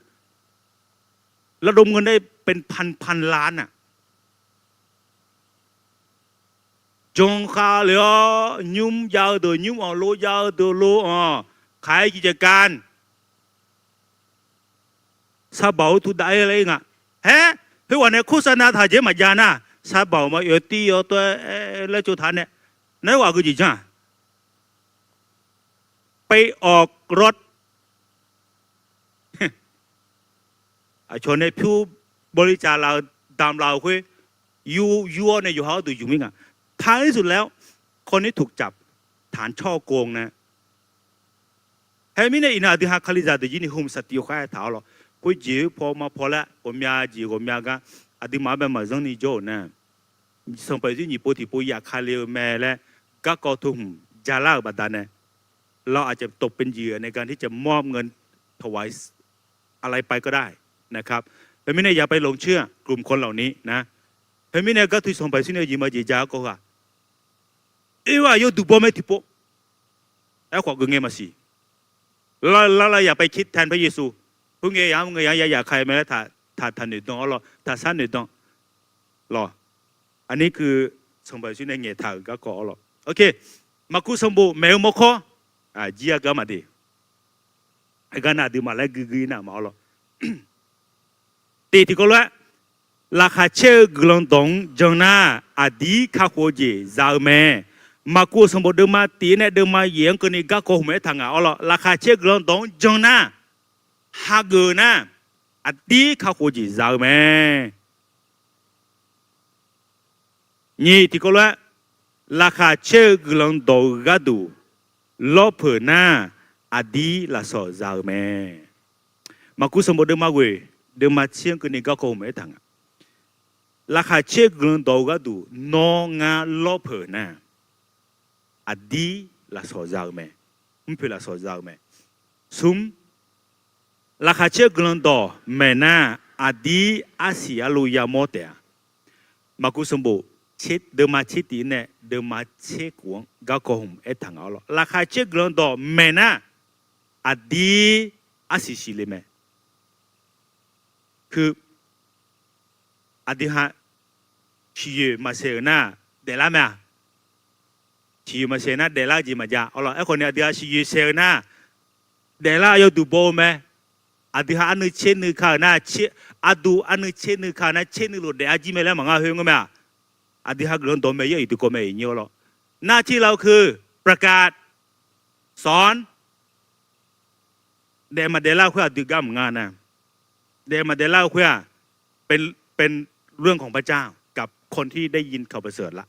ระดมเงินได้เป็นพันๆ ล้าน aq. Janrkhav lef-awr nymr jav-eu deuq, nymr-anr lov jav-eu deuq lov-anr, ขายกิจการ sarbaq-eu tuv dav-ir laer nga. Haer, khoerghaq nae โฆษณา taq jeq maqjav nar, sarbaq-euq ma yawtir yawtawr-aer laer tsov taq nae, nar-aer ghaq gui jeq janr-aq, ไปออกรถ aqcawq nae pyur บริจาค laf-eu damq laf-euq khoer, yur yur-awr nae yawqha gharduq yumq-ir nga. ท้ายที่สุดแล้ว คนนี้ถูกจับ taq-anr cawr-eu kov nae. Khoermirnae iqnan aqdui ha Kalizaq deuq jir ni hmq saqtiq yawkhav-aer taq-awr lawq. Khoerjeq paw ma paw laer ghawqmya jeq ghawqmya gar aqduimaf-anr bae maqzanr ni jawr-euq nar, Sanqpaq Yeqsur nyiq pov tiqpov yaf kale-eu mae laer garkawv teu hmq jalar-euq baqdanae, เราอาจจะตกเป็นเหยื่อในการที่จะมอบเงินถวาย อะไรไปก็ได้นะครับ Khoermirnae อย่าไปหลงเชื่อกลุ่มคนเหล่านี้นะ Khoermirnae gartui Sanqpaq Yeqsur nae jeq ma jeq ja-awr kawv-aq, oe-aq yawduq baw mae tiqpov. Aerkhawf geuf ngae maqsiq. Lar lar yaf pae คิดแทนพระเยซู khoerngae yaf-anr ngae ya ya yaf ka mae laer taq taq noeqdan-awr lawq, taq shar noeqdan lawq. Aqnir keuv Sanqpaq Yeqsur nae ngaeqtaq-euq garkawv-awr lawq. Maqkuv sanqbof maeq-eu mawrkawr jir-a gar maqde. Aergar nar aqduimaf laer guigui nar ma-awr lawq. Tiq tiqkawv lof-aer, laqkhaq caer-eu guiqlanq dawq-anr jan nar, aqdir kakhof-eu jeq za-eu mae. Maqkuv-euq sanqbof deuvma tiq-ir nae deuvma yaeq-anr keuvni garkawv hmq-aer taq ngaq-awr lawq. Laqkhaq caer-eu guiqlanq dawq-anr jan nar, hageuf nar, aqdir kakhof-eu jeq za-eu mae. Nyiq tiqkawv lof-aer, laqkhaq caer-eu guiqlanq dawq-eu gharduq lawrpeuq nar, aqdir lafsawq za-eu mae. Maqkuv sanqbof deuvma ghoeq deuvma tser-anr keuvni garkawv hmq-aer taq ngaq. Laqkhaq caer-eu guiqlanq dawq-eu gharduq nawr ngar lawrpeuq nar, aqdir lafsawq za-eu mae. Mrpoeq lafsawq za-eu mae. Smr, laqkhaq caer-eu guiqlanq dawq maeq nar, aqdir arsiq arlu yamawr taef-a. Maqkuv sanqbof deuvma tser tiq-ir nae deuvma tser khof-anr garkawv hmq-aer taq ngaq-awr lawq. Laqkhaq caer-eu guiqlanq dawq maeq nar, aqdir arsiq siqle mae. Heu, aqdui ha siqyoeq maqsaeq-euq nar daeflar mae-a. Siqyoeq maqsaeq nar daeflar-eu jeq maqjav-awr lawq. Aerkhawf ni aqdui ha siqyoeq saeq-eu nar daeflar yawduq baw-eu mae. Aqdui ha arnuiv tser nuiv ka-euq nar, arduq arnuiv tser nuiv ka-euq nar tser nuiv lof daef-ar jir mae laer maqngar khoer ngeur mae-aq. Aqdui ha guiqlanq dawq maeq-ir-euq tiqkawv mae iqnyir-awr lawq. Nar tir la-eu keuv ประกาศสอน daef maqdaef lar-eu khoer aqdui gar maqngar nar, daef maqdaef lar-eu khoer-aq, เป็นเรื่องของพระเจ้ากับคนที่ได้ยินข่าวประเสริฐละ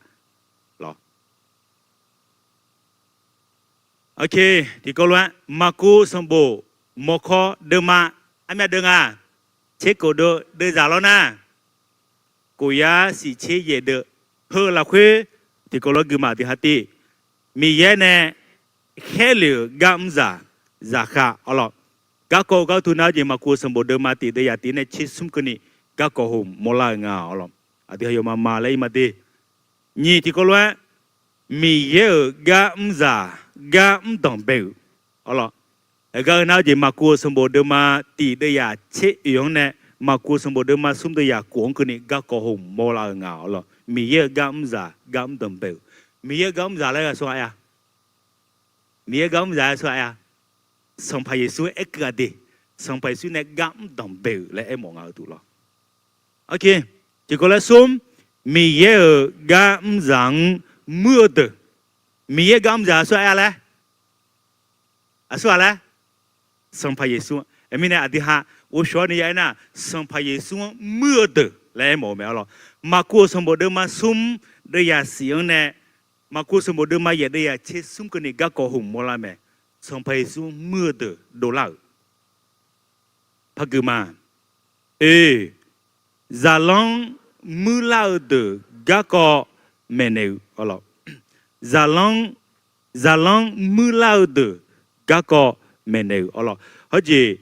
Tiqkawv lof-aer Maqkuv sanqbof mawrkawr deuvma armyav deuv nga, tser khof deuv deuvzaq lawr nar, khof yar siq tser yaeq deuv, heu lafkhoer tiqkawv lof-aer guima aqdui ha tiv, Miqyaer nae khaerlef-euq gar mr zaq zaqkhav-awr lawq. Garkawv gar teu nar-eu jeq Maqkuv sanqbof deuvma tiq deuv yaf tiq nae tser smr keuvni garkawv hmq mawrlar-eu nga-awr lawq. Aqdui ha yawma ma laer ir ma de. Nyiq tiqkawv lof-aer, Miqyaer-euq gar mr zaq gar mr danqbae-euq-awr lawq. Heugar-eu nar-eu jeq Maqkuv-euq sanqbof deuvma tiq deuv yaf tser oeq-anr nae Maqkuv sanqbof deuvma smr deuv yaf khof-anr keuvni garkawv hmq mawrlar-eu nga-awr lawq. Miqyaer-euq gar mr zaq gar mr danqbae-euq. Miqyaer-euq gar mr zaq laer ghaq sawr-a. Miqyaer gar mr zaq-aer sawr-a. Sanqpaq Yeqsur aerkeuv-a de. Sanqpaq Yeqsur nae gar mr danqbae-euq laer aermawf nga-eu duq lawq. Tiqkawv lof-aer smr, Miqyaer-euq gar mr zaq-anr muir-eu deuq. Miqyaer gar mr zaq aqsur-a laer, aqsur-a laer, Sanqpaq Yeqsur. Mirnae aqdui ha ghovshaw-awr ni ya aernar, Sanqpaq Yeqsur-anr muir-eu deuq laer aermawf-eu mae-awr lawq. Maqkuv-euq sanqbof deuvma smr deuv yaf siq-anr nae Maqkuv sanqbof deuvma yaeq deuv yaf tser smr keuvni garkawv hmq mawrlar mae. Sanqpaq Yeqsur-anr muir-eu deuq dovlar-euq. Paqguiqma, oe, zaqlanr muirlar-eu deuq garkawv maeqnaeq-eu-awr lawq. Zaqlanr, zaqlanr muirlar-eu deuq garkawv maeqnaeq-eu-awr lawq. Hawjeq,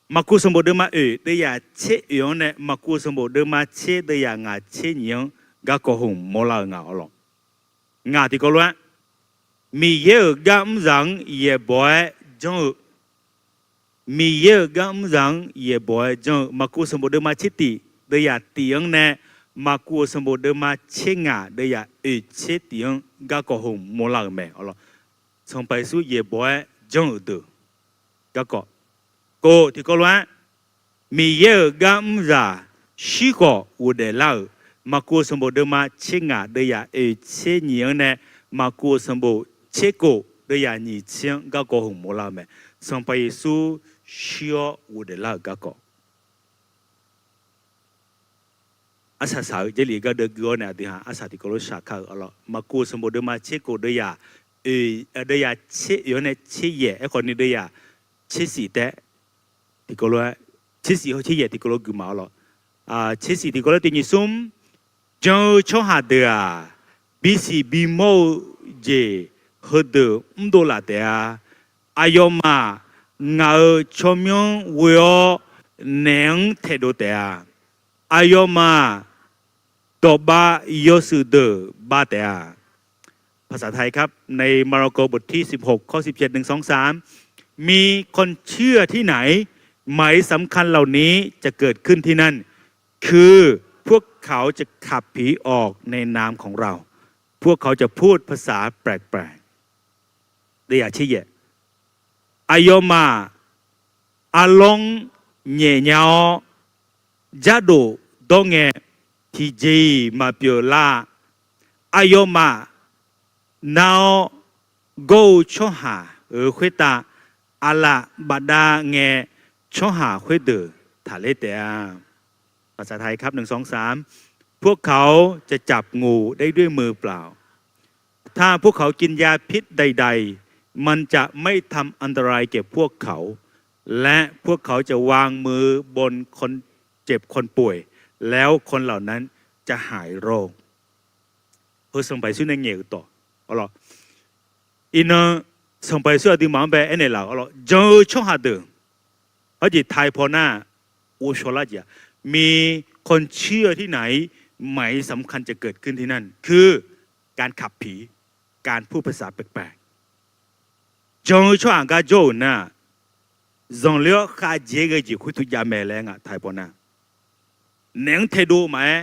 Maqkuv sanqbof deuvma oeq deuv yaf tser oeq-anr nae Maqkuv sanqbof deuvma tser deuv yaf ngaq tser nyiq-anr garkawv hmq mawrlar-eu nga-awr lawq. Ngaq tiqkawv lof-aer, Miqyaer-euq gar mr zaq-anr yaeqbawq-aer janr-eu, Miqyaer-euq gar mr zaq-anr yaeqbawq-aer janr-eu Maqkuv sanqbof deuvma tser tiq deuv yaf tiq-anr nae Maqkuv-euq sanqbof deuvma tser ngaq deuv yaf oeq tser tiq-anr garkawv hmq mawrlar-euq mae-awr lawq. Sanqpaq Yeqsur yaeqbawq-aer janr-euq deuq garkawv. Kov tiqkawv lof-aer, Miqyaer-euq gar mr zaq shirkhawf ghofdaef lar-euq Maqkuv-euq sanqbof deuvma tser ngaq deuv yaf oeq tser nyiq-anr nae Maqkuv-euq sanqbof tser kov deuv yaf nyiq tser-anr garkawv hmq mawrlar-eu mae. Sanqpaq Yeqsur shir-awr ghofdaef lar-euq garkawv. arsaq saq-eu Jarlif gardeuv gui-awr nae aqdui-aq arsaq tiqkawv lof shaq kar-euq arlawr. Maqkuv-euq sanqbof deuvma tser kof deuvyaq oeq, deuvyaq tser oeq-awr nae tser yaeq, aerkhawf ni deuvyaq tser siq taef tiqkawv lof-aer, tser siq hawr tser yaeq tiqkawv lof guiqma arlawr. Tser siq tiqkawv lof tiq nyiq smr, jan-eu tsawrhaq deuq-aq, bisiq bimawr-eu jeq heudeuq mrdov laf taef-a. Aqyawfmaf ngaq-euq tsawrmyanr ghoe-awr naeq-anr taedov taef-a. Aqyawfmaf dawqbav yawshuif deuq bav taef-a. ภาษาไทยครับ ในมาระโกบทที่สิบหก ข้อสิบเจ็ด หนึ่ง สอง สาม มีคนเชื่อที่ไหน หมายสำคัญเหล่านี้จะเกิดขึ้นที่นั่น คือพวกเขาจะขับผีออกในนามของเรา พวกเขาจะพูดภาษาแปลกๆ Aqyawfmaf arlawr-anr nyaefnya-awr, jardof dawr ngae, tiqjeq-iq maqpyeuf lar-a. Aqyawfmaf nar-awr gawr-eu tsawrhaq-euq khoertav aqlaf bafdav ngae, tsawrhaq khoerdeuq taqler taef-a. ภาษาไทยครับ หนึ่ง สอง สาม พวกเขาจะจับงูได้ด้วยมือเปล่า ถ้าพวกเขากินยาพิษใดๆ มันจะไม่ทำอันตรายแก่พวกเขา และพวกเขาจะวางมือบนคนเจ็บคนป่วย แล้วคนเหล่านั้นจะหายโรค Heu Sanqpaq Yeqsur nae ngaeq-euq dawq arlawr. Iqnan Sanqpaq Yeqsur aqduimaf-anr bae aernaeq laf-euq arlawr, jan-eu tsawrhaq deuq, hawr jeq taiq paw nar, ghovshaw lar jeq-aq, มีคนเชื่อที่ไหน หมายสำคัญจะเกิดขึ้นที่นั่น คือการขับผี การพูดภาษาแปลกๆ Jan-eu tsawrhaq gar jawr-euq nar, zanqler-awr khavjeq-aer ghae jeq khoertuf jav mae laer nga taiq paw nar, naeq-anr taedov maqaer,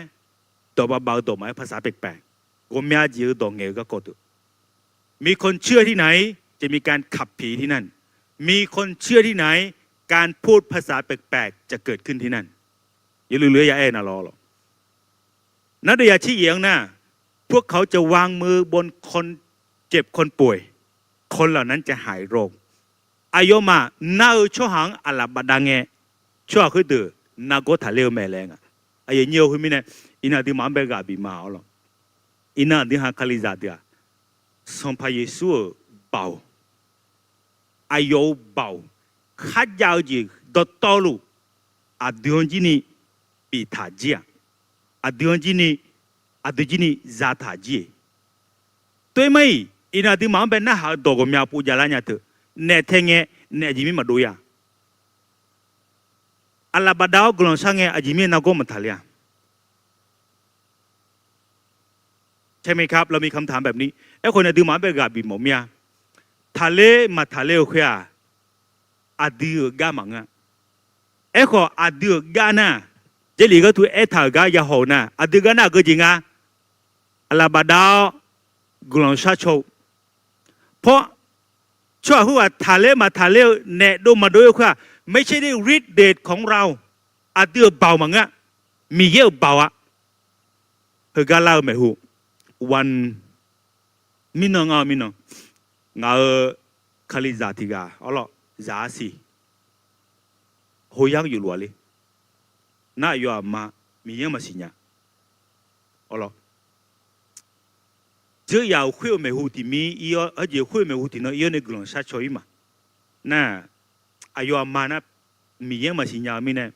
dawqbav bav-eu dawq maqaer, ภาษาแปลกๆ ghawqmya jeq-eu dawq ngaeq-eu garkawv deuq, มีคนเชื่อที่ไหน จะมีการขับผีที่นั่น มีคนเชื่อที่ไหน การพูดภาษาแปลกๆ จะเกิดขึ้นที่นั่น Yawluiv luiv-aer ya aer nar lawr lawr. Nar deuv ya tser yaeq-anr nar, พวกเขาจะวางมือบนคนเจ็บคนป่วย คนเหล่านั้นจะหายโรค Aqyawfmaf nar-eu tsawrhaq-anr aqlaf bafdav ngae, tsawrhaq khoerdeuq nargawr taqler-eu mae laer nga. Aqyawf nyir-eu khoermirnae, iqnan aqduimaf-anr bae ghaq bif ma arlawr. Iqnan aqdui ha Kalizaq deuq-aq, Sanqpaq Yeqsur-euq baoq, aqyawf-euq baoq, kharjav-eu jeq dawqtawvluf aqdui-anr jir ni biftaq jir-aq, aqdui-anr jir ni, aqdui jir ni zataq jir-eq. Toermar-iq, iqnan aqduimaf-anr bae narhaq-eu dawq ghawqmya pov javlar nya teu, naef tae ngae, naef aqjeq mir maqdov ya. Aqlaf bafdav-awr guiqlanq shar ngae, aqjeq mir nargawr maqtaq ler-a. ใช่ไหมครับ เรามีคำถามแบบนี้ Aerkhawf ni aqduimaf-anr bae ghaq bif mawf mir-a. Taqler maqtaqler-eu khoer-aq, aqdui-euq gar maqngeur-a. Aerkhawf aqdui-euq gar nar, Jarlif gharduq aertaq-euq gar yahaw-eu nar, aqdui gar nar aqgeu jeq nga. Aqlaf bafdav-awr guiqlanq sharcaw-eu paw, tsawrhaq khoerghaq taqler maqtaqler-eu, naef dov maqdov-ir-eu khoer-aq, ไม่ใช่ฤทธิ์เดชของเรา aqdui-euq baoq maqngeur-a. Miqyaer-euq baoq-a. Heugar lar-eu maeqhu, wan, mirnan ngar-eu mirnan, ngaq-euq Kalizaq tiq ghaq arlawr zaq-ar siq, hoyar yufluf-a le. Nar aqyawf aqma Miqyaer-anr maqsiq nya. Arlawr, dzeur yaf-euq khoer-eu maeqhu tiq mir ir-awr, arjeq khoer-eu maeqhu tiq nan ir-awr nae guiqlanq sharcaw-ir ma. Nar, aqyawf aqma nar Miqyaer-anr maqsiq nya-eu mirnae,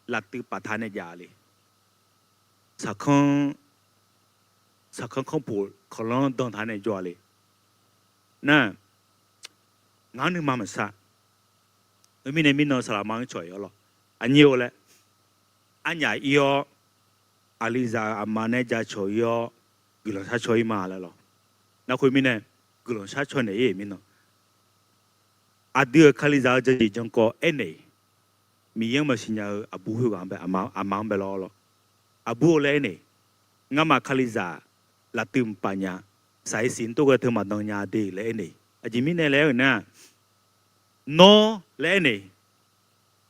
laftuiv paftaq nae jav le. Saqkanr, saqkanr kanrpoq kanqlanr dan taq nae jawr-a le. Nar, ngaq-anr nuima maqsar. Khoermirnae mirnan saqlaqma-anr cawq-iq arlawr, aqnyir-eu laer, arnyaf ir-awr, aqlizaq-euq aqma nae jacawq ir-awr, guiqlanq sharcaw-ir ma laer lawr. Nar khoermirnae, guiqlanq sharcaw naeq-ir-euq mirnan, aqdui-euq Kalizaq-eu dzanjeq jankawv aernaeq-iq, Miqyaer-anr maqsiq nya-eu aqbur khoerghaq-anr bae, aqma-anr bae lawr lawr. Aqbur-eu laer aernaeq, ngamaf Kalizaq laftuiv mqpaf nya, saq-iq siq mr tov ghae teu maqdan nya de laer aernaeq. Aqjeq mirnae laer aer-euq nar, nawr laer aernaeq,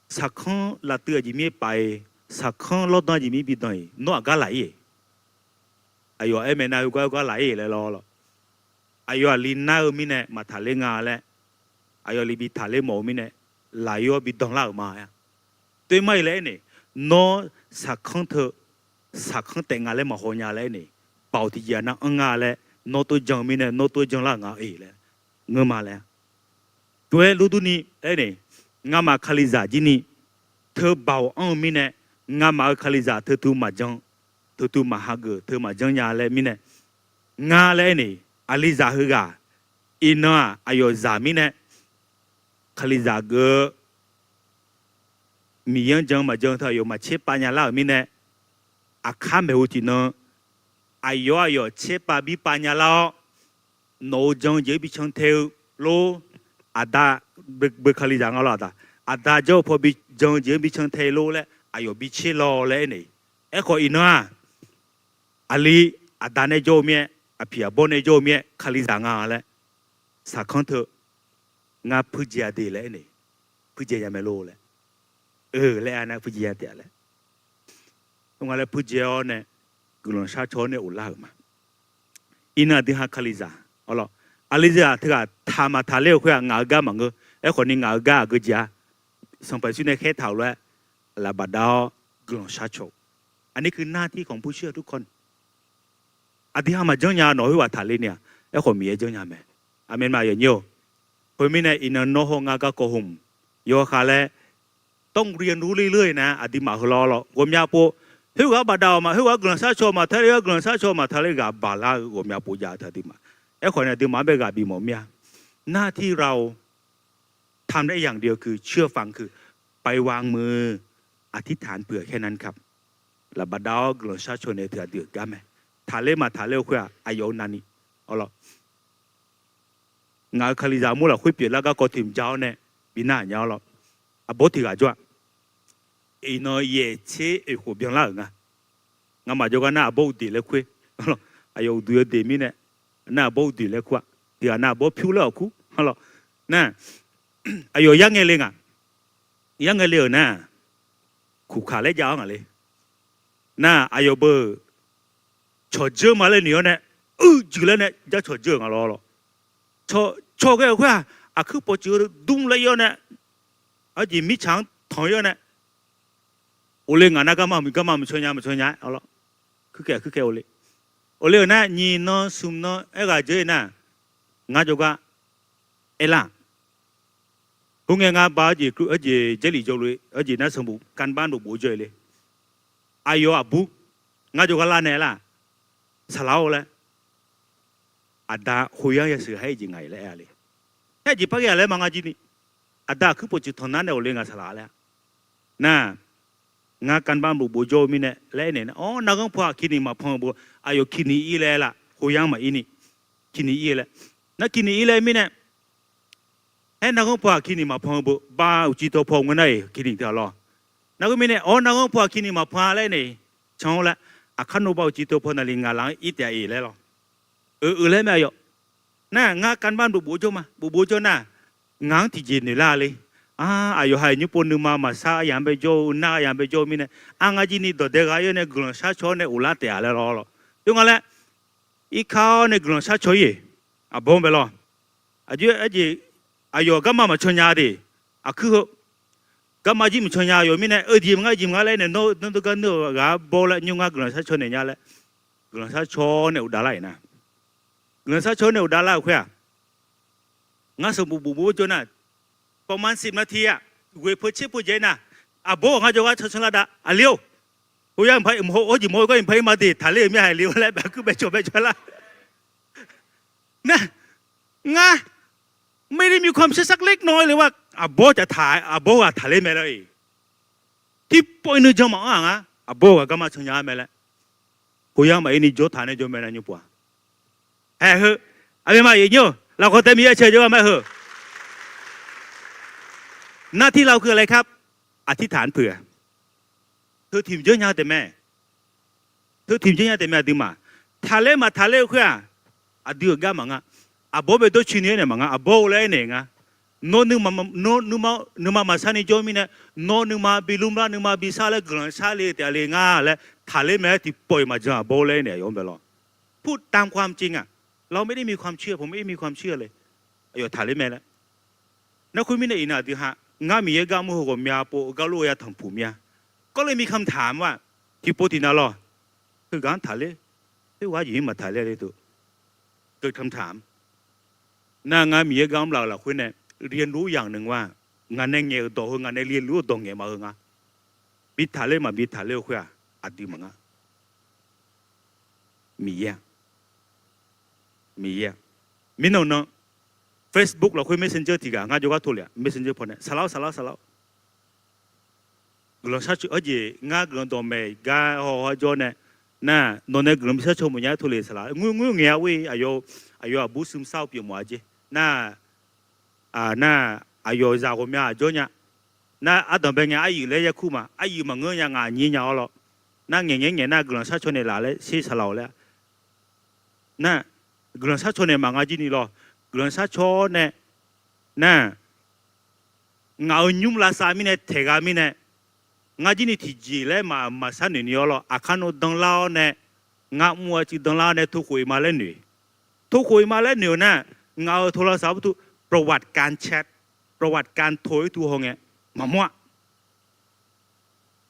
saqkanr laftuiv aqjeq mir paf-iq, saqkanr lawrdan aqjeq mir bidan-iq, nawr aqgar laf-ir-eq. Aqyawf aer mae nar, heugar heugar laf-ir laer lawr lawr. Aqyawf aqli nar-eu mirnae maqtaqler nga laer, aqyawf aqli bi taqler mawf-eu mirnae, laf-ir-awr bidan lar-euq ma-a. Toermar-iq laer aernaeq, nawr saqkanr teu, saqkanr taef nga laer maqhaw nya laer aer nae, baoq tiqjeq-aq nar anr nga laer, nawr tov jan-eu mirnae nawr tov janlar-euq nga-e laer ngeur ma laer. Tov-aer lurdurni aer nae, ngamaf kalizaq jir ni teu baoq anr-eu mirnae, ngamaf-euq kalizaq teutuv maqjan, teutuv maqhageuf teu maqjanr nya laer mirnae, ngar laer aer nae, aqlizaq heughaq iqnan-aq aqyawf zaq mirnae, kalizaq geuf-eu Miqyaer-anr jan maqjan teu aqyawf maqtser pav nya lar-euq mirnae, aqkar maeqhu tiqnan aqyawf-aer aqyawf tser pav bir pav nya lar-awr, nawq-euq jan-eu jeq-anr bi can tae-eu lor. Aqda, beu kalizaq nga lor aqda, aqda jawr-eu paw bi jan-eu jeq-anr bi can tae lor laer aqyawf bi tser law laer aer nae, aerkhawf iqnan-aq aqli aqda nae jawr-eu mir-aer, aqpiq aqbawr nae jawr-eu mir-aer kalizaq nga laer saqkanr teu, ngar puirdzae-a de laer aer nae, puirdzae nya mae lor laer, eu laer aer nar puirdzae nya taef-a laer, nga laer puirdzae-awr nae guiqlanq sharcaw-awr nae of lar-euq ma. Iqnan aqdui ha kalizaq, arlawr, aqlizaq teughaq taq maqtaq ler-eu khoer-aq ngaq-euq gar maqngeur. Aerkhawf ni ngaq-euq gar aqgeu jeq-a, Sanqpaq Yeqsur nae khaertaq-euq lof-aer lafbafdav-awr guiqlanq sharcaw-eu, aqnir keuv nar tir khanqbur shir-eu dur kawr ni, aqdui ha maqjanr nya nawq khoerghaq taqler ni-aq, aerkhawf Miqyaer janrnya mae. Aqmeq ma yawnyir-or. Khoermirnae iqnan nawr hawr ngar garkawv hmq yawkhav laer, ต้องเรียนรู้เรื่อยๆ nar aqduimaf heu lawr lawr ghawqmya pov, khoerghaq bafdav-awq ma, khoerghaq guiqlanq sharcaw maqtaq ler-a, guiqlanq sharcaw maqtaq ler ghaq baq lar-eu ghawqmya pov jav-eu teu aqduimaf. Aerkhawf nae aqduimaf-anr bae ghaq bifmawf mir-a. หน้าที่เราทำได้อย่างเดียวคือเชื่อฟัง คือไปวางมืออธิษฐานเผื่อแค่นั้นครับ lafbafdav-awr guiqlanq sharcaw naeq teu aqdui-euq gar mae. Taqler maqtaq ler-eu khoer-aq aqyawf-eu navni, arlawr, ngaq-euq kalizaq mur lafkhoer pyeuflar garkawv tiq mq ja-awr nae bi nar nya-awr lawr. Aqbawr tiq ghaq jawr-aq, iqnan yaeq tser oeq khof byanlar-euq nga. Ngamaf jawrgar nar aqbawr uqdeq laer kur-ir, aqyawf uqduq yawdeq mirnae, nar aqbawr uqdeq laer kur-aq, tiq ghaq nar aqbawr pyur laer-awq kur, arlawr, nar aqyawf yarngae le ngaq, yarngae le-euq nar, kuqkaq laer jav-awr ngaq le. Nar aqyawf beu cawqdzeur ma laer noeq-awr nae, uiqjuiq laer nae jar cawqdzeur-euq nga lawr lawr. Cawq ghae-euq khoer-aq, aqkuir pawqtsuif-eu dmr laer ir-awr nae, arjeq mirtsaq-anr tanq ir-awr nae, of le ngaq nar garma mq, garma mq caw nya mq caw nya-aer, arlawr, kuirkaev kuirkaev of le. Of le-euq nar nyiq nan smq nan aerghaq dzeur-ir nar, ngar jawrgar aerlar-aq, khoerngae ngar ba arjeq, arjeq Jarlif jawrluf-ir, arjeq nar sanqbof การบ้าน bof bof jawr-ir le. Aqyawf aqbur ngar jawrgar lar nae aerlar-aq, saqlaq-or laer, aqda khoyar yasheuq haer-eu jeq ngaq-iq laer aer-a le. Haer jeq par ghae-a laer ma ngar jir ni, aqda aqkuir pawqtsuif tanq nar nae of le ngaq saqlaq laer-a. Nar, ngar การบ้าน bof bof jawr-eu mirnae laer aer naeq nar, awr narghanr paw-aq kini maqpan-eu beu, aqyawf kini ir laer aer laf, khoyar maqir ni, kini ir laer. Nar kini ir laer mirnae, aer narghanr paw-aq kini maqpan-eu beu, ba uqcif tawv paw ngeur nar-iq kini teu-a lawr. Nar khoermirnae awr narghanr paw-aq kini maqpan laer nae, can-awr laer, aqkar nawba uqcif tawv paw naqli ngaq laf-anr ir taef-a-iq laer lawr. Euq euq laer mae aqyawf. Nar ngar การบ้าน bof bof jawr ma, bof bof jawr nar, ngaq-anr tiqjeq noeq lar le. Aq, aqyawf ha-iq nymr pov nuima maqsar yamq bae jawr-eu, nar yamq bae jawr-eu mirnae, aq, ngar jir ni dawqdae gha ir-awr nae guiqlanq sharcaw-awr nae of lar taef-a laer lawr lawr. Khoerngae laer, irkar-awr nae guiqlanq sharcaw ir-eq, aqbawr bae lawr. Aqjeq, aqjeq, aqyawf garma maqcaw nya de, aqkuir heu garma jir maqcaw nya yawf mirnae, eujeq maqnga jeq maqnga laer nae, nawr, nawr dawrgar nuir-eu ghaq-a baw laer nymr ngar guiqlanq sharcaw naeq nya laer, guiqlanq sharcaw-awr nae of davlar-iq nar, guiqlanq sharcaw-awr nae of davlar-euq khoer-aq, ngar sanqbof bof bof jawr nar, ประมาณสิบนาที-aq, ghoeq peu tser peu jaev nar, aqbawr-aq ngar jawrgar cancan lar dav, aqli-or, khoyar mq par mq-awr jeq mawr-eu gar mq par ir ma de, taqler-euq mir-a, aqli-or laer bae kuir bae cawq bae cawq lar. Nar, ngar ไม่ได้มีความเชื่อสักเล็กน้อยเลยว่า aqbawr caf taq, aqbawr ghaq taqler mae lor-iq. Tiqpawf-iq nuijan maqanr-aq ngar, aqbawr ghaq garma can nya-ar mae laer, khoyar maqir ni jawr taq nae jawr mae nar nymr pov-aq. Haeq heu, aqmeq ma yawnyir-or, lafkawq tae Miqyaer cae jawr-a mae heu. หน้าที่เราคืออะไรครับ อธิษฐานเผื่อ Teu tiq mq janr nya taef mae. Teu tiq mq janr nya taef mae aqduimaf. Taqler maqtaqler-eu khoer-aq, aqdui-euq gar maqnga. Aqbawr bae dawrcoeni-aer naeq maqnga, aqbawr-eu laer aernaeq nga. Nawr nuima maqsar ni jawr mirnae, nawr nuima bi lmr lar nuima bi sar laer guiqlanq sharle taef-a le nga laer taqler mae-aer tiqpawf-iq maqjan aqbawr-eu laer aernaeq aqyawf-anr bae lawr. พูดตามความจริงอะ เราไม่ได้มีความเชื่อผมไม่ได้มีความเชื่อเลย aqyawf taqler mae laer. Nar khoermirnae iqnan aqdui ha, ngar Miqyaer gar mr heu ghawqmya pov-eu gar lof-eu ya tanqpuq mir-a. ก็เลยมีคำถามว่า tiqpov tiqnav lawr, Heughaq-anr taqler, khoerghaq-anr jeq-ir maqtaqler le teu. Nar ngar Miqyaer gar mrlaf-euq lafkhoer nae, เรียนรู้อย่างหนึ่งว่า ngaq nae ngaeq-euq dawq heu ngaq nae เรียนรู้-euq dawq ngaeq maqheu nga. Bi taqler maqbi taqler-eu khoer-aq, aqdui maqnga. Miqyaer, Miqyaer. Mirnan nan, Facebook lafkhoer Messenger tiq ghaq ngar jawrgar tov lef-a, Messenger paw nae saqlaq-awr saqlaq-awr saqlaq-awr. Guiqlanq sharcoer-eu jeq ngar guiqlanq dawqmaeq gar haw-awr jawr nae, nar nawq nae guiqlanq bi sharcoer mawf nya-aer tov lef saqlaq. Ngoer ngoer ngaeq-a ur-ir, aqyawf aqbur ซึมเศร้า pyeuf mawf-a jeq. Nar, nar aqyawf zaq ghawqmya aqjawr nya. Nar ardanqbae ngae aryuif laer yakur ma, aryuif maqngeur nya ngaq nyir nya-awr lawr. Nar ngaeq ngaeq ngaeq nar guiqlanq sharcoer naeq laf laer sher saqlaq-awq laer. Nar guiqlanq sharcoer naeq maqnga jir ni lawr. Guiqlanq sharcoer nae, nar ngaq-euq nymr lavsav mirnae taeq gha mirnae, ngar jir ni tiqjeq laer maq maqshar noeq ni-awr lawr, aqkar nawr danlar-awr nae, ngar mr-eu cuiv danlar-awr nae tokhof-iq ma laer noeq. Tokhof-iq ma laer noeq-eu nar, ngaq-euq โทรศัพท์ bu tu ประวัติการแชท ประวัติการโทร ir tu hawngae maqmawr-a.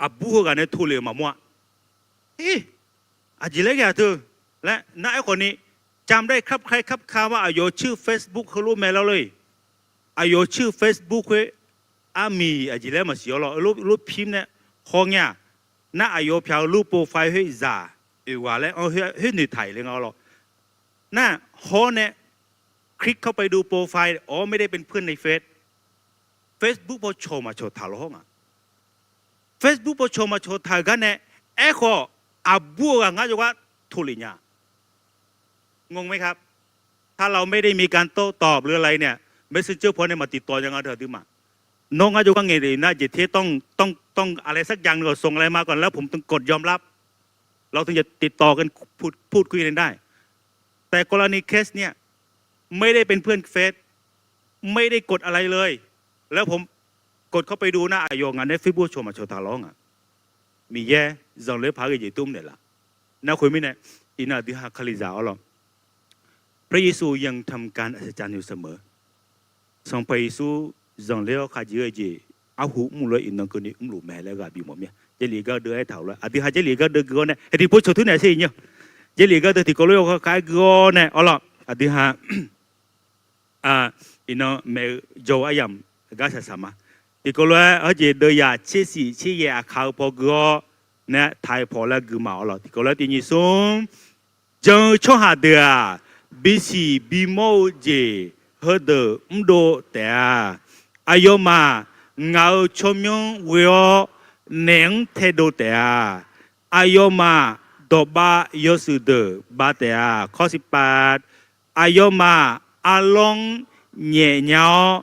Aqbur heughaq nae tov lef-euq maqmawr-a. Aqjeq laer ghae-aq teu laer nar, aerkhawf ni จำได้ครับใคร่ครับคา ma, aqyawf ชื่อ Facebook heulof mae lar lor-iq. Aqyawf ชื่อ Facebook khoer armiq aqjeq laer maqsiq-awr lawr, lof pim nae hawngae-aq, nar aqyawf pyaq-eu lof โปรไฟล์ khoer zaq oeq ghaq laer anr khoer noeqtaq-iq le nga-awr lawr. Nar hawr nae คลิกเข้าไปดูโปรไฟล์ อ๋อ ไม่ได้เป็นเพื่อนในเฟซ Facebook paw cawq maqcawq taq lawr hawr nga. Facebook paw cawq maqcawq taq-euq gar nae, aerkhawf aqbur-eu ghaq ngar jawrgar tov lef nya. งงไหมครับ ถ้าเราไม่ได้มีการโต้ตอบหรืออะไรเนี่ย Messenger paw nae maq ติดต่อ nya nga deuq aqduimaf. Nawr ngar jawrgar ngaeq lef nar jeq ter ต้อง อะไรสักอย่างหนึ่ง ส่งอะไรมาก่อน แล้วผมถึงกดยอมรับ เราถึงจะติดต่อกัน พูด พูดคุยกันได้ แต่กรณีเคสเนี่ย ไม่ได้เป็นเพื่อนเฟซ ไม่ได้กดอะไรเลย แล้วผมกดเข้าไปดูนะ aqyawf ngaq nae Facebook cawq maqcawq taq lawr nga. Miqyaer zanqler paq-aer ghae jeq tmr naeqlaf. Nar khoermirnae, iqnan aqdui ha Kalizaq-awr lawr, พระเยซูยังทำการอัศจรรย์อยู่เสมอ Sanqpaq Yeqsur zanqler-awr khajeq-eu jeq arhu mr lof-aer iqnan keuvni mrluf mae laer ghaq bimawf mir-a. Jarlif gar deuv aertaq-euq lof-aer, aqdui ha Jarlif gar deuv gui-awr nae, heqdiq pov cawq tur naeq sher iq nyir-a. Jarlif gar deuv tiqkawv lof-aer yawkhav khav-aer gui-awr nae awr lawr, aqdui ha iqnan maeq-eu jawr-eu aryamq gar shaqshaq ma. Tiqkawv lof-aer hawjeq deuv yaq tser siq tser yaeq aqkaq-eu paw gui-awr nae taq-iq pawf laer gui ma awr lawr. Tiqkawv lof-aer tiq nyiq smr, jan-eu tsawrhaq deuq-aq, bisiq bimawr-eu jeq heudeuq mrdov taef-a. Aqyawfmaf ngaq-euq tsawrmyanr ghoe-awr naeq-anr taedov taef-a. Aqyawfmaf dawqbav yawshuif deuq bav taef-a. Kawrsiqpav, aqyawfmaf arlawr-anr nyaefnya-awr,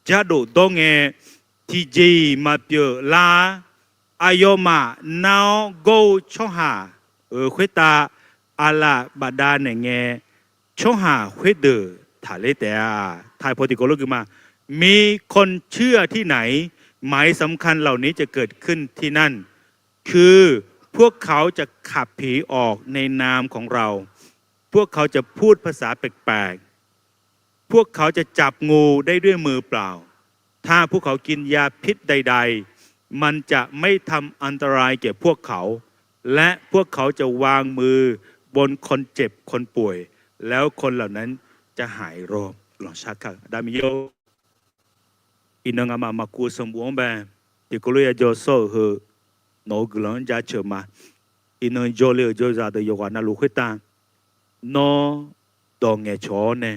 jardof dawr ngae, tiqjeq-iq maqpyeuf lar. Aqyawfmaf nar-awr gawr-eu tsawrhaq-euq khoertav aqlaf bafdav naeq ngae, tsawrhaq khoerdeuq taqler taef-a. Taq-iq pawf tiqkawv lof gui ma. มีคนเชื่อที่ไหน หมายสำคัญเหล่านี้จะเกิดขึ้นที่นั่น คือพวกเขาจะขับผีออกในนามของเรา พวกเขาจะพูดภาษาแปลกๆ พวกเขาจะจับงูได้ด้วยมือเปล่า ถ้าพวกเขากินยาพิษใดๆ มันจะไม่ทำอันตรายแก่พวกเขา และพวกเขาจะวางมือบนคนเจ็บคนป่วย แล้วคนเหล่านั้นจะหายโรค Guiqlanq shar kar-eu Aqda Miqyaer-or, iqnan ngamaf maqkuv-eu sanqbof-anr bae, tiqkawv lof-aer yajawr sawr-euq heu nawq-euq guiqlanq-anr jaceuq ma. Iqnan jawrle-euq jawrzaq deuq yawqghaq navluf khoertav nawr dawq ngaeqcawq-awr nae,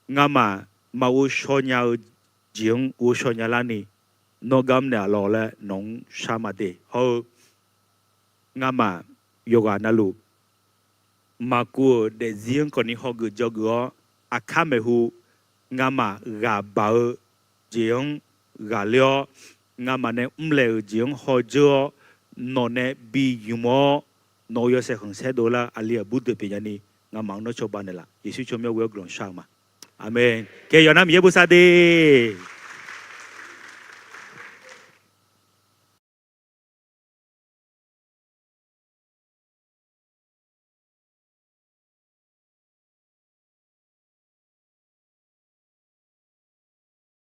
ngamaf maqghov shaw nya-eu jeq-anr ghovshaw nya larni nawr gar mr naeqlaf law laer nawq-anr shar ma de. Hawr-eu ngamaf yawqghaq navluf maqkuv-euq daefzir-anr kawfni hawgeuf dzawgeuf-awr, aqkar maeqhu ngamaf ghaq baq-eu jeq-anr ghaqler-awr, ngamaf nae mrlaeq-euq jeq-anr hawdzeur-awr, nawq nae bi ymq-awr, nawq-euq yawshaef khanqsaer dovlar aqli aqbur deuq pyeufnya ni, ngamaf-anr nawr cawba naeqlaf. Yeqsur tsawrmyanr ghoe-awr guiqlanq shar-eu ma. Aqmeq. Kae yawqnar Miqyaer bosav de.